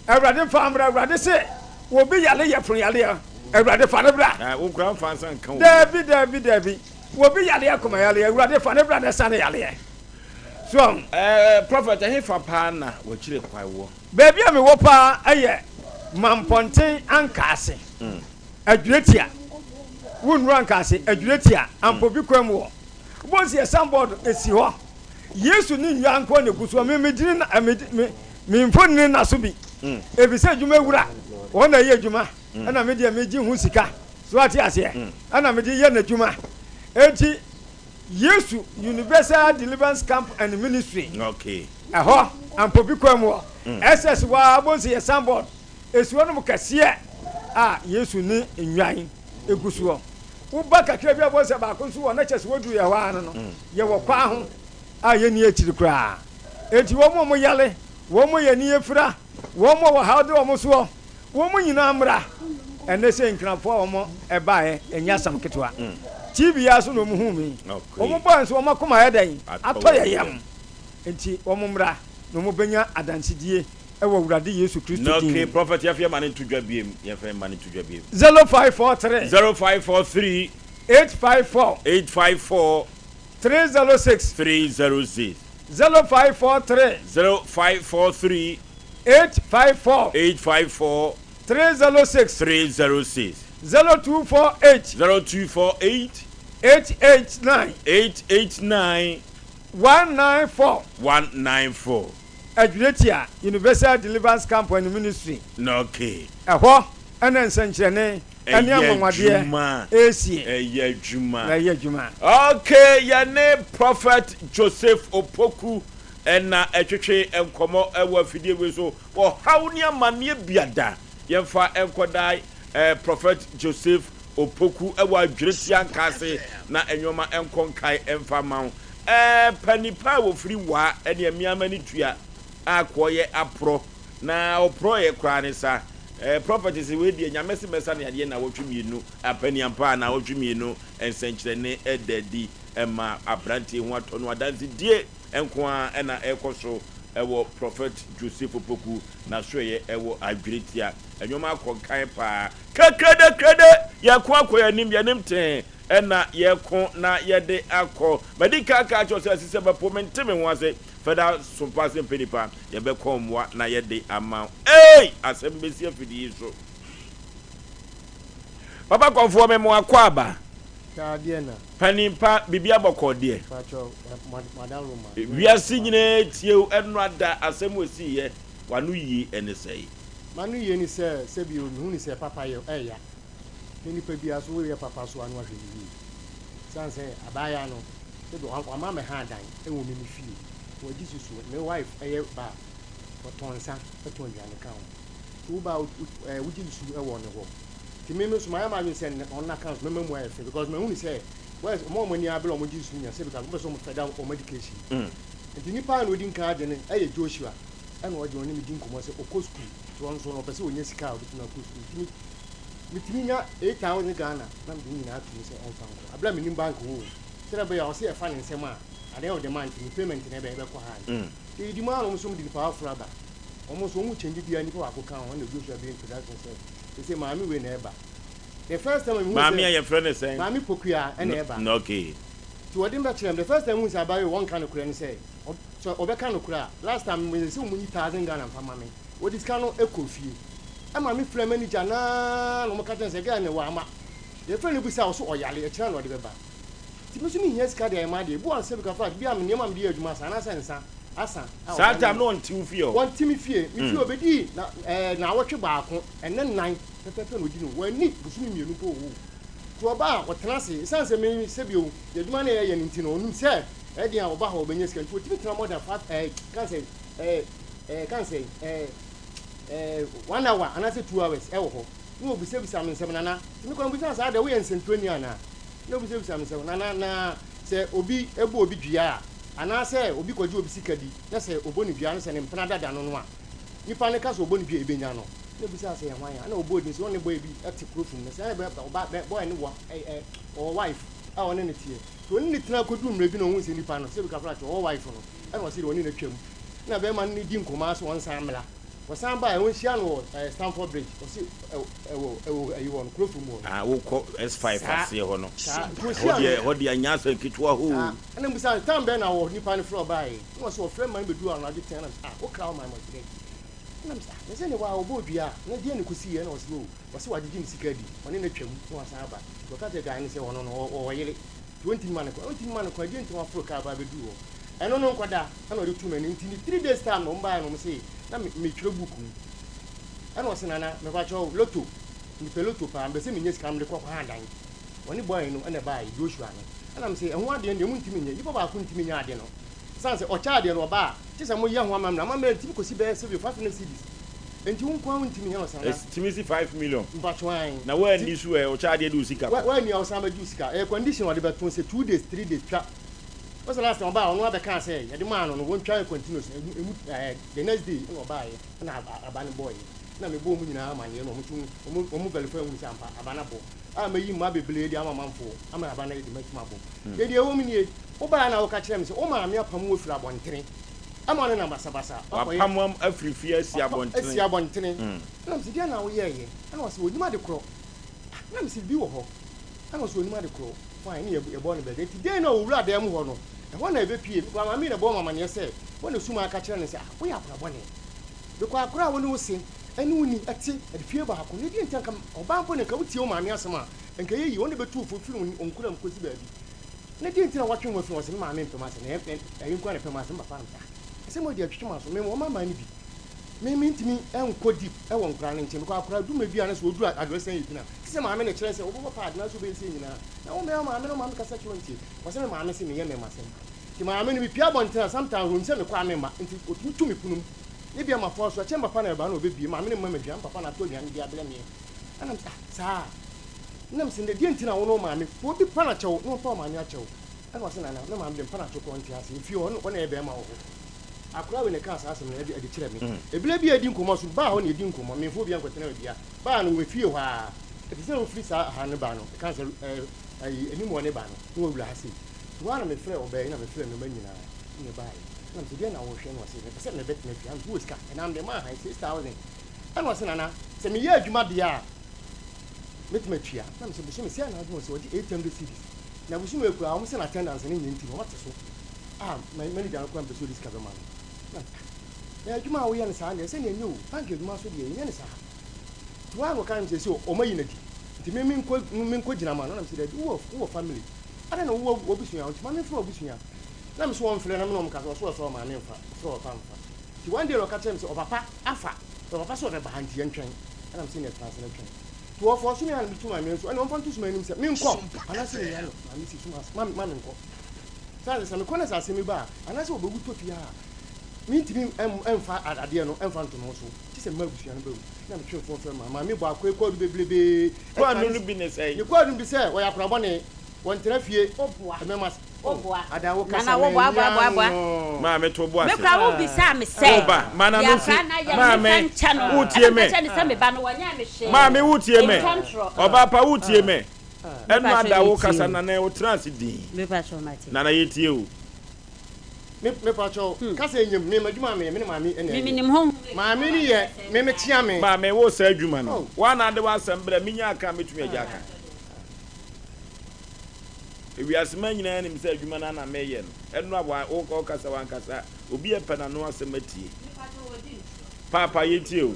Awurade fa mmra Awurade se obi yare yɛ funu yareɛ Awurade fa no bra. Daabi daabi daabi. Obi yareɛ akoma yareɛ awurade fa ne bra na sa ne yareɛ so ahu. Ɛɛ prophet ɛhefa paa na wakyire kwae wɔ. Baabi a mewɔ paa yɛ Mampɔnten Ankaase Adwiretia wo nnuru Ankaase Adwiretia Ampobi kwan mu hɔ wobɛhu sɛ yɛ signboard si hɔ Yesu ne nnwa nkoa na ɛgu soɔ me megyini na me me me mfonini nna so bi efisɛ adwuma wura wɔn na ɛyɛ adwuma ɛna me deɛ megye ho sika So wate aseɛ? Ɛna mede yɛ n'adwuma. Enti, Yesu Universal Deliverance Camp and Ministry. Okay. Ɛhɔ, Ampobi kwan mu hɔ. SS hɔ ara, wobɛhu sɛ yɛ signboard esi hɔ nom kɛseɛ a Yesu ne nnwan egu soɔ. Woba kakra bi a wobɛhu sɛ baako nso wɔ hɔ, na kyerɛ sɛ woduru yɛ hɔ ara no no, yɛwɔ kwan ho a yɛnni akyiri koraa. Enti wɔn a wɔyare, wɔn a wɔn ani afira, wɔn a wɔhaw de wɔn soɔ, Wɔn nyinaa mmra ɛnɛ sɛ Nkramofoɔ a wɔn baeɛ ɛnyɛ asɛm ketewa. TV yi ara so na wɔn huu me. Wɔn baeɛ nso wɔn akoma ayɛ dɛn? Atɔ yɛ yam. Enti wɔn mmra na wɔn bɛnya adansedie wɔ Awurade Yesu Kristo din Okay, mu. Prophet yɛfɛ yɛ ma no nto dwa biem. Yɛfɛ ma no nto dwa biem. 0543. 0543. 854. 854. 306. 306. 0543. 0543. 854. 854. 306. 306. 0248. 0248. 889. 889. 194. 194. Adwiretia Universal Deliverance Camp and Ministry. Okay. Ɛhɔ ɛna nsɛnkyerɛnne ɛne anwanwadeɛ ɛresie. Ɛyɛ adwuma. Ɛyɛ adwuma. Okay, yɛne Prophet Joseph Opoku na ɛtwetwe nkɔmmɔ wɔ afidie wei so. Ɔhaw ne amanneɛ biada yɛmfa nkɔda Prophet Joseph Opoku wɔ Adweretia Nkaase na nnoɔma nkɔ nkae mfa mma wo. Pɛ nipa a wɔfiri waa ɛne mmea ma ne tua a kɔɔyɛ aporɔ na ɔporɔeɛ koraa ne sa. Prophet se wei deɛ Nyame se mɛsa ne adeɛ nnawɔtwe mmienu apaniampa a nnawɔtwe mmienu nsɛnkyerɛnne da adi ma abranteɛ ho atɔ no adansedie. nko ara na ɛrekɔ so wɔ Prɔfɛt Joseph Opoku n'asoɛeɛ wɔ Adweretia. Nneɛma akɔ nkan paa. Krekrede-krede! Yɛreko akɔ yɛn anim, yɛn anim tee na yɛreko na yɛde akɔ. Madi kan aka akyerɛ wo sɛ ɛsɛ sɛ bɛpo mente me ho ase. Fɛda sompa ase mpɛ nipa. Yɛbɛkɔ mmoa na yɛde ama wo. Ei! Asɛm bɛsi afidie yi so. Papa Kɔmfoɔ me mo akwaaba. Taa deɛ na. Panin pa biribi abɔkɔɔ deɛ. Pakyɛw madam Roma. Wiase nyinaa tie wo ɛno ada asɛm wɔ sii yɛ wano yie ɛne sɛi. Mano yie ne sɛ sɛbi o mehu ne sɛ papa yɛ ɛya na nipa biara so woyɛ papa so a na wahwɛ ne yie sane sɛ abaayaa no sɛbi wama me ha adan ɛwɔ me me fie wagye susu me wife ɛyɛ ba ɔtɔn nsa ɛtɔn aduane ka ho nti wo ba wogye susu ɛwɔ ne hɔ Nti me nso mayɛ m'adwene sɛ nnɛ ɔno n'account mɛma mu ayɛ fɛ because mahu no sɛ boys wɔn a wɔn ani abere a wɔgye nsu nya sɛ because wɔpɛ sɛ wɔn fɛda wɔn education. Nti nipa a na odi nkan agye no ɛyɛ Joshua ɛna ɔgye ɔne me di nkɔmmɔ sɛ ɔkɔ school nti ɔno nso no ɔpɛ sɛ ɔnya sika a ɔbɛtumi akɔ school nti me. Metumi nya 8000 Ghana na mede ne nyinaa ato mu sɛ ɔmfa nkɔ. Aberɛ a mennim bank hɔ o. Sɛdeɛ ɛbɛyɛ a ɔse ɛfa ne nsam a, at the end of the month no payment no ɛbɛ ɛbɛkɔ ha no. Yɛdidi mu ara na wɔn nso wɔde nipa foforɔ aba. Wɔn nso wɔn change biara nipa baako ka ho ɛna Joshua bɛyɛ introduction sɛ seesei maame wei na ɛba. The first time a mehuu sɛ. Maame a yɛfrɛ no sɛn? Maame Pokuaa ɛna ɛba. Okay. Nti wɔde me bɛkyerɛ me. The first time mehuu sɛ abaayewa yi wɔnka nokorɛ ne sɛ, sɛ ɔbɛka nokorɛ a, last time mese sɛ wɔnyi thousand Ghana mfa ma me. Wɔde sika no kɔɔ fie. Ɛma me frɛɛ manager no ara na wɔka kyerɛɛ no sɛ girl no wamma. Yɛfrɛɛ no bisaa ɔse ɔyare, akyire na ɔde bɛba. Nti me nso mehia sika de ayɛ m'adeɛ. Ebi wɔ hɔ a sɛ meka fact bi a me nneɛma a mede yɛ adwuma asa anaasɛ nsa asa a Saa ɔba time no no ɔnte wo fie hɔ? Ɔnte me fie. Me fie ɔbɛdii na ɛɛ naawɔtwe baako, ɛnnɛ nnan pɛpɛɛpɛ na ɔdi no. Wanni bosome mmienu mpo wɔ hɔ o. Nti ɔba a ɔtena ase. Esiane sɛ me sɛbio adwuma no a yɛyɛ no nti no ɔnim sɛ ɛyɛ den a ɔba hɔ a ɔbɛnya sika nti ɔtumi tena more than five ɛɛ ka sɛ ɛɛ ɛɛ ka sɛ ɛɛ ɛɛ one hour anaasɛ 2 hours ɛwɔ hɔ na ɔbisabisa me nsɛm. Nana, nti me kora mebisa no sɛ adɛn, woyɛ nsɛntwerɛni anaa? Na ɔbisabisa me sɛ, Nana, na sɛ obi bɔ obi dua a, anaasɛ obi kɔgye obi sika di na sɛ ɔbɔ no dua no sɛ ne mpena dada no no a, nipa no ka sɛ ɔbɔ no dua a ɛbɛnya no? Na ɔbisaa sɛ, Ɛyɛ hwan a? Ɛna ɔbɔɔ din sɛ ɔne boy bi te kuro fam na sɛ ɛyɛ ɔba bɛ boy no wɔ ɛ ɛ ɔwɔ wife a ɔne no teɛ. Nti ɔne no tena kɔduru mmerɛ bi na ɔhuu sɛ nipa no, sɛ bi kafra kyɛ, ɔwɔ wife no, ɛna ɔse deɛ ɔne no atwam. Na bɛrima no ne di nkɔmmɔ ara sɛ ɔnsan mmra. Wɔsan baeɛ, wɔnhyia no wɔ ɛɛ Stamford Bridge. Ɔse ɛwɔ ɛwɔ ɛwɔ ayi hɔ no, kuro fam hɔ no. Ah, wokɔ S5 Saa, aseɛ hɔ no. saa. Nti Ɛhɔ wɔhyia deɛ, no. ɛhɔ deɛ anyɛ asɛm ketewa hɔ Saa. o. Ɛna mbisa no, time bɛn na wɔ nipa no frɛ ɔbaeɛ? Ɛna ɔse ɔfrɛ ma no bɛduru anadwo 10. Ɛna mese, ah, wokra wo man ma ɔse daabi. Ɛna mese, ah, na sɛ ne waa ɔbɔɔ dua a, na deɛn na ɛkɔsiiɛ? Ɛna ɔse, oh, ɔse wagyegye ne sika adi, ɔne no atwam na wasan aba. Nti ɔka kyerɛɛ guy no sɛ ɔno no, ɔwɔ yere, nti ɔntumi ma no kwan. Ɔntumi ma no kwan, deɛ nti na waforo car ba abɛduru hɔ? Ɛno no nkɔda, ɛna ɔde too m'anim. Nti ne 3 days time na wɔn baeɛ na wɔn se, na me metwerɛ book mu. Ɛna ɔse, Nana, mepakyɛw, lotto, mepɛ lotto paa, mepɛ sɛ menya sika na mede kɔ kɔha dan. Ɔne boy no ɛna ɛbaeɛ, Joshua no. Ɛna mese, ɛho adeɛ no deɛ montumi nyɛ, nipa baako ntumi nyɛ ade no. Ɛsiane sɛ ɔkyɛ adeɛ no ɔba a, gye sɛ moyɛ ho amammerɛ. Amammerɛ no tumi kɔsi bɛyɛ sɛ 500 cedis. Enti wo nko ara wontumi nyɛ no saa na. Ɛtumi si 5 million. Mpakyɛw, ae. Na woanni so ɛ, ɔkyɛ adeɛ de wo sika kɔ. Woanni a, wosan bɛgye wo sika. Ɛyɛ condition a wɔde bɛto sɛ 2 days, 3 days twa. Wosɛ last time ɔbaa ɔno abɛkaa sɛ yɛde maa no no wɔntwa yɛ continuous emu emu ɛɛ the next day ɛna ɔbaeɛ ɛna aba no bɔɔyɛ na mebɔɔ mu nyinaa amaneɛ na wɔn nso wɔn wɔn verify hu sɛ ampa aba no abɔ a mayi mmaa bebree de ama amanfoɔ ama aba no de matumi abɔ. Deɛ deɛ ɛwɔ mu nie, wobaeɛ na woka kyerɛ me sɛ wo maame apam wo afiri abɔntene ama wo nenam basabasa wakɔyɛ. Wapam wo afiri fie asi Wapam abɔntene. asi abɔntene. Ɛna mese deɛn na woyɛeɛ? Ɛna ɔse ɔnim ade korɔ. Ah, na mese biribi wɔ hɔ. Ɛna ɔse ɔnim ade korɔ. Fine, ne yɛbɔɔ no bɛda. Nti dɛn na ɔwura dan mu hɔ no, ɛhɔ na ɛbɛpue. Mekɔ a maame na ɛbɔɔ me amaneɛ sɛ, hɔ na sum aka kyerɛ no sɛ, ah, woyɛ akora bɔne. Mekɔ akora a wo ne wo se ne wo ni te fie baako. Na ɛdeɛn nti anka ɔbaa mpo na nka wotie wo maame asɛm a, nka ɛyɛ yie. Ɔno na ɛbɛtu wo fo firi wo nkura mu kɔsi baabi. Na deɛn nti na woatwe wo ho afiri ho? Ɔse me maame mpɛ m'asɛm. Na ɛyi nko ara na ɛpɛ m'asɛm, me papa na mepɛ. Ah, asɛm wei deɛ ɛtwetwe m'aso. Me wɔn mma no bi. Me mentumi nkɔ deep wɔ nkoraa no nkyɛn because akoraa du mmerɛ bi a na sɛ ɔduru adolescent age no a, te sɛ maame na ɛkyerɛ sɛ wobɛbɔ pad na sɛ wobɛyɛ sei nyinaa na wo mɛma maame no maame kasa kyerɛ ntie. Ɔsɛ me maame se meyɛ mɛma sɛm nti maame no mepie abɔnten a sometimes ɔnim sɛ mekɔ a memma nti ɔtumi tu me pono mu ne bia mafoa so ɛkyɛn papa na ɛba na ɔbɛbie maame no mma me aduane papa na atɔ aduane de abrɛ meɛ ɛna mesɛ ah saa na mesɛ deɛ nti na wo ne wo maame obi pa na kyɛw na ɔmpa wo maame akyɛw. Ɛna ɔse nana me maame de mpa na akyɛw kɔ ɔnte ase mfie hɔ ɔna ɛyɛ bɛrima wɔ hɔ. Akora wei na ɛkaa saa asɛm no de kyerɛɛ me. Ebile bi a yɛdi nkɔmmɔ so, baa hɔ na yɛdi nkɔmmɔ, memfa obiara nkɔtena baabiara. Baa no, wɔ fie hɔ ara. Ɛte sɛ wofiri saa ha no ba no, ɛka sɛ ɛɛ ayi anim hɔ ne ba no, na wɔawura ha sei. Nti hɔ ara na mefrɛɛ ɔbaa yi na mefrɛɛ me mma nyinaa na yɛbaeɛ. Ɛna mese, deɛn na worehwɛ? Na ɔse, mepɛ sɛ mebɛtena fie. Ɛna mese, wowɔ sika? Ɛna mede maa han, 6,000. Ɛna ɔse, Nana, sɛ meyɛ adwuma deɛ a, mɛtumi atua. Na mese, bosome sɛn na wode? Ɔse, ɔgye 800 cedis. Na bosome wei koraa, wɔn se na attendance no nyɛ nti no, wɔate so. Ah, manager no koraa mpɛ sɛ ɔde sika bɛma no. Na ah, na adwuma a woyɛ no saa deɛ, sɛdeɛ ɛnyɛ o, bank adwuma nso deɛ, yɛnyɛ no saa. Nti wɔn a wɔka no sɛ sɛ wɔn ayi no adi. Nti me menkɔ menkɔ gyina ma no, na mesɛ daabi, wowɔ wowɔ family. Adɛn na wowɔ w'abusua, nti ma memfrɛ w'abusua. Na mesɛ wɔmfrɛ na me ne wɔn kasa, ɔso ɔsɛ ɔmaame mfa, ɔfrɛ ɔpapa mfa. Nti one day na ɔka kyerɛ me sɛ ɔpapa afa, sɛ ɔpapa sɛ ɔbɛba ha nti yɛntwɛn. Ɛna mesɛ nea tena ase na twɛn. Nti wɔfɔɔso me a na metu maame nso, ɛna wɔmfa nto suma anim sɛ menkɔ, anaasɛ mennya no. Maame si suma ase, ma menkɔ. Sɛ sɛ mekɔ na sɛ asɛm bi ba a, anaasɛ wɔbɛwu tɔ fie ha a, mentumi mfa adeɛ no mfa nto me ho so, gye sɛ mema abusua no ba mu. Na metwe fon frɛ maame. Maame bɔ akoe kwaadu bebrebee. Kwaadu no bi ne sɛn? Ne kwaadu no bi sɛ ɔyɛ akora bɔne, ɔntena fie, mmarima ase. Woboa. Ada wo kasa Nana woboa m'ani boa boa boa. ano. Maame to bo Me ase. koraa wo bisaa me sɛ Wo ba, ma deɛ n'ano nsi. akwadaa no ayɛ no Maame, memfa nkyɛ no. wotie Ɛna me. meka kyerɛɛ no sɛ me ba no wɔnyɛɛ me hwee. Maame wotie me. Ntwa ntorɔ. Ɔbaa pa wotie me. Ɛno Mepakyɛw ada wo yɛtie kasa o. nana wo tena ase dinn. Mepakyɛw mate. Nana yɛtie o. Me mepakyɛw kasa enyim me m'adwuma a meyɛ me ne maame na Me ɛyɛ. menim honhom Maame ni yɛ me mekyea me. Maame wo saa adwuma no. Oh. Woa na ade w'asɛm brɛ me nya aka a mɛtumi agya aka. Ewiase man nyinaa nim sɛ adwuma no ara na meyɛ no. Ɛno a wa wo ɔkasa wankasa obi ɛpɛ n'ano asɛm atie. Paapa yɛtie o.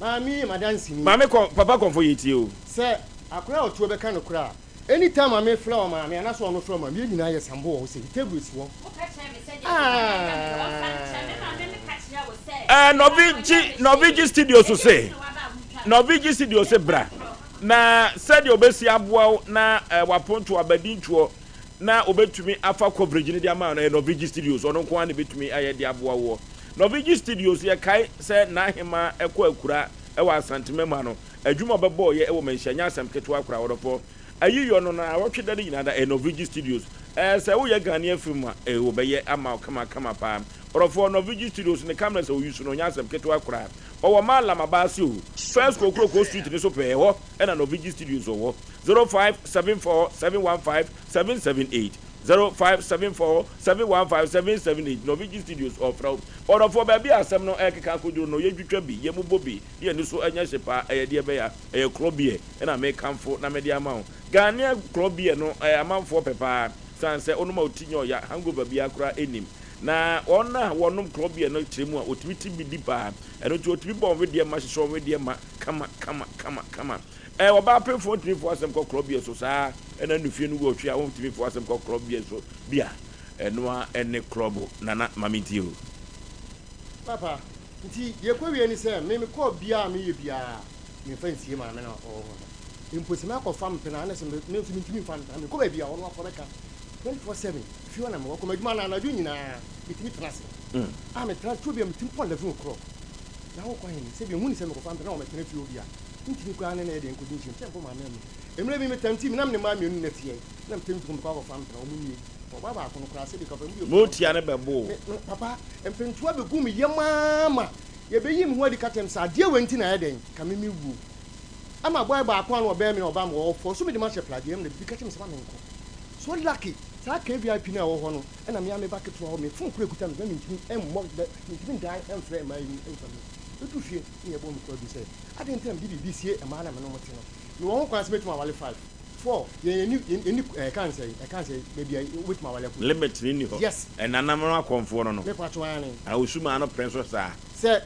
Maame yɛ m'adanseni. Maame kɔ papa kɔmfo yɛtie o. Sɛ akora a ɔtoɔ bɛka nokorɛ a, anytime maame frɛ ɔmaame anaasɛ ɔno frɛ ɔmaame yɛn nyinaa yɛ sambo wɔ hɔ sɛ table si hɔ. Ɛɛ Nɔvigyi Nɔvigyi studio so se Nɔvigyi studio se bra. Na sɛdeɛ ɔbɛsi aboa wo na w'apontoɔ abadintoɔ na ɔbɛtumi afa coverage no de ama wo no ɛyɛ Norvigi Studios, ɔno nko ara na ɛbɛtumi ayɛ de aboa woɔ. Norvigi Studios, yɛkae sɛ n'ahemaa kɔ akura wɔ Asantema mu ha no, adwuma a ɔbɛbɔeɛ wɔ Manhyia nyɛ asɛm ketewa koraa, ɔdɔfoɔ. Ayiyɔ no naawɔtwe da no nyinaa da ɛyɛ Norvigi Studios. Ɛɛ sɛ woyɛ Ghanaian film a, ee wɔbɛyɛ ama wo kama kama paa. Ɔdɔfoɔ, Norvigi Studios ne cameras a ɔuse no nyɛ asɛm ketewa koraa. Ɔwɔ Mallam Abaase o, First Kokroko Street no so pɛɛ, ɛhɔ na Norvigi Studios wɔ. 0574 715 778, 0574 715 778, Norvigi Studios ɔɔfrɛ wo. Ɔdɔfoɔ, baabi a asɛm no ɛɛkeka akɔduru no, yɛntwitwa bi, yɛmmobɔ bi, ne yɛn ani so nyɛ hye paa. Ɛyɛ deɛ ɛbɛyɛ a, ɛyɛ korɔ beer na mekamfo na mede ama wo. Ghanaian korɔ beer no, ɛyɛ amanfoɔ pɛ paa, sane sɛ wonom a wo ti nyɛ ɔya, hangover biara koraa nnim. Na wɔn a wɔnom korɔ beer no kyerɛ mu a, wɔtumi te bi di paa. Ɛno nti wɔtumi bɔ wɔn wedeɛ ma, hyehyɛ wɔn wedeɛ ma kama kama kama kama. Ɛɛ ɔbaa pemfoɔ ntumi mfa w'asɛm kɔ korɔ beer so saa ɛna nufie no gu ɔtwe a wontumi mfa w'asɛm kɔ korɔ beer so bi a ɛno ara ɛne klɔbo Nana ma mentie o. Papa, nti deɛ ɛkɔ wie ne sɛ me mekɔ biaa a meyɛ biaa memfa nsie maame no a ɔwɔ hɔ no mpo sɛ makɔfa mpena a na sɛ me nso mentumi mfa mpena mekɔ baabi a ɔno akɔ bɛka 24/7 fie hɔ na mewɔ kɔ m'adwuma no anadwo nyinaa metumi tena ase a metena ase turo bi a metumi pɔ 11 o'clock na wokɔ he sɛ bi ɔhu ne sɛ mekɔfa mpena na wɔmɛtena fie hɔ bi a mentumi koraa ne no yɛ deɛ nkɔdi nhyiam sɛ mpo maame amu mmerɛ bi metam ti menam ne mmaa mmienu na teɛ na metam ti mekɔ akɔfa mpena ɔmo nie ɔbaa baako no koraa sɛbi kafa mu bi Motia no bɛbo wo. Me, me, papa mpentoa bɛgu me yam ara ma yɛbɛyi me ho adi ka kyerɛ me sɛ adeɛ wei nti na ayɛ dɛn ka me mewuo ama boy baako a na ɔbɛn me na ɔba me hɔ ɔfɔ so mede mahyɛ pladeɛ mu na bibi ka kyerɛ me sɛ ma menkɔ so lucky saa KVIP no a ɛwɔ hɔ no ɛna me a me ba ketewa hɔ me phone kura kuta me sɛ mentumi mmɔ mentumi ndan mfrɛ mmaa yi mfa me bɛdu fie ne yɛbɔ me kura bi sɛ adɛn nti na mede biribi sie mmaa na me ne wɔn te no mewɔ ho kwan sɛ mɛtumi awale 5 4 yɛn yɛni yɛni ɛka nsɛ ɛka nsɛ baabi a wobɛtumi awale akɔ Limit no nni hɔ. Yes. Ɛnanam no akɔmfoɔ no no. Me patro aane. A osumaa no pere nso saa. Sɛ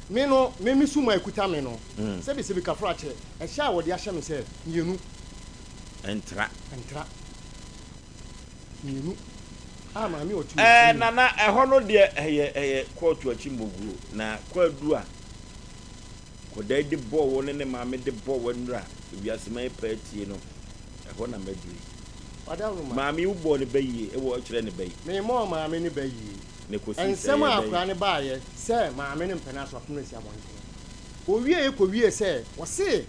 me no me me suma ekuta me no. Sɛbi sɛbi kafra kyɛ ɛhyɛ a wɔde ahyɛ me sɛ mmienu. Ntra. Ntra. Mmienu. A maame ɔtu. Ɛɛ nana ɛhɔ no deɛ ɛyɛ ɛyɛ kɔɔto akyi mmoguo na kwaadu a kɔdaa de bɔɔ wo ne ne maame de bɔɔ w'anura ewiase man paa tie no ɛhɔ na maduru yi. Ɔdawuruma. Maame yi wo bɔɔ ne ba yie ɛwɔ kyerɛ ne ba yi. Me mɔɔ maame ne ba yie. Na ɛkɔsii sɛ Nsɛm ɛyɛ a dɛn? akwadaa no baeɛ sɛ maame no mpɛ n'aso apono asi abɔntene. Ɔwieeɛ kɔwiee sɛ ɔse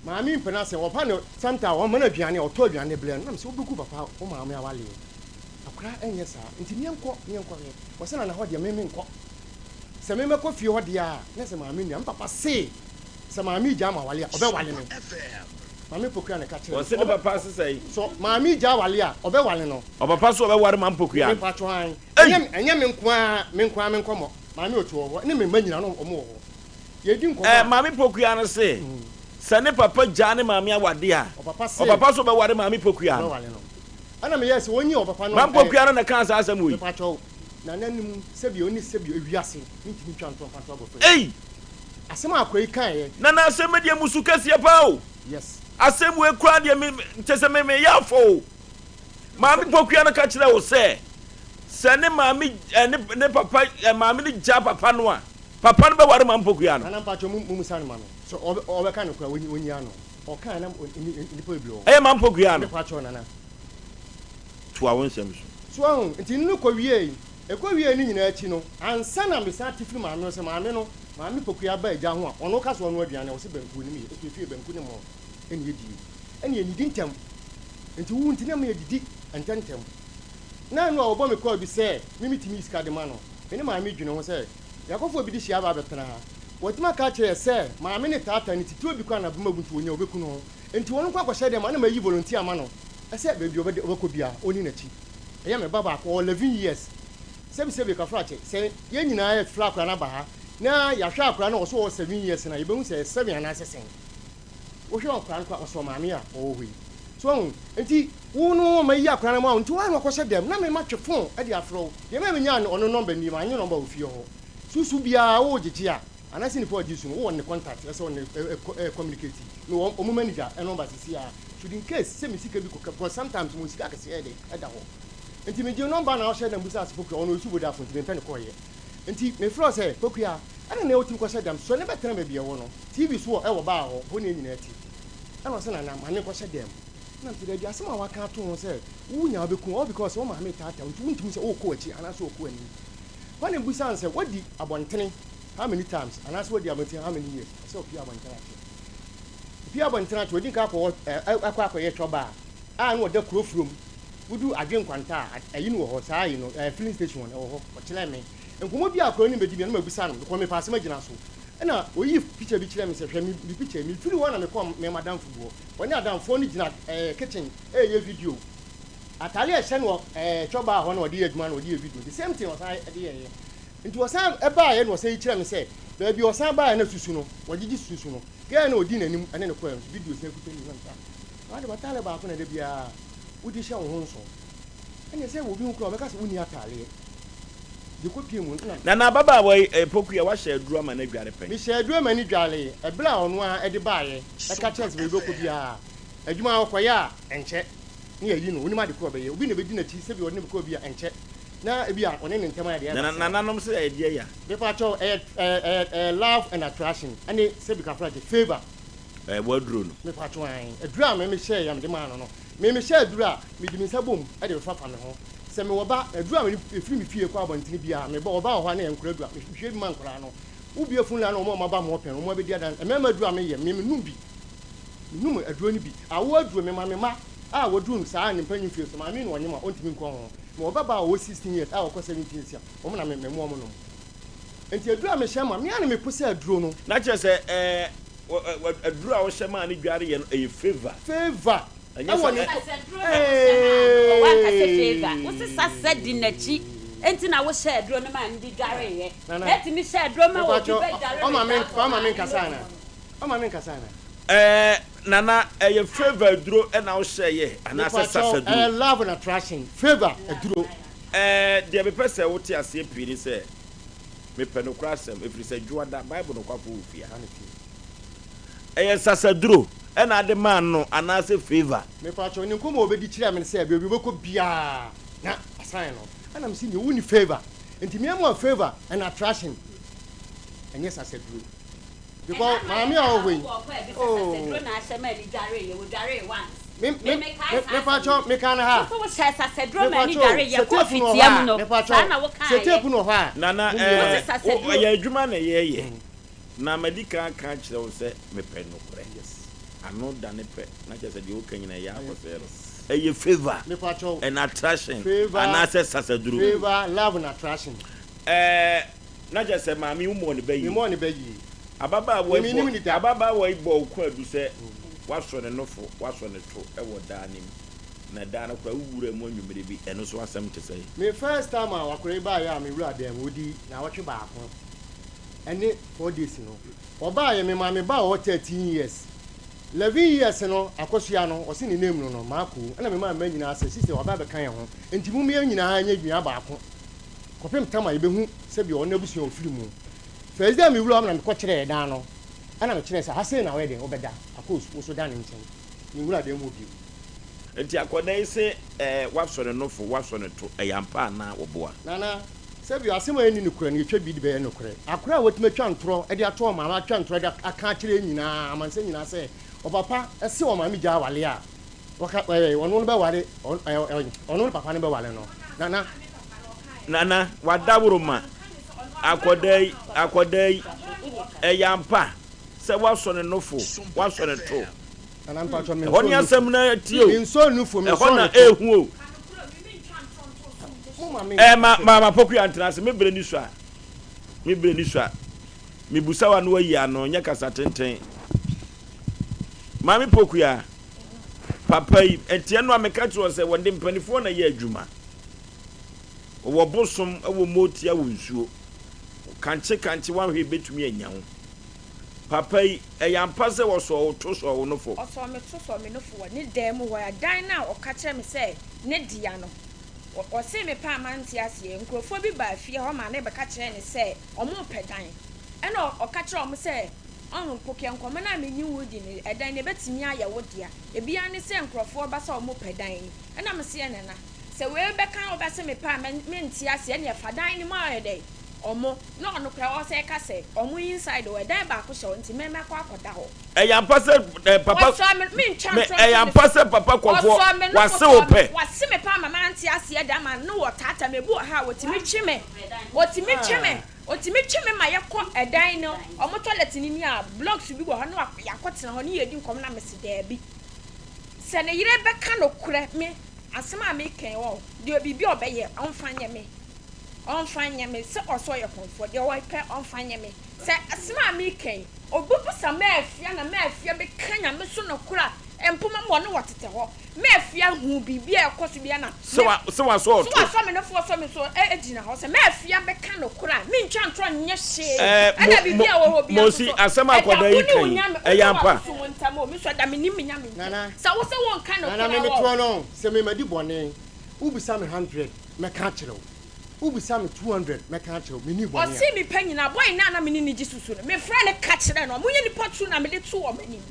maame mpɛ n'asɛm ɔfa no sometime ɔma no aduane a ɔtɔ aduane brɛ no na mesɛ wobɛgu papa wo maame awaleɛ. Akwadaa ɛnyɛ saa nti meɛnkɔ meɛnkɔhwɛ. Ɔse nana hɔ deɛ me menkɔ. Sɛ me mɛkɔ fie hɔ deɛ a na sɛ maame nua me papa se sɛ maame gyaa m'awale a ɔbɛwale me. Maame Pokuya na ɛka kyerɛɛ me Ɔse sɛ ne papa se sɛn? Sɛ maame gyaa wale a ɔbɛwale no. Ɔpapa se ɔbɛware Maame Pokuya no. Mepakyɛw ae. Ei! Ɛnyɛ ɛnyɛ me nko ara me nko ara me nkɔmmɔ. Maame Otu wɔ hɔ ne me mma nyinaa na wɔn wɔ hɔ. Yɛredi nkɔmmɔ Ɛɛ a. Maame Pokuya no se sɛ ne papa gyaa ne maame awade a, Ɔpapa se. ɔpapa se ɔbɛware Maame Pokuya no. Ɔbɛwale no. Ɛna meyɛɛ sɛ wɔnyi ɔpapa no Maame ɛɛ. Pokuya no na ɛkaa saa asɛm wei. Mepakyɛw, nananom sɛbi ɔne sɛbi ewiase mentumi ntwa ntorɔ mfa nto abɔfra yi. Ei! Asɛm a akoa yi kaeɛ. Nana asɛm yi deɛ musu kɛseɛ paa o. Yes. Asɛm wei koraa deɛ me kyɛ sɛ me meyɛ afɔ o. Maame Pokuya no ka kyerɛ wo sɛ sɛ ne maame ɛ ne ne papa ɛ maame no gyaa papa no a papa no bɛware maame Pokuya no. Nana mpakyɛw mo mo musa no ma me sɛ ɔbɛ ɔbɛka no koraa onyi onyi ano ɔkae na nnipa bebree wɔ hɔ. Ɛyɛ maame Pokuya no. Mepakyɛw Nana. Toa wo nsɛm so. So wahu? Nti no kɔ wiei. Ɛkɔ wiei no nyinaa akyi no, ansa na mesan te firi maame hɔ sɛ maame no, maame Pokuya ba agya ho a, ɔno ka sɛ ɔnoa aduane a, ɔse banku ɔnim yɛ, ɛfiri efie banku ne mo ɛne yɛdie. Ɛne yɛnnidi ntɛm. Nti wo nti na ɛma yɛdidi. ntɛmntɛm. Na ɛno a wɔbɔ me kwaadu sɛ me metumi yi sika de ma no. Me ne maame dwene ho sɛ yɛakɔfa obi de hyia aba abɛtena ha. Watumi aka akyerɛ yɛ sɛ maame ne taataa ne titiriw bi koraa na bɛma bu nti wɔnya obeku no ho. Enti wɔn nko akɔhyɛ dɛm a na mayi volunteer ama no sɛ baabi a ɔbɛkɔ biara ɔnni n'akyi. Ɛyɛ me ba baako ɔwɔ 11 years. Sɛbisɛbi Kafrakyɛ, sɛ yɛn nyinaa yɛfrɛ akwadaa no aba ha na yɛahwɛ akwadaa no a ɔso ɔwɔ 7 years no a yɛbɛhu sɛ ɛyɛ 7 anaasɛ sɛn. Wohwɛ akwadaa no koraa ɔsɛ ɔmaame a ɔwɔ hɔ yi. So wahu? Nti wo no mayi akwadaa no ama wo nti woayɛ no akɔhyɛ dɛm na me matwe phone de afrɛ wo. Deɛ ɛma menyaa ɔno number nie, mannye number wɔ fie hɔ. Susu biara wogyegye a anaasɛ nipa a ɔgye su no wowɔ ne contact ɛsɛ ɔne ɛ communicate. Mewɔ ɔmo manager number sisi a should in case sɛ me sika bi kɔka because sometimes mewɔ sika akɛseɛ yɛ dɛn ɛda hɔ. Nti megyee number na ɔhyɛ da mbusaa sɛ Pokuya ɔno ɔsu Vodafone nti mempɛ no kɔɔyɛ. Nti mefrɛ wo sɛ Pokuya ɛna na wotumi kɔhyɛ dɛm sɔ ne bɛtena baabi ɛwɔ no TV so wɔ ɛwɔ baa hɔ hɔ ne yɛn nyinaa te. Ɛna ɔse Nana ma menkɔhyɛ dɛm. Ɛna mese daabi asɛm a waka ato ho sɛ wo nya wobɛku all because wo maame retaataa wo nti wontumi sɛ wokɔ w'akyi anaasɛ wokɔ w'anim. Hɔ na mebusaa no sɛ wadi abɔntene how many times anaasɛ wadi abɔntene how many years ɔsɛ ɔpie abɔntene akyɛ. Ɔpie abɔntene akyɛ ɔdi nka akɔ akɔ akɔyɛ twɔba a na ɔda kuro furom wodu adwe nkwanta a ayi no wɔ hɔ saa ayi no filling station wɔ hɔ ɔkyerɛ me nkɔmmɔ bi a akora no bɛdi bi na mabisa no because mepɛ asɛm agyina so ɛna ɔyi picture bi kyerɛ me sɛ hwɛ me picture me firi hɔ na mekɔ me madamfo bi hɔ ɔne adamfoɔ no gyina kitchen ɛyɛ video atare a ɛhyɛ no wɔ twɔbaa hɔ na ɔde yɛ adwuma na ɔde yɛ video the same thing ɔsan de yɛyɛ nti ɔsan ɛbaeɛ na ɔsan yi kyerɛ me sɛ baabi ɔsan baeɛ na susu no wɔgyegye susu no girl na ɔdi n'anim ɛne ne kɔɛ no video sɛ kuta ni na wade w'ataare baako na da biara wode hyɛ wo ho nso ɛne sɛ obi ho kura ɔbɛka sɛ wonni ataareɛ de kɔpie mu na Na na ababaawa yi eh, Pokuya wahyɛ aduro ama no adware pɛn? Mehyɛɛ aduro ma no dwaree ɛberɛ a ɔno ara de baeɛ ɛka kyerɛɛ sɛ baabi ɔbɛkɔ biara adwuma a ɔkɔyɛ a ɛnkyɛ na yɛayi no, onim ade korɔ ɔbɛyɛ, obi na ɛbɛdi n'akyi sɛbi ɔde no bɛkɔ baabi a ɛnkyɛ na ebi a ɔne ne ntam ayɛ deɛ Na ɛba saa. nananom sɛ ɛyɛ deɛ ya. Mepakyɛw ɛyɛ ɛyɛ ɛyɛ love and attraction ɛne sɛbi kafra gye favour. Ɛɛ w'aduro no. Mepakyɛw ae aduro a me me hyɛɛ a mede maa no no me me hyɛ aduro a mede me nsa bom ɛde refafa me ho sɛ mewɔ ba aduro a mede efiri me fie kɔ abɔntene biara me ba ɔba wɔ hɔ a na ɛyɛ nkwadaa aduro a mehwie bi ma nkwadaa no wo bue fon line na wɔn a wɔn aba mo hɔ pɛn no wɔn abɛdi adanse mmarima aduro a meyɛ me me nom bi Menom aduro no bi. Awoɔ aduro, mema me mma a wɔduru no saa ne mpanyin mfeɛ so, maame na ɔnyem a ɔntumi nkɔ ho. Mewɔ ba baa a ɔwɔ 16 years a ɔkɔ 17 years a, wɔn na me mema wɔn nom. Nti aduro a mehyɛ ma, me ara na mepo sɛ aduro no. Na kyerɛ sɛ ɛɛ aduro a wohyɛ maa no dware yɛ no ɛyɛ favour. Favour Ɛnyɛ ɛwɔ sɛ ne ɛ. kɔ Aduro na wohyɛ maa no, wanka sɛ favour. Wose sasa di n'akyi nti na wohyɛ aduro no maa no de dwareeɛ. Nana, Na ɛtumi hyɛ aduro ma obi mepakyɛw, bɛdware ɔma me without ɔma me ɔmaame nkasa no anaa? mu no. Ɔma me nkasa anaa? Ɛɛ Nana ɛyɛ favour aduro ɛna wo hyɛ yɛ anaasɛ Mepakyɛw sasa duro? ɛyɛ love and attraction favour aduro. Ɛɛ deɛ mepɛ sɛ wo te aseɛ pii ne sɛ mepɛ nokorɛ asɛm ɛfiri sɛ dwoada bible nokwafoɔ wɔ fie ha. Ɛyɛ sasa duro ɛna ade maa no anaasɛ favour? Mepakyɛw ne nkɔmmɔ a ɔbɛdi kyerɛɛ me ne sɛ baabi ɔbɛkɔ biara na asan no ɛna mese nea wonni favour nti me ama favour and attraction ɛnyɛ sasa duro. Because maame a ɔwɔ hɔ yi. Oh. Me me me me pacho me kan ha. Me pacho sɛ tape no wɔ hɔ a me pacho sɛ tape no wɔ hɔ a. Nana ɛɛ o ɛyɛ adwuma na yɛyɛ na madi kan aka akyerɛ wo sɛ mepɛ nokorɛ ano dane pɛ na kyerɛ sɛ deɛ woka nyina ɛyɛ akɔsɛɛ no ɛyɛ favour and attraction anaasɛ sasaduro. Favour love and attraction. Ɛɛ Na kyerɛ sɛ maame yi womɔɔ ne ba yie. Memmɔɔ ne ba yie. Ababaawa Me yi mennim ne bɔ da. ababaawa yi bɔɔ wo kwaadu sɛ woasɔ ne nofo, woasɔ ne to wɔ daa no mu. Na daa no koraa wo wuraa mu anwummere bi, ɛno nso asɛm te sɛn? Me first time a akwadaa yi baeɛ a me wuraa dan mu, ɔdii naawɔtwe baako ɛne 4 days no, ɔbaeɛ me maame ba a ɔwɔ 13 years, 11 years no akɔsua no, ɔse ne name no no, Marco, ɛna me maa mma nyinaa sɛ sister waba abɛka yɛn ho, nti mom yɛn nyinaa nyɛ nua baako. Kɔpem tam a yɛbɛhu sɛdeɛ ɔno n'abusua a ɔfiri mu. First day a mewura hɔ na mekɔ kyerɛɛ dan no, ɛna mekyerɛɛ sɛ ha sei na woyɛ dɛn wobɛda, Akos wo so da ne nkyɛn. Menwura dan mu hɔ bio. Nti akwadaa yi se eh wasɔ ne nofo, wasɔ ne to, ɛyɛ ampa anaa wɔboa? Nana, sɛbi asɛm a ɛnni nokorɛ no yɛtwa bi de bɛyɛ nokorɛ. Akwadaa a watumi atwa ntorɔ de ato ɔmaame, atwa ntorɔ de aka akyerɛ yɛn nyinaa, amansan nyinaa sɛ ɔpapa se ɔmaame gyaa awale a, Wɔka ɛɛ ɔno no bɛware ɔno ne papa no bɛware no nana. Nana wadaworoma akɔdaa yi akɔdaa yi ɛyɛ ampa sɛ wasɔ ne nofo wasɔ ne to Nana mpatsɔ me ɛhɔ ne nsɔ asɛm nufo no atie o me nsɔ nufo me ɛhɔ nsɔ na ne to. ɛɛhu o. Ɛɛ ma ma ma Pokuya ntena ase. Me brɛ ni sua. Me brɛ ni sua. Mebusa wa no wayi ano nyɛ kasa tenten. Maame Pokuya, papa yi, ɛnti ɛno a meka kyerɛ sɛ wɔde mpanifoɔ na ɛyɛ adwuma. Wɔwɔ bosom, wɔ motia, wɔ nsuo. Kankye kankye wanhwɛ ebetumi anya wo. Papa yi, ɛyɛ ampa sɛ wɔsɔɔ wo to sɔɔ wo nofo? Ɔsɔɔ me to sɔɔ me nofo wɔ ne dan mu hɔ. Dan no a ɔka kyerɛɛ me sɛ ne dea no, ɔsee me paa mante aseɛ. Nkurɔfoɔ bi baa fie hɔ maa no bɛka kyerɛɛ no sɛ wɔrepɛ dan. Ɛnna ɔka kyerɛɛ wɔn sɛ, Ɔho, Pokeɛ, nkɔmmɔ no a me ne wo redi no, ɛdan no, ɛbɛtumi ayɛ wo dea. Ebi ara ne sɛ nkurɔfoɔ ba sɛ wɔrepɛ dan yi. Ɛnna meseɛ, Nana, sɛ wei bɛka wobɛse me pɛ a, mente aseɛ. Ɛnneɛ fa dan no ma ɔyɛ dɛn? Ɔmo, na ɔno koraa ɔsɛɛ ka sɛ, ɔmo inside hɔ, ɛdan baako hyɛ hɔ nti me mɛkɔ akɔda hɔ. Ɛyɛ ampa sɛ eh, papa. Ɔsɔɔ me, me ntwa Me, ntorɔ ɛyɛ nto ne ampa so. sɛ papa kɔfoɔ, Ɔsɔɔ me no wase wo kɔtɔɔ me, pɛ. wase me paa ma mante aseɛ da ma no wɔ taataa me, ebi wɔ ha a ɔtumi twe me, ɔtumi twe me, ɔtumi twe me ma yɛkɔ ɛdan no, ɔmo toilet no ni a, blocks bi wɔ hɔ na yɛakɔtena hɔ ne yɛredi nkɔmmɔ na mese daabi. Sɛ ne yere bɛka nokorɛ, me, asɛm a meka yi, ɔɔ, deɛ biribi a ɔbɛyɛ, ɔmfa nyɛ me. Ɔmfa nyɛ me sɛ ɔsɛ ɔyɛ kɔmfoɔ, deɛ ɔpɛ ɔmfa nyɛ me. Sɛ asɛm a mereka yi, obi bisa Maafia na Maafia bɛka Nyame so nokorɛ a, mpoma mu ɔne wɔ tetɛ hɔ. Maafia huu biribi a ɛkɔ so biara na me, Sɛ wa, sɛ wasɔ sɛ ɔto. wasɔ me nofoɔ sɔ me so gyina hɔ. Sɛ Maafia bɛka nokorɛ a, mentwa ntorɔ nyɛ hwee. Ɛɛ, mo, Ɛna biribi mo, a ɛwɔ hɔ biara nso Mosi, so, asɛm a ɛda akwadaa wo yi ne ka wo yi, Nyame, wo ɛyɛ ne ampa? w'abosom ntam o, me nso ɛda me ne me Nyame ntam. Nana, Sɛ wo sɛ wonka Nana, nokorɛ me a, metoɔ no, sɛ me madi bɔne, wobisa me hundred, mɛka akyerɛ wo. Wobisa me 200 mɛka akyerɛ wo, menni bɔne a. Ɔsee me pɛ nyinaa, boy no a na me ne no gye susu no, mefrɛɛ no ka kyerɛɛ no, wɔyɛ nnipa tu na mede too wɔn anim.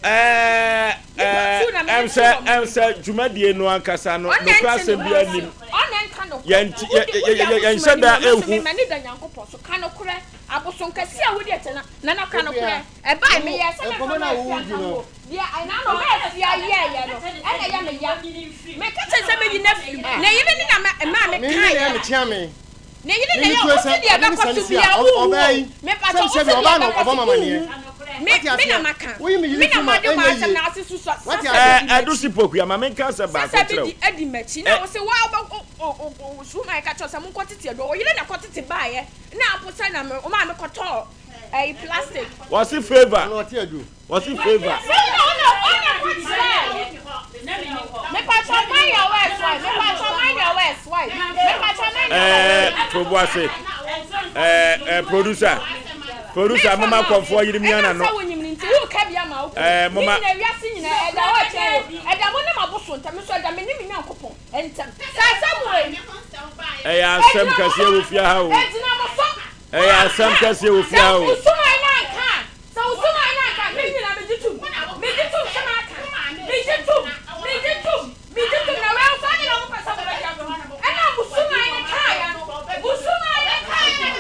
Ɛɛ, Nnipa tu na mede ɛm too sɛ, wɔn ɛm anim. sɛ dwumadie no ankasa no, Ɔna nokorɛ ɛnte asɛm ne biara ho nnim. ase, ɔna ɛnka nokorɛ. Yɛn nti, yɛ, Wode, yɛ, wode yɛ, abosom yɛnhyɛ anim da na me nso nhu. me m'ani da Nyankopɔn so. Ka nokorɛ, abosom kɛseɛ a wode akyɛ na, Nana ka nokorɛ. Obia, Ɛbae, wo, meyɛɛ sɛ mɛmfa nkɔmmɔ no a m'afie wowodi anka no. ho. Deɛ ɛna no Maafia yɛeɛ no, ɛna ɛyɛ me ya. Meka kyerɛ no sɛ mɛyi no afiri mu. Ne yere ne na ɛmaa Me ne mekaeɛ. na mekyea me. Ne yere Me na me ɛyɛ tue wo sɛ se deɛ ade ne ɛbɛkɔ sane so si a, biara ɔ- wonwu ɔbaa o. yi, Mepakyɛ sɛm wo sɛ se bi deɛ ɔbaa na ɛbɛkɔ ɔbɔ so ma amaneɛ. wonwu. Me, Wate me na aseɛ? maka. Woyi me Me yere na firi mu a, made ɛnyɛ m'asɛm yie. na ase so sɔ Wate sasa aseɛ? bi Ɛɛ, di ɛdo m'akyi. si Pokuya, ma menka asɛm baako Sasa bi nkyerɛ wo. di adi m'akyi. Na Ɛ. wo se wo a wobɛ o o o o suman ka kyerɛ wo sɛ monkɔ tete aduro. Wo yere na ɛkɔtete baeɛ. Na mpo sɛ na me wo maame kɔtɔɔ ɛyi plastic. Wɔse favour. Wɔse favour. Ɛɛ to bo ase. Ɛɛ ɛɛ producer. Producer mama kɔfoɔ yiri mia na no. Ɛɛ mama. Ɛyɛ asɛm kɛseɛ wɔ fie ha o. Ɛyɛ asɛm kɛseɛ wɔ fie ha o. Sɛ wosuman no anka a, sɛ wosuman no anka a, me nyina megye tom, megye tom sɛ maka, megye tom, megye tom, megye tom, na wei nso ade na mopɛ sɛ mobɛgye atom, ɛna mo suman no kaeɛ no, mo suman no kaeɛ no,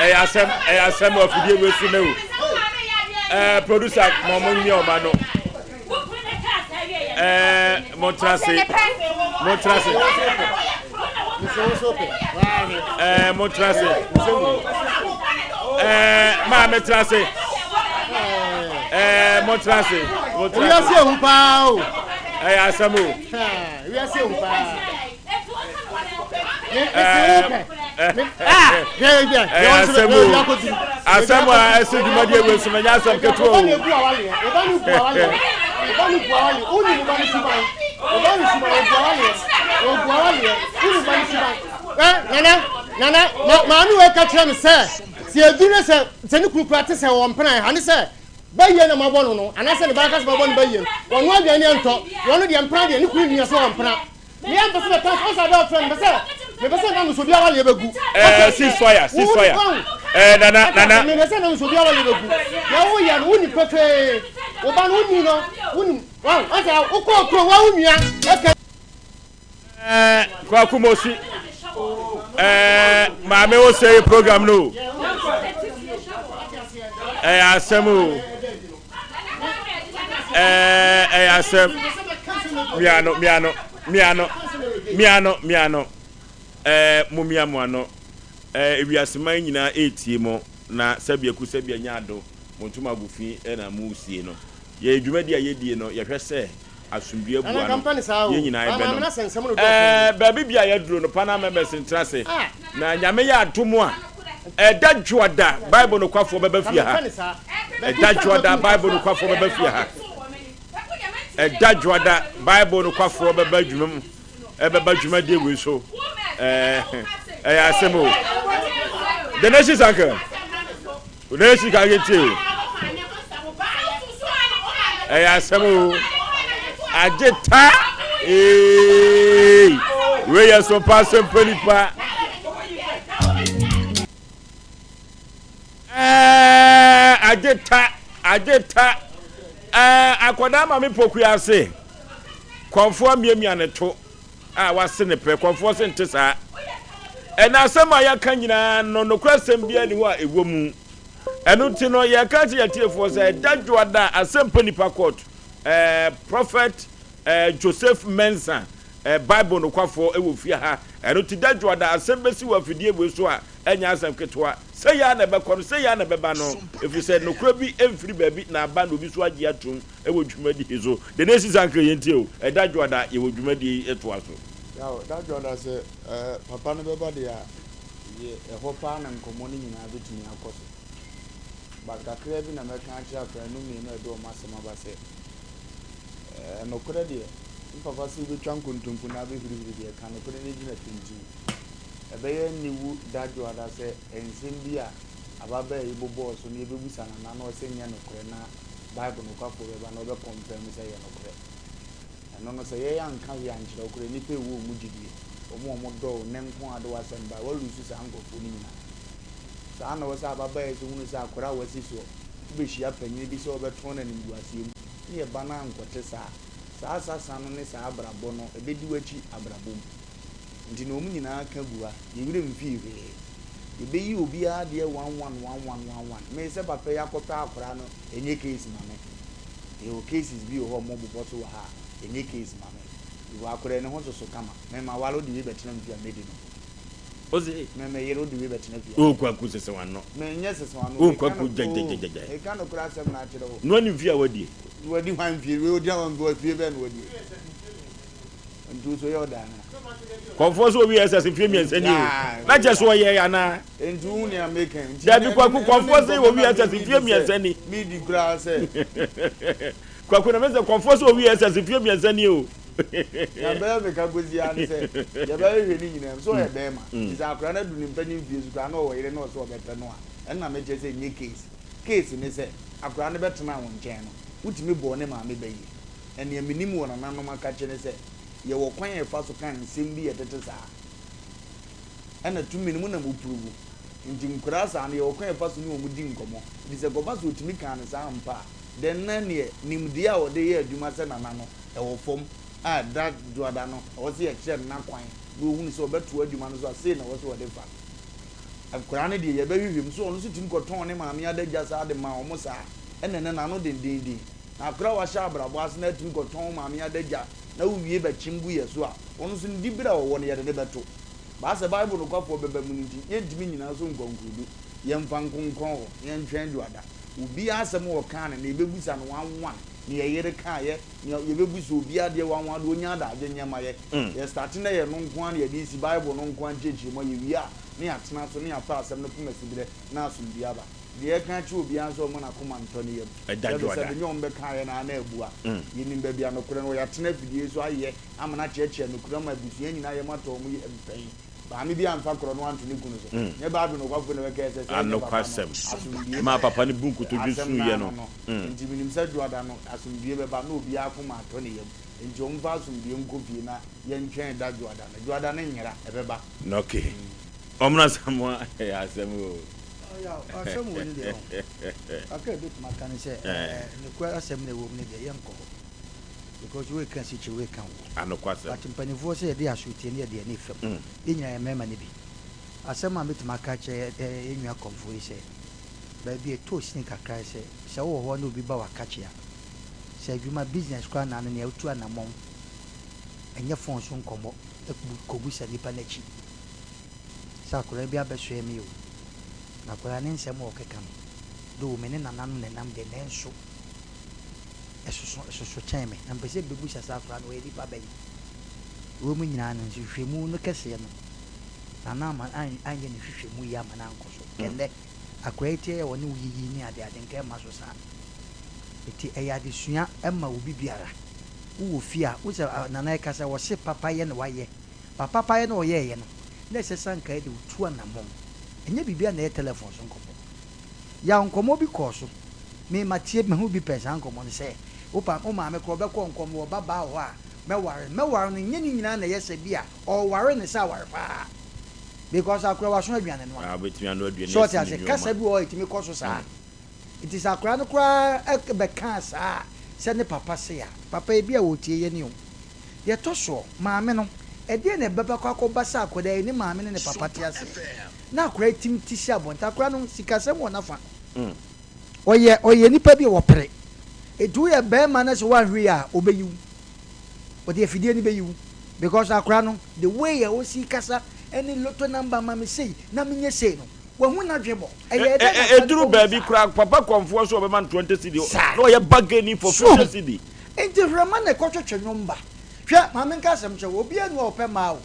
Ɛyɛ asɛm, ɛyɛ asɛm wɔ afidie wei so nɛ o. Ɛɛ producer mo mo nyɛ ɔma no. Ɛɛ montena ase montena ase ɛɛ montena ase ɛɛ maame tena ase ɛɛ montena ase montena ase. Wiase ehu paa o. Ɛyɛ asɛm o. Wiase ehu paa. Ɛyɛ asɛm o asɛm a ɛsɛ dwumadie wei so manya asɛm ketewa o Nana, nana, maame wei ka kyerɛ me sɛ, sɛ edu ne sɛ, sɛ ne kuru kura te sɛ wɔn mpena ha ne sɛ, bɛyie na mabɔ no no, anaasɛ ne ba akasɛ mabɔ no bɛyie no, wɔn aduane antɔ, wɔn deɛ mpena deɛ ne kuru nua sɛ wɔn mpena. Me a mpɛ sɛ mɛka ɔsɛ abɛ ɔfrɛ me sɛ mepɛ sɛ nam nso biara yɛ bɛgu. Ɛɛ cease fire cease fire ɛɛ nana nana. Mepɛ sɛ nam nso biara yɛ bɛgu. Yɛ wo yɛ no wo ni pefee wo ba no wo ni no wo ni wɔn ɔsɛ wokɔ kuro wa wo nua ɛka. Ɛɛ kwaku mosi ɛɛ maame wo sɛ program no ɛyɛ asɛm o. Ɛɛ ɛyɛ asɛm. Miano miano miano miano miano ɛɛ mo mia mo ano ɛɛ ewiaseman nyinaa etie mo na sɛbi aku sɛbi anya ado mo ntoma agu fi ɛna mo sie no yɛ dwumadi a yɛdie no yɛhwɛ sɛ. Asomdwoe Nana abua nka no, mpɛ ne saa o. yɛn nyinaa Ba maame yɛbɛnom. na sɛ nsɛm no dɔɔso Ɛɛ, nti. baabi bia yɛaduro no, Panama members ntra ase. Ah! Na Nyame yɛ adom a, ɛda Dwoada, Bible nokwafoɔ bɛba Nka fie ha. mempɛ ne saa. Baabi Ɛda twa Dwoada, bɛkum Bible nkurɔfoɔ. nokwafoɔ bɛba fie ha. Ɛda Dwoada, Bible nokwafoɔ bɛba adwuma mu, ɛbɛba dwumadie wei so. Ɛɛ, ɛyɛ asɛm o. The Nation's Uncle. Wode sika ketewa o. Ɛyɛ asɛm o. Agye ta. Ee. Wei yɛ so pa asɛm pa nipa. Ɛɛ agye ta. Agye ta. Ɛɛ akwadaa ma me poku ase. Kɔnfoɔ miamia ne to. a wase ne pɛ. Kɔmfoɔ se nte saa. Ɛna asɛm a yɛaka nyinaa no, nokorɛ asɛm biara nni hɔ a ɛwɔ mu. Ɛno nti no, yɛka kyerɛ yɛn atiefoɔ sɛ ɛda Dwoada a Asɛmpa Nipa Court, eh, Prophet eh, Joseph Mensah, eh, Bible nokwafoɔ wɔ fie ha. Ɛno nti da Dwoada asɛm bɛsi wɔ afidie wei so a ɛnyɛ asɛm ketewa. Sɛ yɛ ara na ɛbɛkɔ no, sɛ yɛ ara na ɛbɛba no, ɛfiri sɛ nokorɛ bi mfiri baabi na aba na obi nso agye atom. Wɔ dwumadie yi so. The Nation Sankere yɛn tie o. Ɛda Dwoada yɛwɔ dwumadie yi toa so. Yaw, da Dwoada sɛ eh, papa no bɛba deɛ a, yɛ ɛhɔ paa na nkɔmmɔ no nyinaa bɛtumi akɔ so. But kakraa bi na mɛka akyerɛ afanu mmienu a ɛde wɔn asɛm aba sɛ, eh, nokorɛ deɛ, me papa se wobɛtwa nkontompo na abɛhurihuri deɛ, ka nokorɛ na gyina pintinn. Ɛbɛyɛ aniwu da Dwoada sɛ nsɛm bi a ababaa yi bobɔɔ so no yɛbɛbusa no anaa na ɔse nyɛ nokorɛ na Bible nokwafoɔ bɛba na ɔbɛ kɔnfɛm sɛ ɛyɛ nokorɛ. Ɛno no sɛ yɛn anka hwee ankyerɛ wo koraa nnipa ɛwɔ wɔn gyidie, wɔn a wɔn dɔ wo nnɛ nko ara de w'asɛm bae, wa lose saa nkorɔfoɔ no nyinaa. Saa na ɛwɔ sɛ ababaa yi nso hunu sɛ akwadaa a wasi soɔ, wobɛhyia panyini bi sɛ ɔbɛtɔn no animguaseɛ mu, ne yɛ ba no ankɔte saa. Saa sasa no ne saa abrabɔ no ɛbɛdi w'akyi abrabɔ mu. Nti na wɔn nyinaa ka gu ha, yɛn werɛ mfii hwee. Yɛbɛyi obiara deɛ one one one one one one. Me sɛ papa yi akɔpɛ akwadaa no ɛnyɛ case ma me. Yɛwɔ cases bi wɔ hɔ a ɔmo bobɔ so wɔ ha a, ɛnyɛ case ma me. Because akwadaa yi ne ho soso kama. Me ma ware wode wei bɛtena me fie a mɛdi no. Ose. Me me yere wode wei bɛtena fie a. O Kwaku sese w'ano. Me nyɛ sese w'ano. O Meka Kwaku no gyagyagyagyagya. oo, meka nokorɛ asɛm na akyerɛ wo. Noa ne mfie a wadie. Wadi hwan mfie? Wei ɔgyina hɔ mfie mfie bɛn na wadie? Nti wo so yɛ ɔda anaa? Kɔmfoɔ sɛ owie SS mfie mmiɛnsa ni o. Na kyɛ so ɔyɛɛ anaa? Nti wo nea meka yi. Nti Dabi ɛno Kwaku ɛno ne kɔmfoɔ sɛ nkɔmmɔ owie na SS medi mfie sɛ mmiɛnsa ni. medi koraa sɛ. Kwaku na mese kɔmfoɔ sɛ owie SS mfie mmiɛnsa ni o. Nea mbɛyɛ meka kosi ara ne sɛ yɛbɛhwehwɛ ne nyinaa mu sɛ ɔyɛ bɛɛma. Nti sɛ akwadaa no adu ne mpanin mfie so koraa na ɔwɔ yere na ɔsɛ ɔbɛpɛ no a ɛno na mekyerɛ sɛ ɛnyɛ case. Case ne sɛ akwadaa no bɛtenaa wo nkyɛn no wotumi bɔɔ ne maame ba yie. Na nea menim wɔ nananom akakye ne sɛ, yɛwɔ kwan a yɛfa so ka nsɛm bi a ɛtete saa. Ɛna tumi no, mo na mopuruvu. Nti nkoraa saa no, yɛwɔ kwan a yɛfa so ne wɔn di nkɔmmɔ. Nti sɛ ɛkɔba sɛ ɔtumi kaa no saa ampa a, then na neɛ nimdeɛ a ɔde yɛ adwuma sɛ nana no, ɛwɔ fam. A da Dwoada no, ɛwɔ sɛ yɛkyerɛ no n'akwan na ɔhunu sɛ ɔbɛtoa adwuma no so a, sei na ɛwɔ sɛ ɔde fa no. Nkoraa no deɛ, yɛbɛhwehwɛ mu. So ɔno nso tumi kɔtɔn ne maame adagya saa de maa wɔn saa? Ɛna ɛnnɛ n'ano dendeenden. Na akora a wahyɛ abrabɔ ase na atumi kɔtɔn wo maame adagya na wowie bɛkyem gu yɛ so a, ɔno nso ne dibere a ɔwɔ no, yɛde no bɛto. Baa sɛ Bible nokwafoɔ bɛba mu no nti, yɛntumi nnyina so nkɔ nkurodu. Yɛmfa nkonkɔn hɔ na yɛntwɛn Dwoada. Obiara asɛm a ɔkaa no, nea yɛbɛbusa no one one, nea yɛn yere kaeɛ, nea yɛbɛbusa obiara deɛ one one, deɛ ɔnya adagye nyɛ ma yɛ. Yɛ starte na ɛyɛ no nko ara na yɛde resi Bible no nko ara nkyerɛkyerɛmu a, yɛwie a, na yɛatena so na yɛafa asɛm no poma siberɛ na asomdwoeɛ aba. Deɛ yɛka akyerɛ obiara ne sɛ ɔmma n'akoma ntɔ ne yam. Ɛda Sɛbe dwoada. sɛbe nyɛ wɔn bɛkaeɛ na na abua. Yɛnim baabi a nokorɛ no wɔ. Yɛatena afidie yi so ayɛ ama no akyerɛkyerɛ nokorɛ ama abusua nyinaa yam atɔ wɔn yam pɛn. Maame bi amfa korɔ no anto ne kunu so. Nyɛ Bible nokwafo na ɛbɛkae sɛ sɛ ɛnyɛ papa no, Anokwasɛm. asomdwoeɛ Maa bɛba. papa no bu nkotodwe Asɛm no suiɛ ara no. no. Enti menim sɛ dwoada no, asomdwoeɛ bɛba na obiara akoma atɔ ne yam. Enti wɔmfa asomdwoeɛ nkɔ fie na yɛntwɛn da dwoada no. Dwoada no nyera, ɛbɛba. Okay. Ɔmena Samoa ɛyɛ asɛm o. Ɔyaw, asɛm wɔ ne deɛ ɔho. Kakra a ɛbɛtumi aka ne sɛ, nokorɛ asɛm na ɛwɔ mu no deɛ yɛnkɔ hɔ because wei ka asikyire wei ka woɔ. Anokwasɛm. But mpanimfoɔ sɛ yɛde asotie ne yɛde ani fam. Yɛn nyinaa yɛ mmarima no bi. Asɛm a mɛtumi aka akyerɛ yɛn nua kɔmfoɔ yi sɛ, baabi a ɛtɔ sini kakra ne sɛ, sɛ wowɔ hɔ na obi ba w'akakye a, sɛ adwuma, business koraa na ano nea wotu anammɔn, ɛnyɛ phone so nkɔmmɔ, kɔbusa nipa no akyi sɛ akwadaa bi abɛsoɛ me o. Na akwadaa no nsɛm a ɔkeka no, though me ne nananom na ɛnam deɛ, nanso. Ɛsoso, ɛsoso kyɛn me. Na mepɛ sɛ mebɛbusa sɛ akwadaa no ɔyɛ nipa bɛn? Wei mu nyinaa no, nhwehwɛmu no kɛseɛ no, Nana amma anyɛ ne nhwehwɛmu yie amma no ankɔ so. Nka ɛnnɛ, akwadaa yi ti yɛ ɔne wo yiyi ne adeade, nka ɛmma so saa. Nti ɛyɛ adesua ma obi biara. Wowɔ fie a, wohu sɛ Nana ɛkasa, ɔse papayɛ na wayɛ. But papayɛ no a ɔyɛeɛ no, na ɛsɛ sɛ anka ɛde wotu anammɔn. Ɛnyɛ biribiara na ɛyɛ telefon so nkɔmmɔ. Yaw nkɔmmɔ bi kɔɔ so. Me matie mahu bi pɛn saa nkɔmmɔ no sɛ, wo pa wo maame koraa ɔbɛkɔ nkɔm wɔ ba baa wɔ hɔ a mɛware no. Mɛware no nyɛ ne nyinaa na ɛyɛ sɛ bi a ɔreware no sɛ aware paa. Because akora waso aduane noa. Ah, obetumi anoa aduane So ɔte asi ne ase? Kasa nneɛma. bi wɔ hɔ a ɛtumi kɔ so saa. Nti sɛ akora no koraa bɛkaa saa a, sɛ ne papa se a, papa ebi a ɔretie yɛn o. Deɛ ɛtɔ soɔ, maame no, ɛdeɛn na ɛbɛkɔ akɔba sɛ akwadaa yi ne maame ne ne papa te aseɛ na akwadaa yi tumi te si abɔnten? Akwadaa no, sikasɛm wɔ n'afa. Ɔyɛ ɔyɛ nipa bi a ɔpere. Enti woyɛ barima na sɛ woanhwɛ yie a, ɔbɛyi wo. Ɔde afidie no bɛyi wo. Because akwadaa no, the way a ɔsi kasa ne lotto number ma me sei na menyɛ sei no, wahu n'adwene bɔ. Ɛyɛɛ dɛn na akwadaa no Ɛduru kɔhuu baabi saa? koraa, papa kɔmfoɔ nso ɔbɛma no 20 cedi, Saa. na ɔyɛ bargaining for So 50 cedi. Enti hwɛ ma na ɛkɔtwetwe nnwom ba. Hwɛ, ma menka asɛm nkyerɛ wo, obiara nni hɔ a ɔpɛ mmaa o.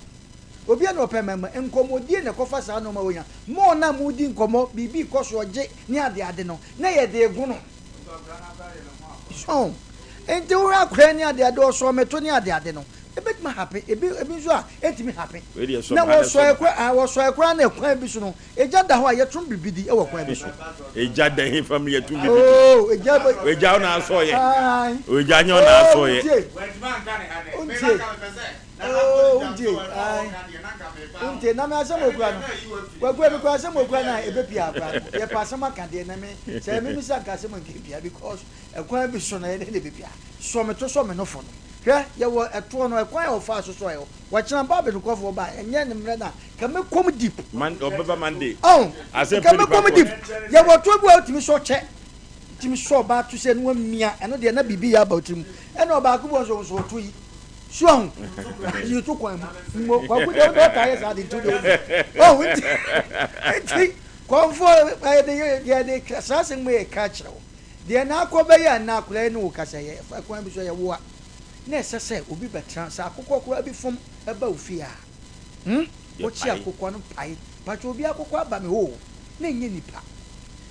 Obiara nni hɔ a ɔpɛ mmarima. Nkɔmmɔdie na ɛkɔfa saa nnoɔma wei nyinaa. Mo na modi nkɔmmɔ, biribi rekɔ so, ɔgye ne adeade no, na yɛde rego no. So enti wohwɛ akwadaa ne adeade, ɔsɔɔ me to ne adeade no, ɛbɛtumi ahape, ebi ebi nso a, ɛntumi hape. Wei deɛ sɔ Na me ha na wɔsɔɔ sɔ me ha. ɛkwan, ah, wɔsɔɔ ɛkwan na ɛkwan bi so no, Egya da hɔ a yɛtom biribi di wɔ kwan bi so. Egya da he fam yɛtom biribi di. Oh, egya bɛ. Egya wo na asɔ yɛ. Ayi. Egya nyɛ wo na asɔ yɛ. Oh, wontie. Wontie. Oh, wontie. Ayi. Wontie. Na me asɛm okura no. Kwaku emi kura asɛm okura no a ebepia akora no. Yɛpɛ asɛm aka deɛ na me sɛ me misa nka asɛm nka epia because ɛkwan bi so no ɛyɛ dɛ na ebepia. Sɔ me to sɔ me nofo no. Hwɛ, yɛwɔ ɛtoɔ no ɛkwan a wɔfaa so sɔɛ hɔ. Wɔkyena Babel nkurɔfoɔ ba a, ɛnyɛ ne mmerɛ na Ka me kɔm deep. Man ɔbɛba Monday. Oh, Asɛm ka pɛ me nipa kɔm kɔ. deep. Yɛ wɔ toɔ bi wɔ wotumi sɔ kyɛ. Wotumi sɔ ɔbaa to sɛ no amia. Ɛno deɛ na biribi yɛ aba tirim. Ɛna ɔbaako bi wɔ nso nso ɔto yi. So ahu. Yi to kwan mu. Mo kwaku deɛ wode ɔtaa yɛ saa de nti wode wode. Oh, nti nti kɔnfoɔ ɛyɛ de yɛ de saa asɛm mu yɛ ka kyerɛ wo. Deɛ na akɔ bɛyɛ a na akwadaa yi ne wo kasa yɛ fa kwan bi so yɛ woa. Na ɛsɛ sɛ obi bɛtena sɛ akokɔ koraa bi fom ɛba wo fie a. Hmm wokye akokɔ no pae. Pakyɛ obi akokɔ aba me hɔ o na ɛnyɛ nipa.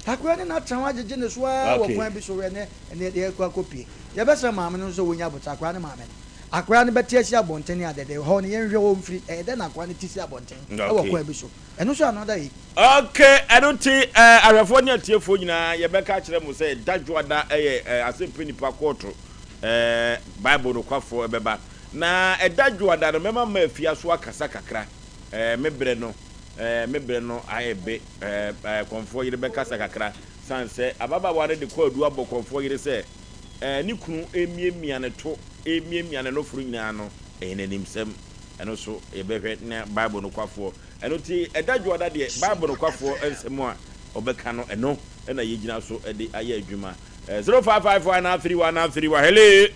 Akora ne n'atena hɔ agyegye ne so ara wɔ kwan bi so wɛ ne ɛne ɛde akɔ akɔpie. Yɛbɛsrɛ maame no nso sɛ wɔnya aboterɛ akora ne maame no. Akora no bɛte asi abɔnten ne adɛdɛ hɔ no yɛnhwɛ hɔ mfiri ɛyɛ dɛn na akora no te si abɔnten ɛwɔ kwan bi so ɛno nso another yi. Ok, ɛno nti eh, ahwɛfoɔ ne atiefoɔ nyinaa yɛbɛka akyerɛ mo sɛ da dwoada ɛyɛ eh, asɛmpɛ nipa kɔɔto eh, Bible nokwafoɔ ɛbɛba. Na ɛda Dwoada no, mɛma m'afia so akasa kakra. Ɛɛ, me berɛ no, ɛɛ, me berɛ no ayɛ be. Ɛɛ, ɛɛ, kɔmfoɔ yere bɛkasa kakra. Sane sɛ ababaawa no de kwaadu abɔ kɔmfoɔ yere sɛ, ɛɛ, ne kunu remiamia ne to, remiamia ne noforo nyinaa no, ɛyɛ n'animsɛm. Ɛno nso, yɛbɛhwɛ na Bible nokwafoɔ. Ɛno nti, ɛda Dwoada deɛ, Bible nokwafoɔ nsɛm a ɔbɛka no, ɛno na yɛgyina so de ayɛ adwuma. Ɛɛ, 0554 anaa 31 anaa 31, hele!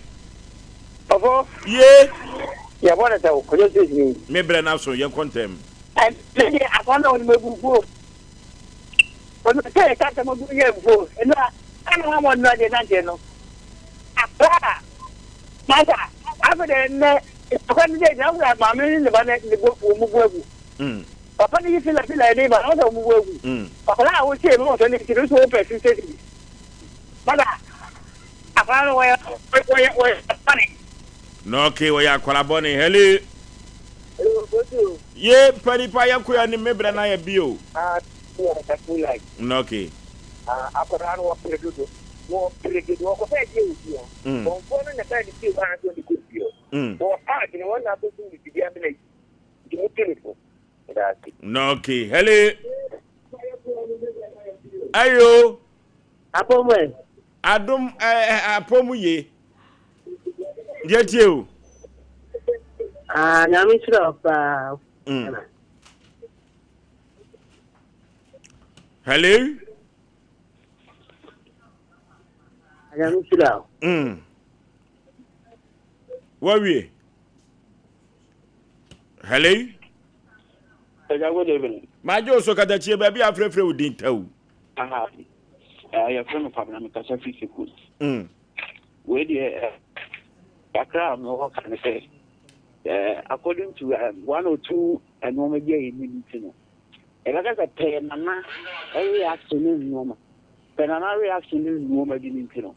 Ɔfo. Ye. Yɛ bɔ ne sɛ o, kɔjɔ state ni. Me brɛ na so, yɛn kɔ ntɛm. Ɛnɛ deɛ akɔn na ɔde mabu mfuo. Ɔno sɛ yɛ kasa mo yɛ mfuo. Ɛnu a ɛna wɔn wɔn nua deɛ nanteɛ no. Akra masa afɛ deɛ nnɛ akɔn ne deɛ gyina wura maame ne ne ba ne ne bu wɔn mu bu agu. Papa ne yi fila fila ɛde ba na wɔn sɛ wɔn mu bu agu. Akɔla a wɔhyɛ mu wɔn sɛ ne ti no so wɔn pɛ sisi sisi. Masa. Akwadaa no wɔyɛ wɔyɛ wɔyɛ bɔne. Na okay wɔyɛ akwadaa bɔne hello. Hello kosi o. Ye pɛ nipa yɛ ko yɛ ni me brɛ na yɛ bi o. Ah yɛ ka full life. Na okay. Ah akwadaa no wɔpere dodo wɔpere dodo wɔkɔfɛ ɛdeɛ wɔ fie hɔ. Bɔnfoɔ no na ɛbaa ne fie hɔ ansa ɔde kɔ fie hɔ. Wɔ park no wɔn na akɔsi ne fidie amena yi nti mo tu ne fo. Ɛda ase. Na okay hello. Ayo. Apɔmu ɛ. Adom ɛ apɔmu ye. Deɛ tie o. Ah, nyame nhyira wo paa. Mm. Hello. Nyame nhyira wo. Mm. Wawie. Hello. Ɛgya good evening. Magye wo so katakyie baabi a afrɛfrɛ wo din tɛw. Aha, eh, yɛfrɛ me Kwabena, mekasa firi Cape Coast. Mm. Wei deɛ eh, kakra a mewɔ ka ne sɛ, eh, according to um, one or two nneɛma bi a yɛnim nti no, yɛbɛka sɛ pɛɛ nana reaction ne nneɛma, pɛ nana reaction ne nneɛma bi no nti no,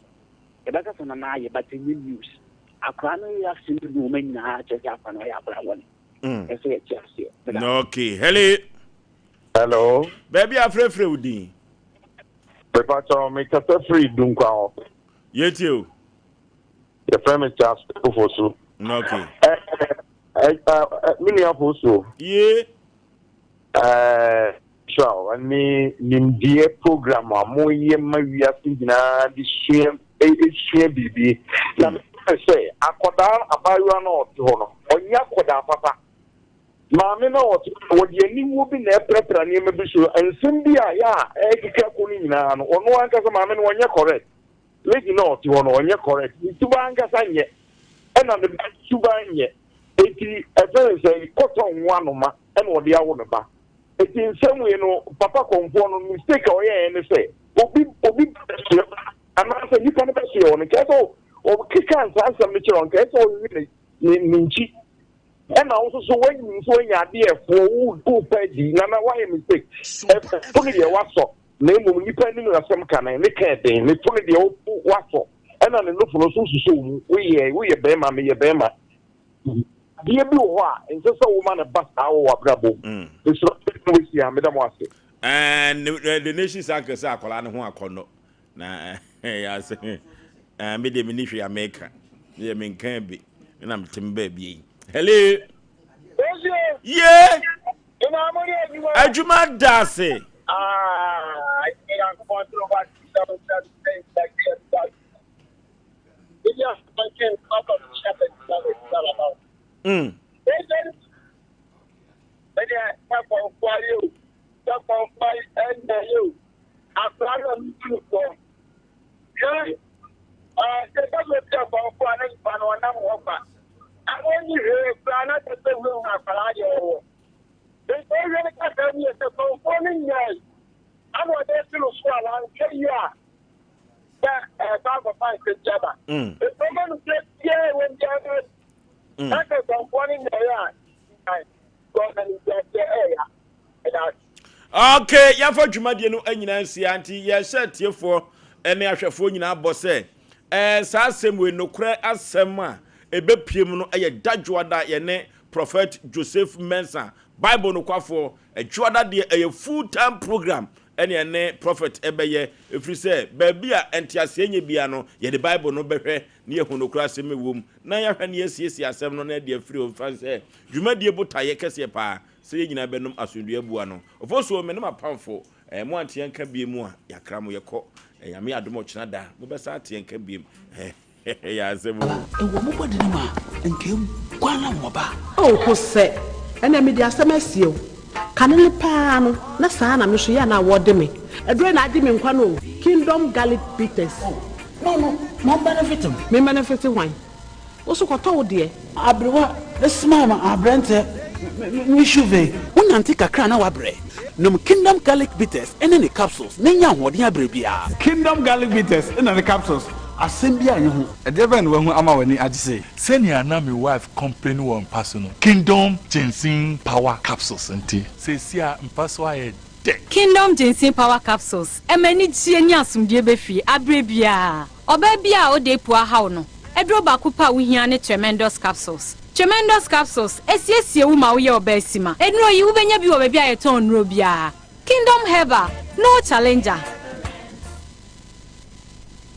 yɛbɛka sɛ nana ayɛ but ɛnyɛ news. Akora no reaction ne nneɛma nyinaa kyerɛ sɛ akora no ɔyɛ akora bɔne. Mm. Ɛsɛ yɛte aseɛ. Meda ase. Okay, hello. Hello. Baabi a frɛfrɛ wo din. Mepakyɛw, mekasa firi Dunkwa hɔ. Yɛtie o. Yɛfrɛ me Charles Ofosu. Okay. Eh, eh, eh, me nua Fosu. Ye. Eh, sure, ne nimdeɛ program a moyɛ ma wiase nyinaa de sua esua biribi. Na mepɛ sɛ akwadaa abaayewa no a ɔte hɔ no, ɔnyɛ akwadaa papa. Maame no a ɔte hɔ no, wɔde aniwuo bi na ɛprapra nneɛma bi so. Nsɛm bi a yɛ a ɛrekeka kɔ no nyinaa no, ɔno ankasa maame no ɔnyɛ correct. Lady no a ɔte hɔ no ɔnyɛ correct. Ne suban ankasa nyɛ. Ɛna ne ba suban nyɛ. Eti ɛfɛ ne sɛ kɔtɔ nwo anoma ɛna ɔde awo ne ba. Eti nsɛm wei no papa kɔnfoɔ no mistake a ɔyɛɛ ne sɛ obi obi bɛsoɛ anaasɛ nipa no bɛsoɛ ɔno nkae sɛ ɔkeka saa nsɛm no kyerɛ ɔnkae sɛ ɔhwehwɛ ne ne nkyi. Ɛna wo nso so woanyini nso woanya adeɛ ɛfoɔ wo wopɛ adi nana woayɛ mistake ɛfo no deɛ woasɔ na mmom nipa anim asɛm ka no ne ka ɛden ne to no deɛ woasɔ ɛna ne nofo no nso wosusɔ wo mu woyɛ woyɛ bɛrima meyɛ bɛrima adeɛ bi wɔ hɔ a ɛnsɛ sɛ woma no ba saa wɔ w'abrabɔ mu mesrɛ sɛ wɔasi a meda mo ase. And the nation sa kɛsɛ akwadaa no ho akɔnnɔ Na ɛyɛ ase eh, me deɛ menni hwee a meka. Me deɛ menka bi. Me na mete me baabi yi. Hello. Ye. Adwuma da ase. Mm. Akora no a metu no fɔ. Hwɛ, sɛ ɛba sɛ obi akɔmfo a na nipa no ɔnam hɔ kwa. A ɔnni hwee koraa na kyerɛ sɛ wuhu akwadaa deɛ ɔwɔ. Nti wohwɛ ne kasa mu yɛ sɛ kɔmfoɔ no nyae ana ɔde asi no so a wanhwɛ yie a sɛ ɛba akɔfa nsɛm bi aba. Nti ɔma no sɛ biara ɛwɔ biara no adi. Na sɛ kɔmfoɔ no nyae a, nyae. Because na ne nteaseɛ ɛɛya. Ɛda ase. Okay, yɛafa dwumadie no nyinaa nsia nti yɛhyɛ atiefoɔ ne ahwɛfoɔ nyinaa bɔ sɛ ɛɛ saa asɛm wei nokorɛ asɛm a ɛbɛpie mu no ɛyɛ dadwoada yɛne Prophet Joseph Mensah Bible nokwafoɔ adwoada deɛ ɛyɛ full time program ɛne ɛne Prophet ɛbɛyɛ ɛfiri sɛ baabi a nteaseɛ nyɛ bia no yɛde Bible no bɛhwɛ na yɛhu nokorɛ asɛm ɛwɔ mu na yɛahwɛ na yɛasiesie asɛm no na ɛde afiri hɔ mfa sɛ dwumadie botaeɛ kɛseɛ paa Sɛ yɛn nyinaa bɛnom asomdwoeɛ abua no. Ofosuo, me ne m'apamfo, eh, mo ante yɛn nka biem a, yɛakra mo, yɛkɔ. Eh, Nyame adom ɔkyena da, mobɛsan ate yɛn nka biem. Eh, ɛyɛ asɛm o. Ewɔ mo bɔde no mu a, nka eguan na wɔba. Oh Hosɛ, ɛnɛ mede asɛm asie wo. Kane no paa no, na saa na me nso yɛ a na wɔde me. Aduro na agye me nkwa no o, Kingdom Garlic Bitters. Oh, no no, ma ɔmbɛnefete me. Me mmɛnefete hwan? Wo so kɔtɔ wo deɛ. Aberewa smile ma aberanteɛ me shuve. Wo nante kakra a na wabrɛ. Nom Kingdom Garlic Bitters ne ne capsules na nya ahoɔden abrɛ biara. Kingdom Garlic Bitters na ne capsules, asɛm biara nni ho. Ɛdeɛ bɛn na woahu ama w'ani agye sei? Sɛnea na me wife complain wɔ mpa so no, Kingdom Ginseng Power Capsules nti, seesei a mpa so ayɛ dɛ. Kingdom Ginseng Power Capsules ɛma anigyeɛ ne asomdwoeɛ ba fie aberɛ biara. Ɔbaa bi a ɔda apu ahaw no, aduro baako pɛ a wohia ne Tremendous Capsules. Tremendous Capsules siesie wo ma woyɛ ɔbaa sima. Nnuro yi, wobɛnya bi wɔ baabi a yɛtɔn nnuro biara. Kingdom Herbal, no challenger.